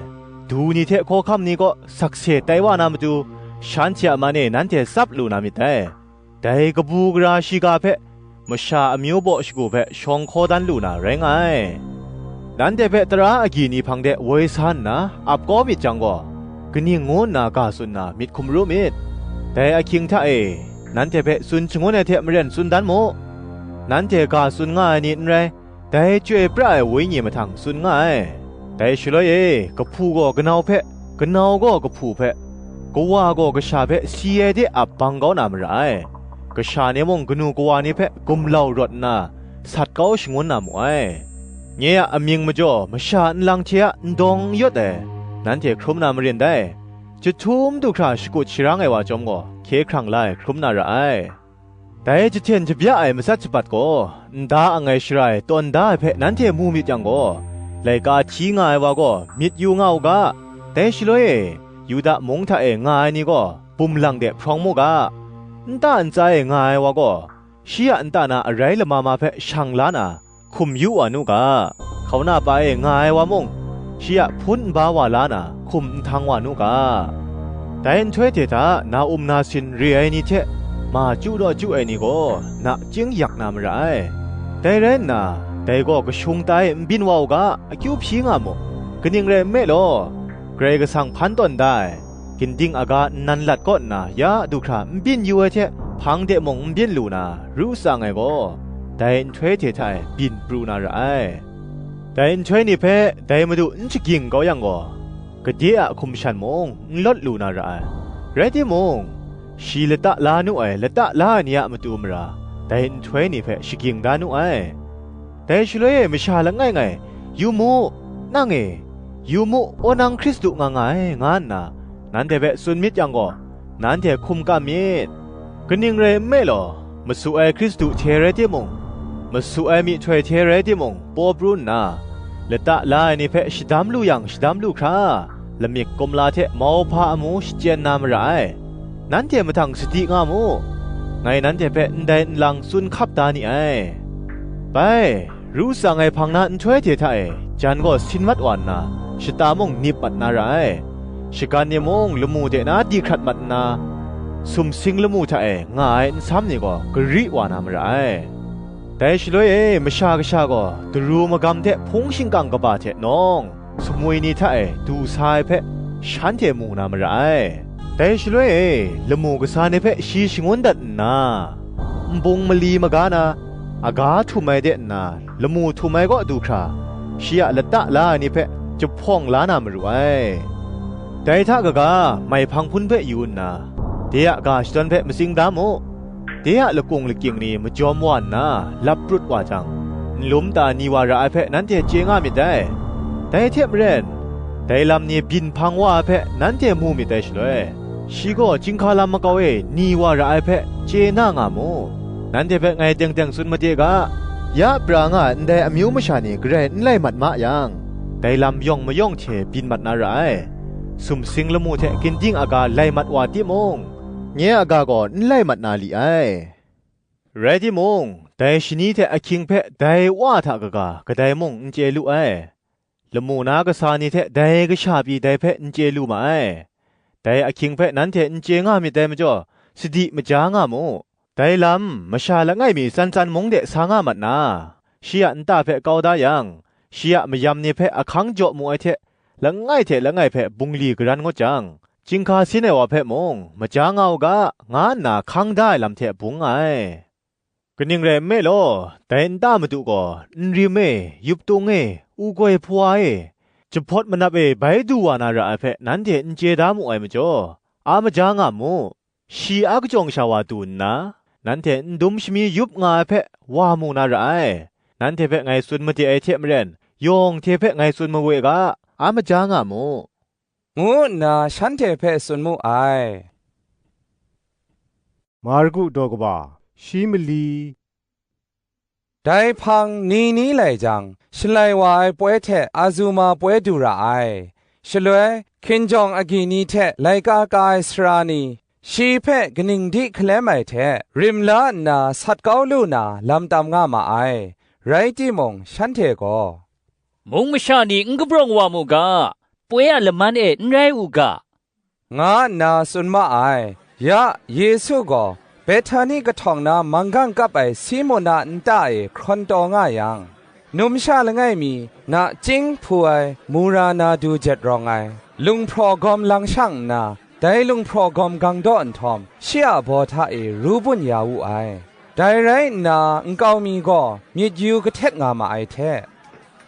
Du ni hte hkawhkam ni kaw sakse tai wa na matu, shanhte a man e nanhte tsap lu na myit dai. Dai kabu gara shiga hpe, masha amyu baw shagu hpe shawng hkaw dan lu na rai nga ai. Nanhte hpe tara agyi ni hpang de woi sa nna ap kau myit jang gaw, kaning ngu nna ga tsun na myit hkum ru myit. Dai ahkying hta e, nanhte hpe tsun shangun ai hte maren tsun dan mu. Nanhte ga tsun nga ai ni n rai, dai Chyoi pra ai Wenyi mahtang tsun nga ai. Dai shaloi e, kahpu gaw kanau hpe, kanau gaw kahpu hpe, kawa gaw kasha hpe si ai de ap bang kau na mara ai. Kasha ni mung kanu kawa ni hpe gumlau rawt nna, sat kau shangun na mu ai. Nye a amying majaw masha nlang hte a n dawng n yawt ai, nanhte hkrum na marin dai. Jahtum du hkra shakut sharang ai wa chyawm gaw, hkye hkrang la ai hkrum na ra ai. Dai jahten jabya ai matsat shabat gaw, nda ang ai shara e tawn da ai hpe nanhte mu myit yang gaw, laika hti nga ai wa gaw myit yu nga u ga, dai shaloi e, Yuda mung hta e nga ai ni gaw bum lang de hprawng mu ga, nta ntsa e nga ai wa gaw, shi a nta na arai lama ma hpe shang la na, hkum yu wa nu ga, hkauna pa e nga ai wa mung, shi a hpun nba wa la na, hkum nhtang wa nu ga. Dai nhtoi hte hta na um na sin re ai ni hte, ma chyu daw chyu ai ni gaw nachying yak na mara ai. Dai rai nna, dai gaw kashung ta e n byin wa u ga, akyu hpyi nga mu. Kaning rai nme law, Karai Kasang hpan tawn da ai, ginding aga nnan lat kaw nna ya du hkra n byin yu ai hte, hpang de mung n byin lu na, ru tsang ai gaw, dai nhtoi hte hta e byin pru na ra ai. Dai nhtoi ni hpe dai Madu n shaging kau yang gaw, gade a hkum shan mung n lawt lu na ra ai. Rai timung, shi lata la nu ai lata la ai ni a matu mara, dai nhtoi ni hpe shaging da nu ai. Dai shaloi e masha langai ngai, "Yu mu, nang e, yu mu, Wunang Hkristu nga nga ai," nga nna, nanhte hpe tsun myit yang gaw, nanhte hkum kam myit. Kaning rai nme law, masu ai Hkristu hte rai timung, masu ai myihtoi hte rai timung, paw pru nna, lata la ai ni hpe shadam lu yang shadam lu hkra, lamik kumla hte mauhpa amu shachyen na mara ai. Nanhte mahtang sadi nga mu, ngai nanhte hpe ndai nlang tsun hkap da ni ai. Bai, ru tsang ai hpang na nhtoi hte hta e, jan gaw sin mat wa nna, shata mung nip mat na ra ai. Shagan ni mung lamu de na di hkrat mat nna, sumsing lamu hta e nga ai nsam ni gaw gari wa na mara ai. Dai shaloi e Masha Kasha gaw daru magam hte hpung shingkang kaba hte nawng, sumwi ni hta e du sa ai hpe, shanhte mu na mara ai. Dai shaloi e lamu kasa ni hpe shi shangun dat nna, nbung mali maga na, aga htum ai de nna, lamu htum ai kaw du hkra, shi a lata la ai ni hpe jahpawng la na maru ai. Dai hta kaga, maihpang hpun hpe yu nna, de a ga shadawn hpe matsing da mu. De a lakung lakying ni majawm wa nna lap prut wa jang, nlum ta ni wa ra ai hpe nanhte chye nga myit dai. Dai hte maren, dai lam ni byin hpang wa ai hpe nanhte mu myit dai shaloi, shi gaw chyinghka lam makau e ni wa ra ai hpe chye na nga mu. Nanhte hpe ngai teng teng tsun made ga, ya pra nga ai ndai amyu masha ni garai n lai mat ma yang, dai lam yawng mayawng hte byin mat na ra ai. Sumsing lamu hte ginding aga lai mat wa timung, nye a ga gaw n lai mat na li ai. Rai timung, dai shani hte ahkying hpe dai Wa hta kaga kadai mung n chye lu ai. Lamu na kasa ni hte dai kasha pyi dai hpe n chye lu ma ai. Dai ahkying hpe nanhte n chye nga myit dai majaw, sadi maja nga mu. Dai lam, masha langai mi tsan tsan mung de sa nga mat na, shi a nta hpe kau da yang, shi a mayam ni hpe ahkang jaw mu ai hte, langai hte langai hpe bungli garan ngut jang, chyinghka sin ai wa hpe mung maja nga u ga, nga nna hkang da ai lam hte bung nga ai. Kaning rai nme law, dai nta madu gaw nrim e, yuptung e, u goi hpawa e, jahpawt manap e bai du wa na ra ai hpe nanhte n chye da mu ai majaw, a maja nga mu. Shi a kajawng sha wa du nna, nanhte n dum shami yup nga ai hpe wa mu na ra ai. Nanhte hpe ngai tsun made ai hte maren, yawng hte hpe ngai tsun mawe ga, a maja nga mu, ngu nna shanhte hpe tsun mu ai. Marku daw kaba, shi mali. Dai hpang ni ni lai jang, Shalai wa ai poi hte Azuma poi du ra ai. Shaloi, hkinjawng agyi ni hte laika ka ai sara ni, shi hpe kaning di hkalem ai hte rim la nna sat kau lu na lam tam nga ma ai. Rai timung, shanhte gaw, mung masha ni n kabrawng wa mu ga, poi a laman e n rai u ga, nga nna tsun ma ai. Ya, Yesu gaw Behtani kahtawng na manggang kap ai Simun a nta e hkrawn taw nga yang, numsha langai mi nachying hpu ai mura na du jet rawng ai lunghpraw gawm lang shang nna, dai lunghpraw gawm gang daw nhtawm, shi a baw hta e ru bun ya wu ai. Dai rai nna, nkau mi gaw myit yu kahtet nga ma ai hte,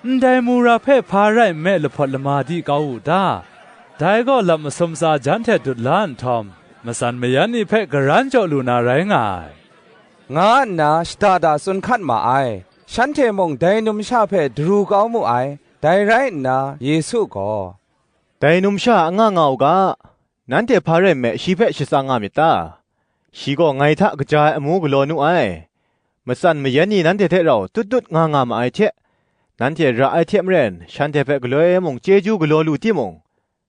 ndai mura hpe hpa rai nme lahpawt lama di kau u ta? Dai gaw lam masum tsa jan hte dut la nhtawm, matsan mayan ni hpe garan jaw lu na rai nga ai, nga nna shada da tsun hkat ma ai. Shanhte mung dai numsha hpe daru kau mu ai. Dai rai nna, Yesu gaw, dai numsha a nga nga u ga, nanhte hpa rai nme shi hpe shatsang nga myit ta? Shi gaw ngai hta kaja ai amu galaw nu ai. Matsan mayan ni nanhte hte rau tut tut nga nga ma ai hte, nanhte ra ai hte maren shanhte hpe galoi mung chyeju galaw lu timung,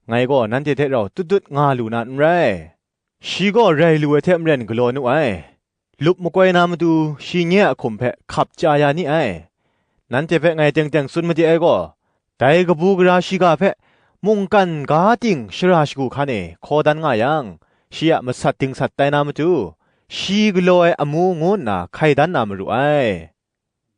ngai gaw nanhte hte rau tut tut nga lu na n rai. Shi gaw rai lu ai hte maren galaw nu ai. Lup makoi na matu shi nye a hkum hpe hkap chya ya ni ai. Nanhte hpe ngai teng teng tsun made ai gaw, dai kabu gara shiga hpe mungkan ga ting shara shagu hkan e hkaw dan nga yang, shi a masat dingsat tai na matu, shi galaw ai amu ngu nna hkai dan na maru ai,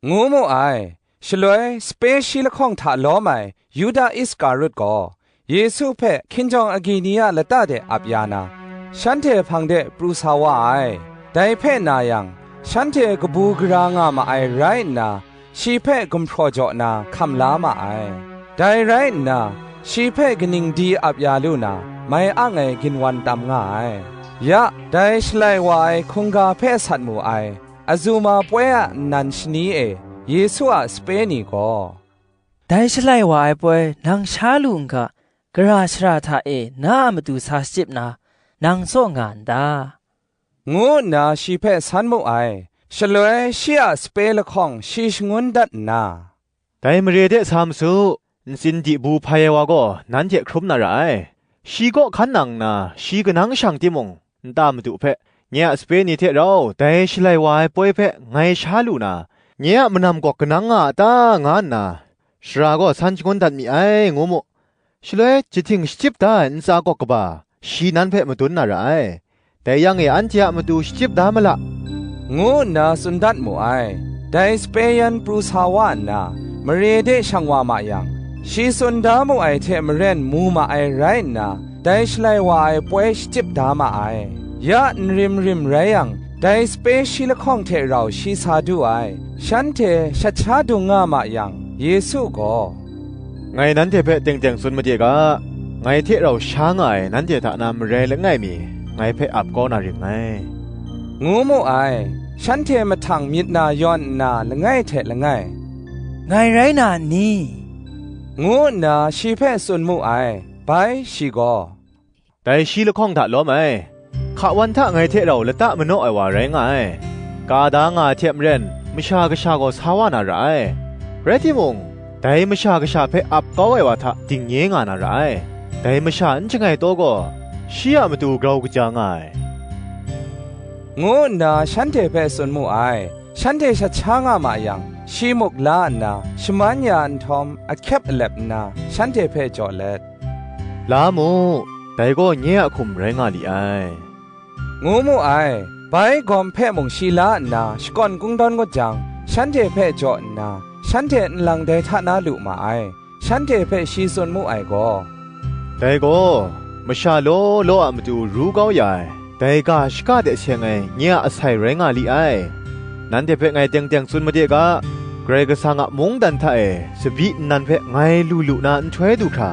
ngu mu ai. Shaloi, sape shi lahkawng hta lawm ai Yuda Iskarut gaw, Yesu hpe hkinjawng agyi ni a lata de ap ya na, shanhte hpang de pru sa wa ai. Dai hpe na yang, shanhte kabu gara nga ma ai rai nna, shi hpe gumhpraw jaw na hkam la ma ai. Dai rai nna, shi hpe kaning di ap ya lu na, mai ang ai ginwan tam nga ai. Ya, dai Shalai wa ai hkungga hpe sat mu ai, Azuma poi a nnan shani e Yesu a sape ni gaw, dai Shalai wa ai poi nang sha lu n ga, gara shara hta e na a matu sa shachyip na, nang tsaw nga n ta? Ngu nna shi hpe san mu ai. Shaloi shi a sape lahkawng shi shangun dat nna, dai mare de sa ma su, ntsin di bu hpai ai wa gaw nanhte hkrum na ra ai. Shi kaw hkan nang nna, shi kanang shang timung, nta madu hpe, nye a sape ni hte rau dai Shalai wa ai poi hpe ngai sha lu na, nye a manam gawk kanang nga a ta, nga nna, shara gaw san shangun dat mi ai, ngu mu. Shaloi, jahting shachyip da ai ntsa gawk kaba, shi nan hpe madun na ra ai. Dai yang e anhte a matu shachyip da ma la, ngu nna tsun dat mu ai. Dai sape yan pru sa wa nna, mare de shang wa ma yang, shi tsun da mu ai hte maren mu ma ai rai nna, dai Shalai wa ai poi shachyip da ma ai. Ya nrim rim rai yang, dai sape shi lahkawng hte rau shi sa du ai. Shanhte shat sha dung nga ma yang, Yesu gaw, ngai nanhte hpe teng teng tsun made ga, ngai hte rau sha nga ai nanhte hta na marai langai mi, ngai hpe ap kau na ring ngai, ngu mu ai. Shanhte mahtang myit na yawn nna langai hte langai, ngai rai na n ni? Ngu nna shi hpe tsun mu ai. Bai shi gaw, dai shi lahkawng hta lawm ai. Hka wan hta ngai hte rau lata manaw ai wa rai nga ai. Ka da nga ai hte maren, Masha Kasha gaw sa wa na ra ai. Rai timung, dai Masha Kasha hpe ap kau ai wa hta dingnye nga na ra ai. Dai Masha n shangai taw gaw, shi a matu grau kaja nga ai. ngu nna shanhte hpe tsun mu ai. Shanhte shat sha nga ma yang, shi muk la nna, shaman ya nhtawm, ahkyep alep nna, shanhte hpe jaw let, "La mu, dai gaw nye a hkum rai nga li ai," ngu mu ai. Bai gawm hpe mung shi la nna, shakawn kungdawn ngut jang, shanhte hpe jaw nna, shanhte nlang dai hta na lu ma ai. Shanhte hpe shi tsun mu ai gaw, "Dai gaw, masha law law a matu ru kau ya ai, dai ga shaka de seng ai nye a asai rai nga li ai. Nanhte hpe ngai teng teng tsun made ga, Karai Kasang a mungdan hta e tsabyi nnan hpe ngai lu lu na nhtoi du hkra,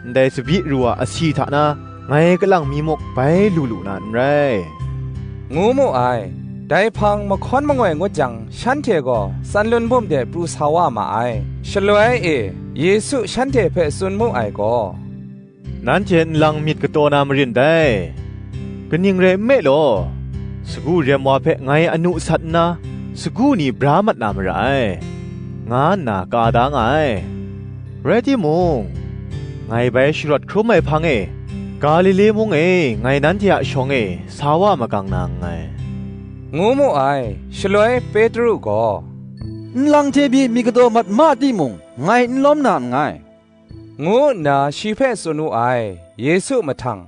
ndai tsabyi ru a asi hta na ngai kalang mi muk bai lu lu na n rai," ngu mu ai. Dai hpang mahkawn mangoi ngut jang, shanhte gaw tsanlun bum de pru sa wa ma ai. Shaloi e, Yesu shanhte hpe tsun mu ai gaw, "Nanhte nlang myit kataw na marin dai. Kaning rai nme law, sagu rem wa hpe ngai anu sat nna, sagu ni bra mat na mara ai, nga nna ka da nga ai. Rai timung, ngai bai sharawt hkrum ai hpang e, Galile mung e ngai nanhte a shawng e sa wa magang na nngai," ngu mu ai. Shaloi Petru gaw, "Nlang hte pyi myit kataw mat ma timung, ngai n lawm na nngai," ngu nna shi hpe tsun wu ai. Yesu mahtang,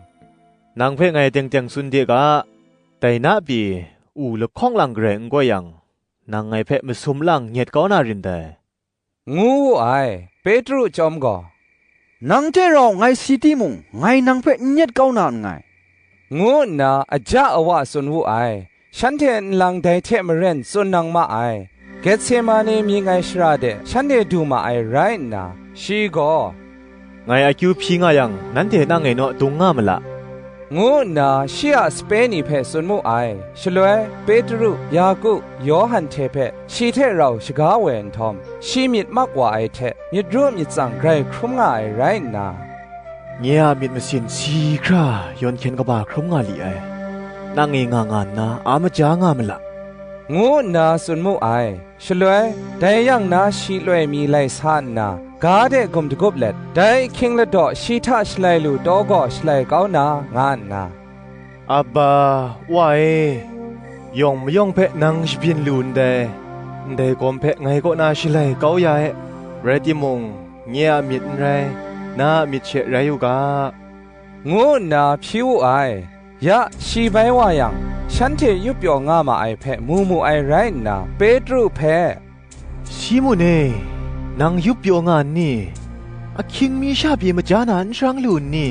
"Nang hpe ngai teng teng tsun de ga, dai na pyi, u lahkawng lang garai n koi yang, nang ngai hpe masum lang nyet kau na rin dai," ngu wu ai. Petru chyawm gaw, "Nang hte rau ngai si timung, ngai nang hpe n nyet kau na nngai," ngu nna aja awa tsun wu ai. Shanhte nlang dai hte maren tsun nang ma ai. Getsemane mying ai shara de shanhte du ma ai rai nna, shi gaw, "Ngai akyu hpyi nga yang, nanhte nang e naw dung nga ma la," ngu nna shi a sape ni hpe tsun mu ai. Shaloi Petru, Yaku, Yawhan hte hpe shi hte rau shaga woi nhtawm, shi myit mak wa ai hte myit ru myit tsang grai hkrum nga ai rai nna, "Nye a myit masin si hkra yawn hkyen kaba hkrum nga li ai, nang e nga nga nna a maja nga ma la," ngu nna tsun mu ai. Shaloi, dai yang na shi loi mi lai sa nna, ga de gum dagup let, dai ahkying ladaw shi hta shalai lu taw gaw shalai kau na, nga nna, "Abba, Wa e, yawng mayawng hpe nang shabyin lu ndai, ndai gawm hpe ngai kaw na shalai kau ya e, rai timung, nye a myit n rai, na a myit she rai u ga," ngu nna hpyi wu ai. Ya, shi bai wa yang, shanhte yup pyaw nga ma ai hpe mu mu ai rai nna, Petru hpe, "Simun e, nang yup pyaw nga n ni? Ahkying mi sha pyi maja na n sharang lu n ni?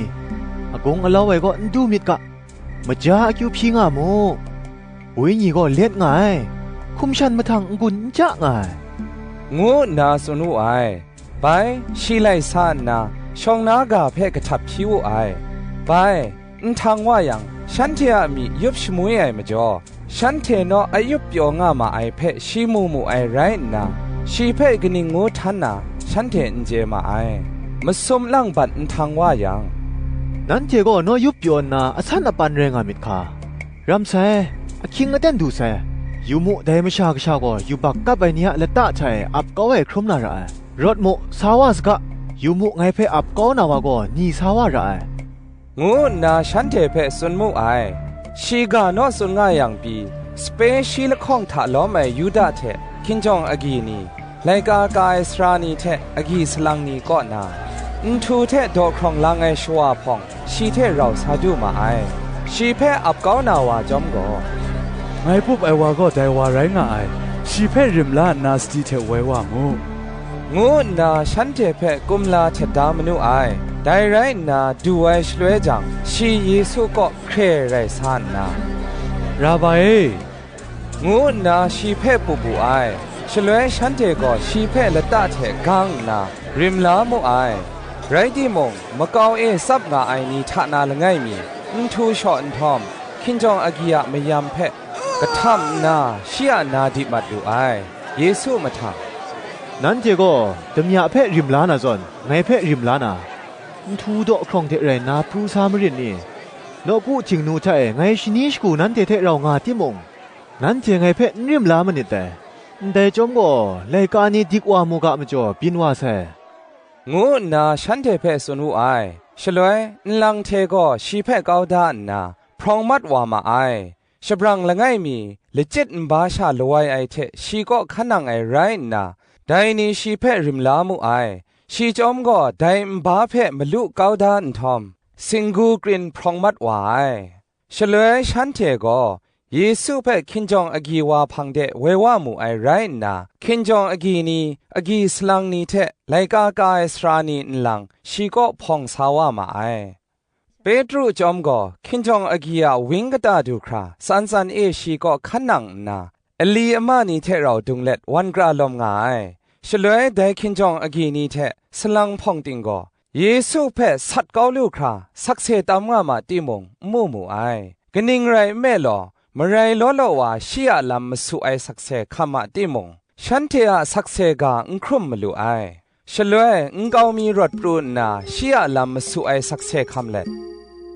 Agung alau ai kaw n du myit ga, maja akyu hpyi nga mu. Wenyi gaw let nga ai, hkum shan mahtang n-gun n ja nga ai," ngu nna tsun wu ai. Bai, shi lai sa nna, shawng na ga hpe kahtap hpyi wu ai. Bai, nhtang wa yang, shanhte a myi yup shamwi ai majaw, shanhte naw a yup pyaw nga ma ai hpe shi mu mu ai rai nna, shi hpe kaning ngu htan na, shanhte n chye ma ai. Masum lang bat nhtang wa yang, "Nanhte gaw naw yup pyaw nna asan apan rai nga myit hka? Ram sai, ahkying aten du sai. Yu mu, dai Masha Kasha gaw yubak kap ai ni a lata hta e ap kau ai hkrum na ra ai. Rawt mu, sa wa saga, yu mu, ngai hpe ap kau na wa gaw ni sa wa ra ai," ngu nna shanhte hpe tsun mu ai. Shi ga naw tsun nga yang pyi, sape shi lahkawng hta lawm ai Yuda hte hkinjawng agyi ni, laika ka ai sara ni hte agyi salang ni kaw na, nhtu hte daw hkrawng lang ai shawa hpawng shi hte rau sa du ma ai. Shi hpe ap kau na wa chyawm gaw, "Ngai pup ai wa gaw dai wa rai nga ai, shi hpe rim la nna sadi hte woi wa mu," ngu nna shanhte hpe kumla htet da manu ai. Dai rai nna, du ai shaloi jang, shi Yesu kaw hkre rai sa nna, "Rabai e," ngu nna shi hpe pup wu ai. Shaloi shanhte gaw shi hpe lata hte gang nna, rim la mu ai. Rai timung, makau e tsap nga ai ni hta na langai mi, nhtu shaw nhtawm, hkinjawng agyi a mayam hpe kahtam nna, shi a na di mat lu ai. Yesu mahtang, "Nanhte gaw damya hpe rim la na zawn, ngai hpe rim la na, nhtu daw hkrawng hte rai nna pru sa marin ni? Nawku htingnu hta e ngai shani shagu nanhte hte rau nga timung, nanhte ngai hpe n rim la manit dai. Ndai chyawm gaw, laika ni dik wa mu ga majaw byin wa sai," ngu nna shanhte hpe tsun wu ai. Shaloi, nlang hte gaw shi hpe kau da nna, hprawng mat wa ma ai. shabrang langai mi lachyit nba sha lawai ai hte shi kaw hkan nang ai rai nna, dai ni shi hpe rim la mu ai. Shi chyawm gaw dai nba hpe malu kau da nhtawm, singgu krin hprawng mat wa ai. Shaloi shanhte gaw Yesu hpe hkinjawng agyi wa hpang de woi wa mu ai rai nna, hkinjawng agyi ni, agyi salang ni hte laika ka ai sara ni nlang shi kaw hpawng sa wa ma ai. Petru chyawm gaw hkinjawng agyi a weng kata du hkra tsan tsan e shi kaw hkan nang nna, ali ama ni hte rau dung let wan kra lawm nga ai. Shaloi dai hkinjawng agyi ni hte salang hpawng ting gaw, Yesu hpe sat kau lu hkra sakse tam nga ma timung, n mu mu ai. Kaning rai nme law, marai law law wa shi a lam masu ai sakse hkam ma timung, shanhte a sakse ga n hkrum malu ai. Shaloi nkau mi rawt pru nna shi a lam masu ai sakse hkam let,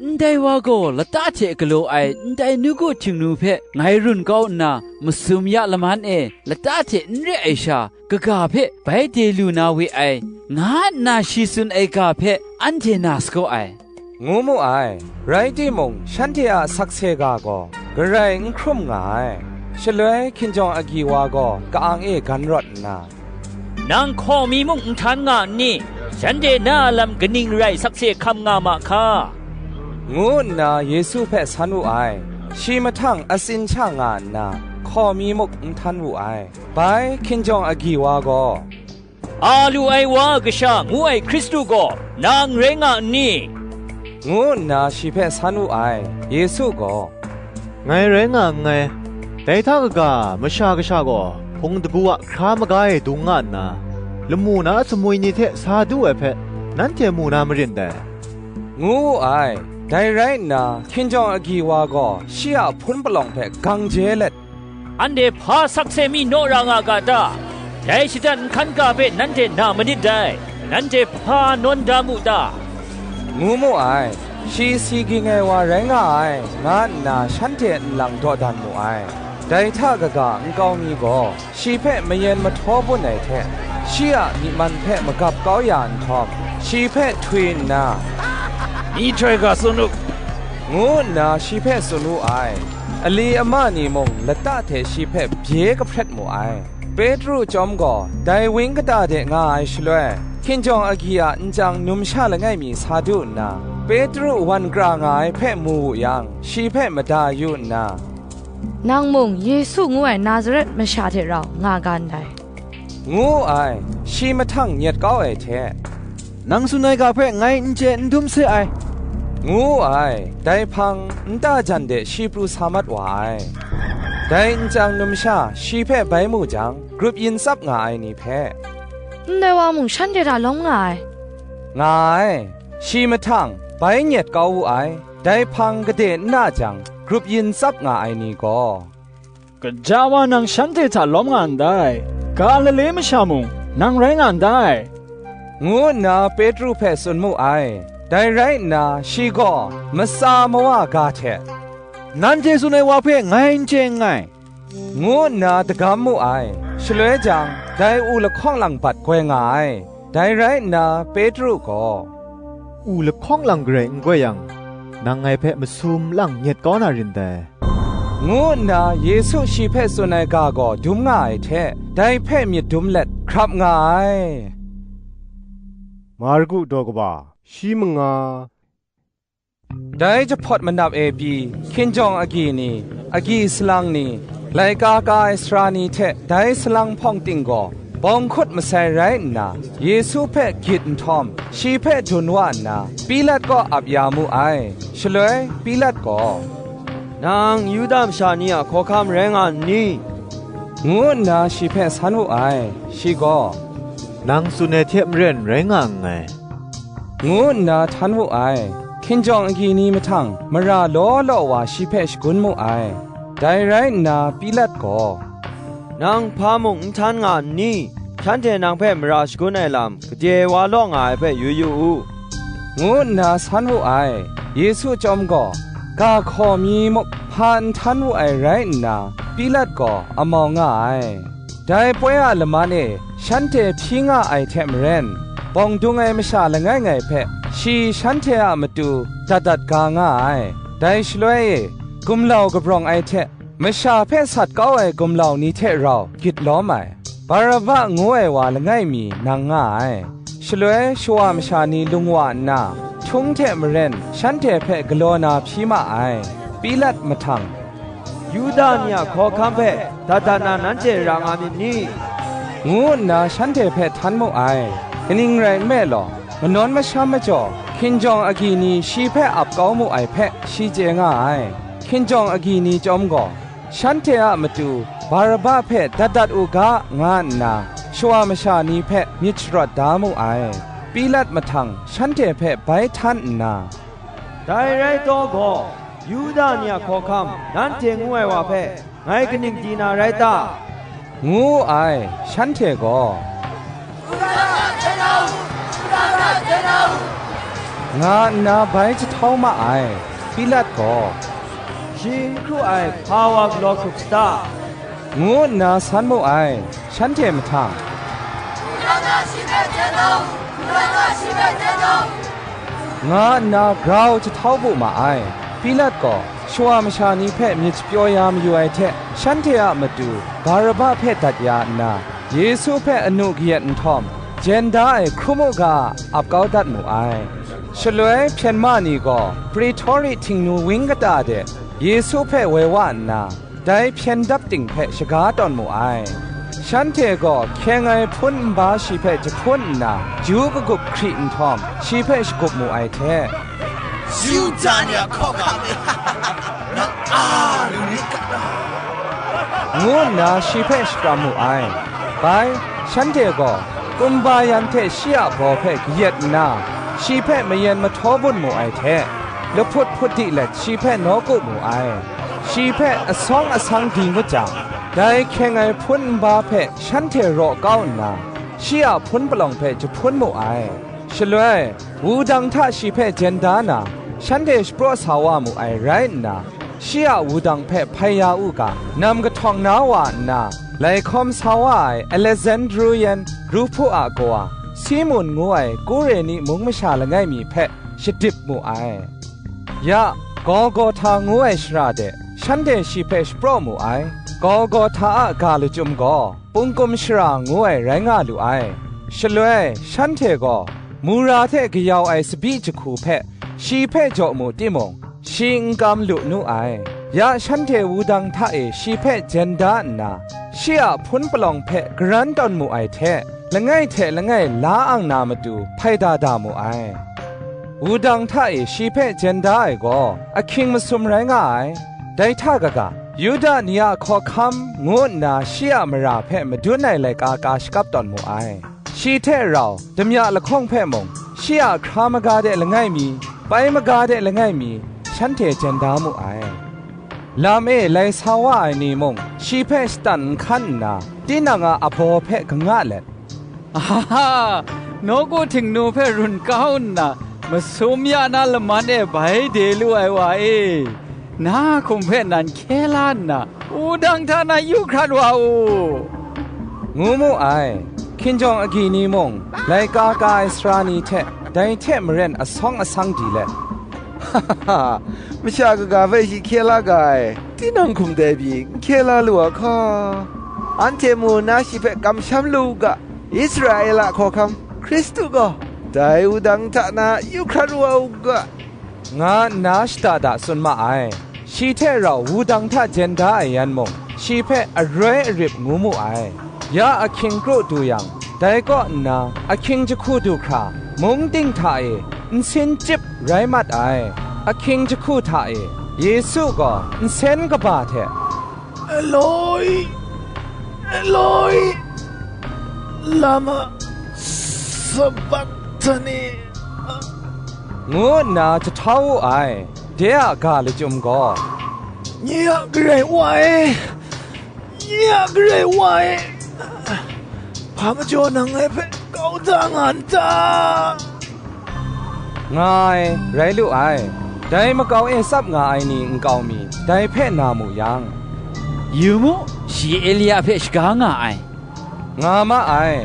"Ndai wa gaw lata hte galaw ai ndai nawku Htingnu hpe ngai run kau nna, masum ya laman e lata hte n re ai sha, kaga hpe bai de lu na we ai, nga nna shi tsun ai ga hpe anhte na sagaw ai," ngu mu ai. Rai timung, shanhte a sakse ga gaw garai n hkrum nga ai. Shaloi hkinjawng agyi wa gaw ka-ang e gan rawt nna, "Nang hkaw mi muk n htan nga n ni? Shanhte na a lam kaning rai sakse hkam nga ma hka?" ngu nna Yesu hpe san wu ai. Shi mahtang atsin sha nga nna, hkaw mi muk n htan wu ai. Bai hkinjawng agyi wa gaw, "A lu ai wa a kasha ngu ai Hkristu gaw nang rai nga n ni?" ngu nna shi hpe san wu ai. Yesu gaw, "Ngai rai nga nngai. Dai hta kaga, Masha Kasha gaw hpung dagu a hkra maga e dung nga nna, lamu na sumwi ni hte sa du ai hpe, nanhte mu na marin dai," ngu wu ai. Dai rai nna, hkinjawng agyi wa gaw shi a hpun palawng hpe gang je let, "Anhte hpa sakse mi naw ra nga ga ta? Dai shadat nhkan ga hpe nanhte na manit dai. Nanhte hpa nawn da mu ta?" ngu mu ai. Shi si ging ai wa rai nga ai, nga nna shanhte nlang dawdan mu ai. Dai hta kaga nkau mi gaw shi hpe mayen mahtaw bun ai hte, shi a myi man hpe magap kau ya nhtawm, shi hpe htwi nna, "Myihtoi ga tsun u," ngu nna shi hpe tsun wu ai. Ali ama ni mung lata hte shi hpe bye kahpret mu ai. Petru chyawm gaw dai weng kata de nga ai shaloi, hkinjawng agyi a nchyang numsha langai mi sa du nna, Petru wan kra nga ai hpe mu wu yang, shi hpe mada yu nna, "Nang mung Yesu ngu ai Nazaret masha hte rau nga ga ndai," ngu wu ai. Shi mahtang nyet kau ai hte, "Nang tsun ai ga hpe ngai n chye n dum se ai," ngu wu ai. Dai hpang, nta jan de shi pru sa mat wa ai. Dai nchyang numsha shi hpe bai mu jang, grup yin tsap nga ai ni hpe, "Ndai wa mung shanhte hta lawm nga ai," nga ai. Shi mahtang bai nyet kau wu ai. Dai hpang gade n na jang, grup yin tsap nga ai ni gaw, "Gaja wa nang shanhte hta lawm nga ndai, Galile masha mung nang rai nga ndai," ngu nna Petru hpe tsun mu ai. Dai rai nna, shi gaw matsa mawa ga hte, "Nanhte tsun ai wa hpe ngai n chye nngai," ngu nna dagam mu ai. Shaloi jang, dai u lahkawng lang bat goi nga ai. Dai rai nna, Petru gaw, "U lahkawng lang garai n goi yang, nang ngai hpe masum lang nyet kau na rin dai," ngu nna Yesu shi hpe tsun ai ga gaw dum nga ai hte, dai hpe myit dum let hkrap nga ai. Marku daw kaba, shi manga. Dai jahpawt manap e pyi, hkinjawng agyi ni, agyi salang ni, laika ka ai sara ni hte dai salang hpawng ting gaw, bawng hkut masai rai nna, Yesu hpe gyit nhtawm, shi hpe dun wa nna, Pilat kaw ap ya mu ai. Shaloi Pilat gaw, "Nang Yuda masha ni a hkawhkam rai nga n ni?" ngu nna shi hpe san wu ai. Shi gaw, "Nang tsun ai hte maren rai nga nngai," ngu nna htan wu ai. Hkinjawng agyi ni mahtang mara law law wa shi hpe shagun mu ai. Dai rai nna Pilat gaw, "Nang hpa mung n htan nga n ni? Shanhte nang hpe mara shagun ai lam gade wa law nga ai hpe yu yu u," ngu nna san wu ai. Yesu chyawm gaw, ga hkaw mi muk hpa n htan wu ai rai nna, Pilat gaw amau nga ai. Dai poi a laman e shanhte hpyi nga ai hte maren, bawng dung ai masha langai ngai hpe shi shanhte a matu dat dat ga nga ai. Dai shaloi e, gumlau kabrawng ai hte, masha hpe sat kau ai gumlau ni hte rau gyit lawm ai, Baraba ngu ai wa langai mi nang nga ai. Shaloi shawa masha ni lung wa nna, htung hte maren shanhte hpe galaw na hpyi ma ai. Pilat mahtang, "Yuda ni a hkawhkam hpe dat dat na nanhte ra nga myit ni?" ngu nna shanhte hpe htan mu ai. Kaning rai nme law, manawn masham majaw, hkinjawng agyi ni shi hpe ap kau mu ai hpe shi chye nga ai. Hkinjawng agyi ni chyawm gaw, shanhte a matu Baraba hpe dat dat u ga, nga nna shawa masha ni hpe myit sharawt da mu ai. Pilat mahtang shanhte hpe bai htan nna, "Dai rai taw gaw, Yuda ni a hkawhkam nanhte ngu ai wa hpe ngai kaning di na rai ta?" ngu wu ai. Shanhte gaw, "Nga nna bai jahtau ma ai." Pilat gaw, "Shi n hkru ai hpa wa galaw hkrup sata?" ngu nna san mu ai. Shanhte mahtang, nga nna grau jahtau bu ma ai. Pilat gaw shawa masha ni hpe myit shapyaw ya mayu ai hte, shanhte a matu Baraba hpe dat ya nna, Yesu hpe anu kayat nhtawm, jen da ai hkrum u ga, ap kau dat mu ai. Shaloi hpyen ma ni gaw Prehtawri Htingnu wang kata de Yesu hpe woi wa nna, dai hpyen dap ting hpe shaga tawn mu ai. Shanhte gaw hkyeng ai hpun nba shi hpe jahpun nna, ju kagup hkri nhtawm, shi hpe shagup mu ai hte, "Yuda ni a hkawhkam e, nang a ring rit ga," ngu nna shi hpe shakram mu ai. Bai, shanhte gaw kumba yan hte shi a baw hpe kayat nna, shi hpe mayen mahtaw bun mu ai hte, lahput hput di let shi hpe nawku mu ai. Shi hpe asawng asang di ngut jang, dai hkyeng ai hpun nba hpe shanhte raw kau nna, shi a hpun palawng hpe jahpun mu ai. Shaloi, wudang hta shi hpe jen da na, shanhte shapraw sa wa mu ai rai nna, shi a wudang hpe hpai ya u ga, nam kahtawng na wa nna, lai hkawm sa wa ai Alesandru yan Ruhpu a kawa, Simun ngu ai Kureni mung masha langai mi hpe shadip mu ai. Ya, Golgota ngu ai shara de shanhte shi hpe shapraw mu ai. Golgota a ga lachyum gaw, Pungkum Shara ngu ai rai nga lu ai. Shaloi, shanhte gaw mura hte kayau ai tsabyi jahku hpe shi hpe jaw mu timung, shi n kam lu nu ai. Ya shanhte wudang hta e shi hpe jen da nna, shi a hpun palawng hpe garan tawn mu ai hte, langai hte langai la ang na matu hpai da da mu ai. Wudang hta e shi hpe jen da ai gaw ahkying masum rai nga ai. Dai hta kaga, Yuda ni a hkawhkam ngu nna shi a mara hpe madun ai laika ka shakap tawn mu ai. Shi hte rau damya lahkawng hpe mung, shi a hkra maga de langai mi, pai maga de langai mi, shanhte jen da mu ai. Lam e lai sa wa ai ni mung shi hpe shatan n hkan nna, tinang a abaw hpe kanga let, "Aha, nawku Htingnu hpe run kau nna, masum ya na laman e bai de lu ai wa e, na hkum hpe nan hkye la nna, wudang hta na yu hkrat wa u," ngu mu ai. Hkinjawng agyi ni mung, laika ka ai sara ni hte dai hte maren asawng asang di let, "Masha kaga hpe shi hkye la ga ai, tinang hkum dai pyi n hkye la lu a hka? Anhte mu nna shi hpe kamsham lu u ga, Israela hkawhkam Hkristu gaw dai wudang hta na yu hkrat wa u ga," nga nna shada da tsun ma ai. Shi hte rau wudang hta jen da ai yan mung, shi hpe aroi arip ngu mu ai. Ya ahkying kru du yang, dai kaw nna ahkying jahku du hkra, mung ting hta e nsin chyip rai mat ai. Ahkying jahku hta e Yesu gaw nsen kaba hte, "Eloi, Eloi, lama sabakhtani?" ngu nna jahtau wu ai. De a ga lachyum gaw, "Nye a Karai Wa e, nye a Karai Wa e, hpa majaw nang ngai hpe kau da nga n ta?" nga ai, rai lu ai. Dai makau e tsap nga ai ni nkau mi dai hpe na mu yang, "Yu mu, shi Elia hpe shaga nga ai," nga ma ai.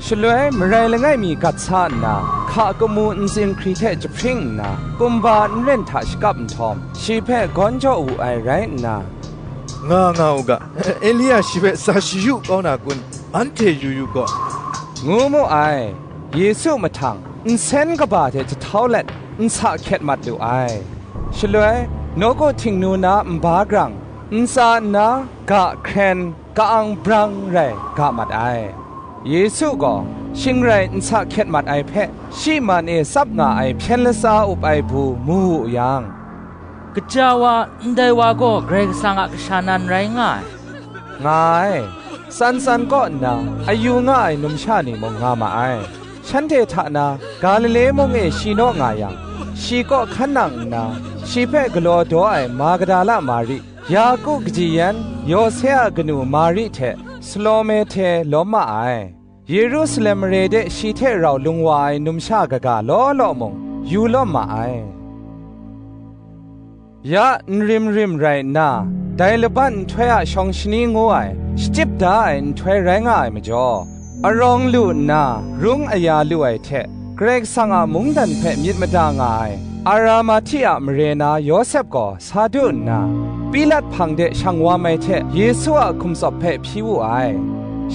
Shaloi marai langai mi gat sa nna, hka kamu ntsin hkri hte jahpring nna, kumba n ren hta shakap nhtawm, shi hpe gawn jaw wu ai rai nna, "Nga nga u ga, Elia shi hpe sa shayu kau na kun, anhte yu yu gaw," ngu mu ai. Yesu mahtang, nsen kaba hte jahtau let, nsa hkyet mat lu ai. Shaloi, nawku Htingnu na nba grang, ntsa nna, ga hkren, ka-ang brang rai ga mat ai. Yesu gaw shing rai nsa hkyet mat ai hpe, shi man e tsap nga ai hpyen latsa up ai bu mu wu yang, "Kaja wa, ndai wa gaw Karai Kasang a kasha nan rai nga ai," nga ai. Tsan tsan kaw nna, ayu nga ai numsha ni mung nga ma ai. Shanhte hta na Galile mung e shi naw nga yang, shi kaw hkan nang nna, shi hpe galaw daw ai Magdala Mari, Yaku kaji yan, Yawse a kanu Mari hte Salome hte lawm ma ai. Yerusalem mare de shi hte rau lung wa ai numsha kaga law law mung, yu lawm ma ai. Ya nrim rim rai nna, dai laban nhtoi a shawng shani ngu ai, shachyip da ai nhtoi rai nga ai majaw, arawng lu nna rung aya lu ai hte, Karai Kasang a mungdan hpe myit mada nga ai Aramahti a mare na Yawsep gaw sa du nna, Pilat hpang de shang wam ai hte Yesu a hkum tsawp hpe hpyi wu ai.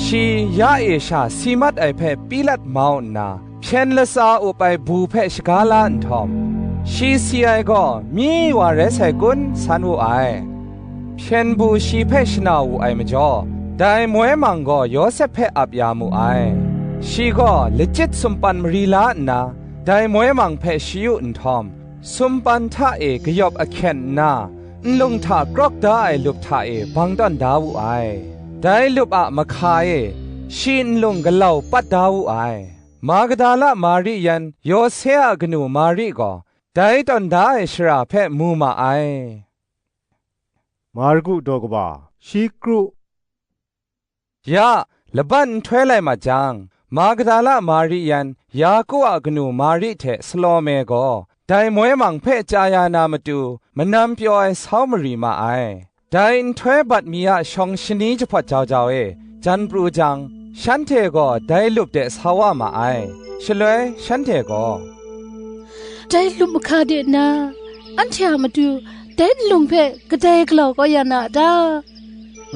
Shi ya e sha si mat ai hpe Pilat mau nna, hpyen latsa up ai bu hpe shaga la nhtawm, shi si ai gaw myi wa rai sai kun san wu ai. Hpyen bu shi hpe shana wu ai majaw, dai moi mang gaw Yawsep hpe ap ya mu ai. Shi gaw lachyit sumpan mari la nna, dai moi mang hpe shayu nhtawm, sumpan hta e kayawp ahkyen nna, nlung hta krawk da ai lup hta e bang tawn da wu ai. Dai lup a mahka e shi nlung galau pat da wu ai. Magdala Mari yan Yawse a kanu Mari gaw dai tawn da ai shara hpe mu ma ai. Marku daw kaba, shi kru. Ya, laban nhtoi lai mat jang, Magdala Mari yan Yaku a kanu Mari hte Salome gaw dai moi mang hpe chya ya na matu, manam pyaw ai sau mari ma ai. Dai nhtoi bat mi a shawng shani jahpawt jau jau e, jan pru jang, shanhte gaw dai lup de sa wa ma ai. Shaloi shanhte gaw, "Dai lup mahka de na, anhte a matu dai nlung hpe kadai galau kau ya na a ta?"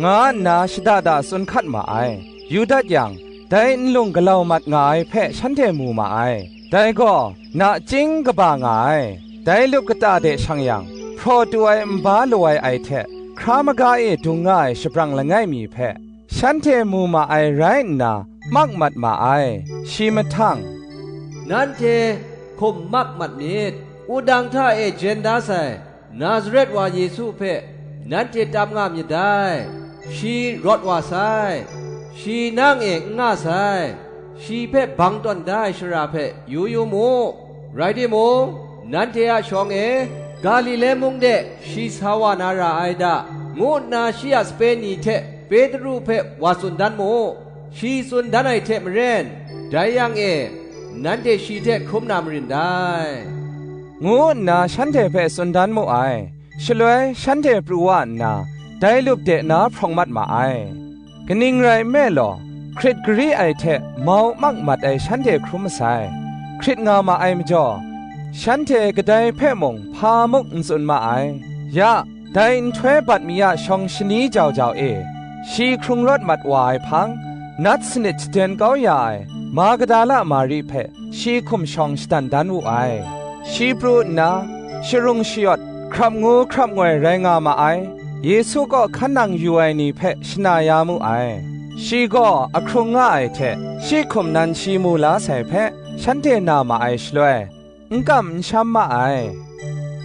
nga nna shada da tsun hkat ma ai. Yu dat yang, dai nlung galau mat nga ai hpe shanhte mu ma ai. Dai gaw nachying kaba nga ai. Dai lup kata de shang yang, hpraw tu ai nba lu ai ai hte, hkra maga e dung nga ai shabrang langai mi hpe, shanhte mu ma ai rai nna, mak mat ma ai. Shi mahtang, "Nanhte hkum mak mat myit. Wudang hta e jen da sai Nazaret wa Yesu hpe nanhte tam nga myit dai. Shi rawt wa sai, shi nang e n nga sai, shi hpe bang tawn da ai shara hpe yu yu mu. Rai timung, nanhte a shawng e, Galile mung de shi sa wa na ra ai da, ngu nna shi a sape ni hte Petru hpe wa tsun dan mu. Shi tsun dan ai hte maren, dai yang e, nanhte shi hte hkrum na marin dai," ngu nna shanhte hpe tsun dan mu ai. Shaloi shanhte pru wa nna, dai lup de na hprawng mat ma ai. Kaning rai nme law, hkrit gari ai hte mau mak mat ai shanhte hkrum masai. Hkrit nga ma ai majaw, shanhte kadai hpe mung hpa muk n tsun ma ai. Ya, dai nhtoi bat mi a shawng shani jau jau e, shi hkrung rawt mat wa ai hpang, nat sanit shaden kau ya ai Magdala Mari hpe shi hkum shawng shadan dan wu ai. Shi pru nna, sharung shayawt, hkrap ngu hkrap ngoi rai nga ma ai. Yesu kaw hkan nang yu ai ni hpe shana ya mu ai. Shi gaw ahkrung nga ai hte, shi hkum nan shi mu la sai hpe, shanhte na ma ai shaloi, n kam n sham ma ai.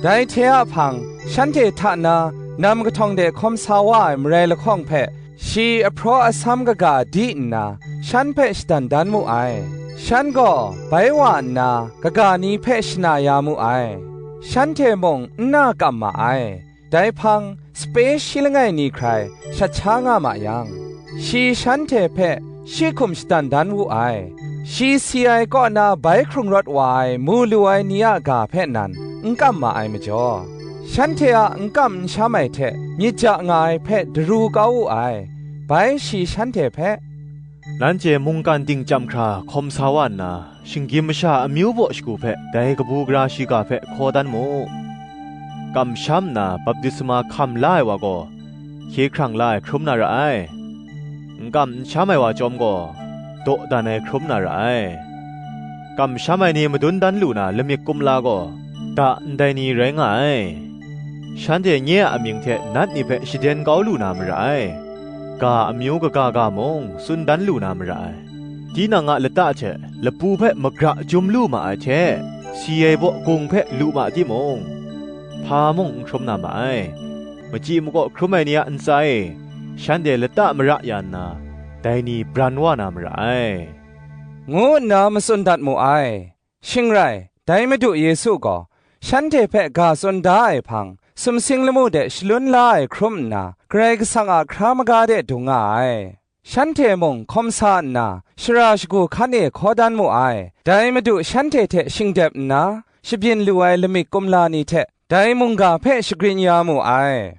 Dai hte a hpang, shanhte hta na nam kahtawng de hkawm sa wa ai marai lahkawng hpe, shi ahpraw asam kaga di nna, shan hpe shadan dan mu ai. Shan gaw bai wa nna, kaga ni hpe shana ya mu ai. Shanhte mung n na kam ma ai. Dai hpang, sape shi langai ni hkrai shat sha nga ma yang, shi shanhte hpe shi hkum shadan dan wu ai. Shi si ai kaw na bai hkrung rawt wa ai mu lu ai ni a ga hpe nan n kam ma ai majaw, shanhte a n kam n sham ai hte myit ja nga ai hpe daru kau wu ai. Bai shi shanhte hpe, Nanhte mungkan ting chyam hkra hkawm sa wa nna, shinggyim masha amyu baw shagu hpe dai kabu gara shiga hpe hkaw dan mu. Kamsham nna baptisma hkam la ai wa gaw, hkye hkrang la ai hkrum na ra ai; n kam n sham ai wa chyawm gaw, dawdan ai hkrum na ra ai. Kamsham ai ni madun dan lu na lamik kumla gaw, da ndai ni rai nga ai. Shanhte nye a amying hte nat ni hpe shaden kau lu na mara ai; ga amyu kaga ga mung tsun dan lu na mara ai. Tinang a lata hte lapu hpe magra chyum lu ma ai hte, si ai baw gung hpe lu ma timung, hpa mung n hkrum na ma ai. Machyi makaw hkrum ai ni a ntsa e, shanhte lata mara ya nna, dai ni bran wa na mara ai," ngu nna matsun dat mu ai. Shing rai, dai Madu Yesu gaw shanhte hpe ga tsun da ai hpang, sumsing lamu de shalun la ai hkrum nna, Karai Kasang a hkra maga de dung nga ai. Shanhte mung hkawm sa nna, shara shagu hkan e hkaw dan mu ai. Dai Madu shanhte hte shingdep nna, shabyin lu ai lamik kumla ni hte dai mungga hpe shagrin ya mu ai.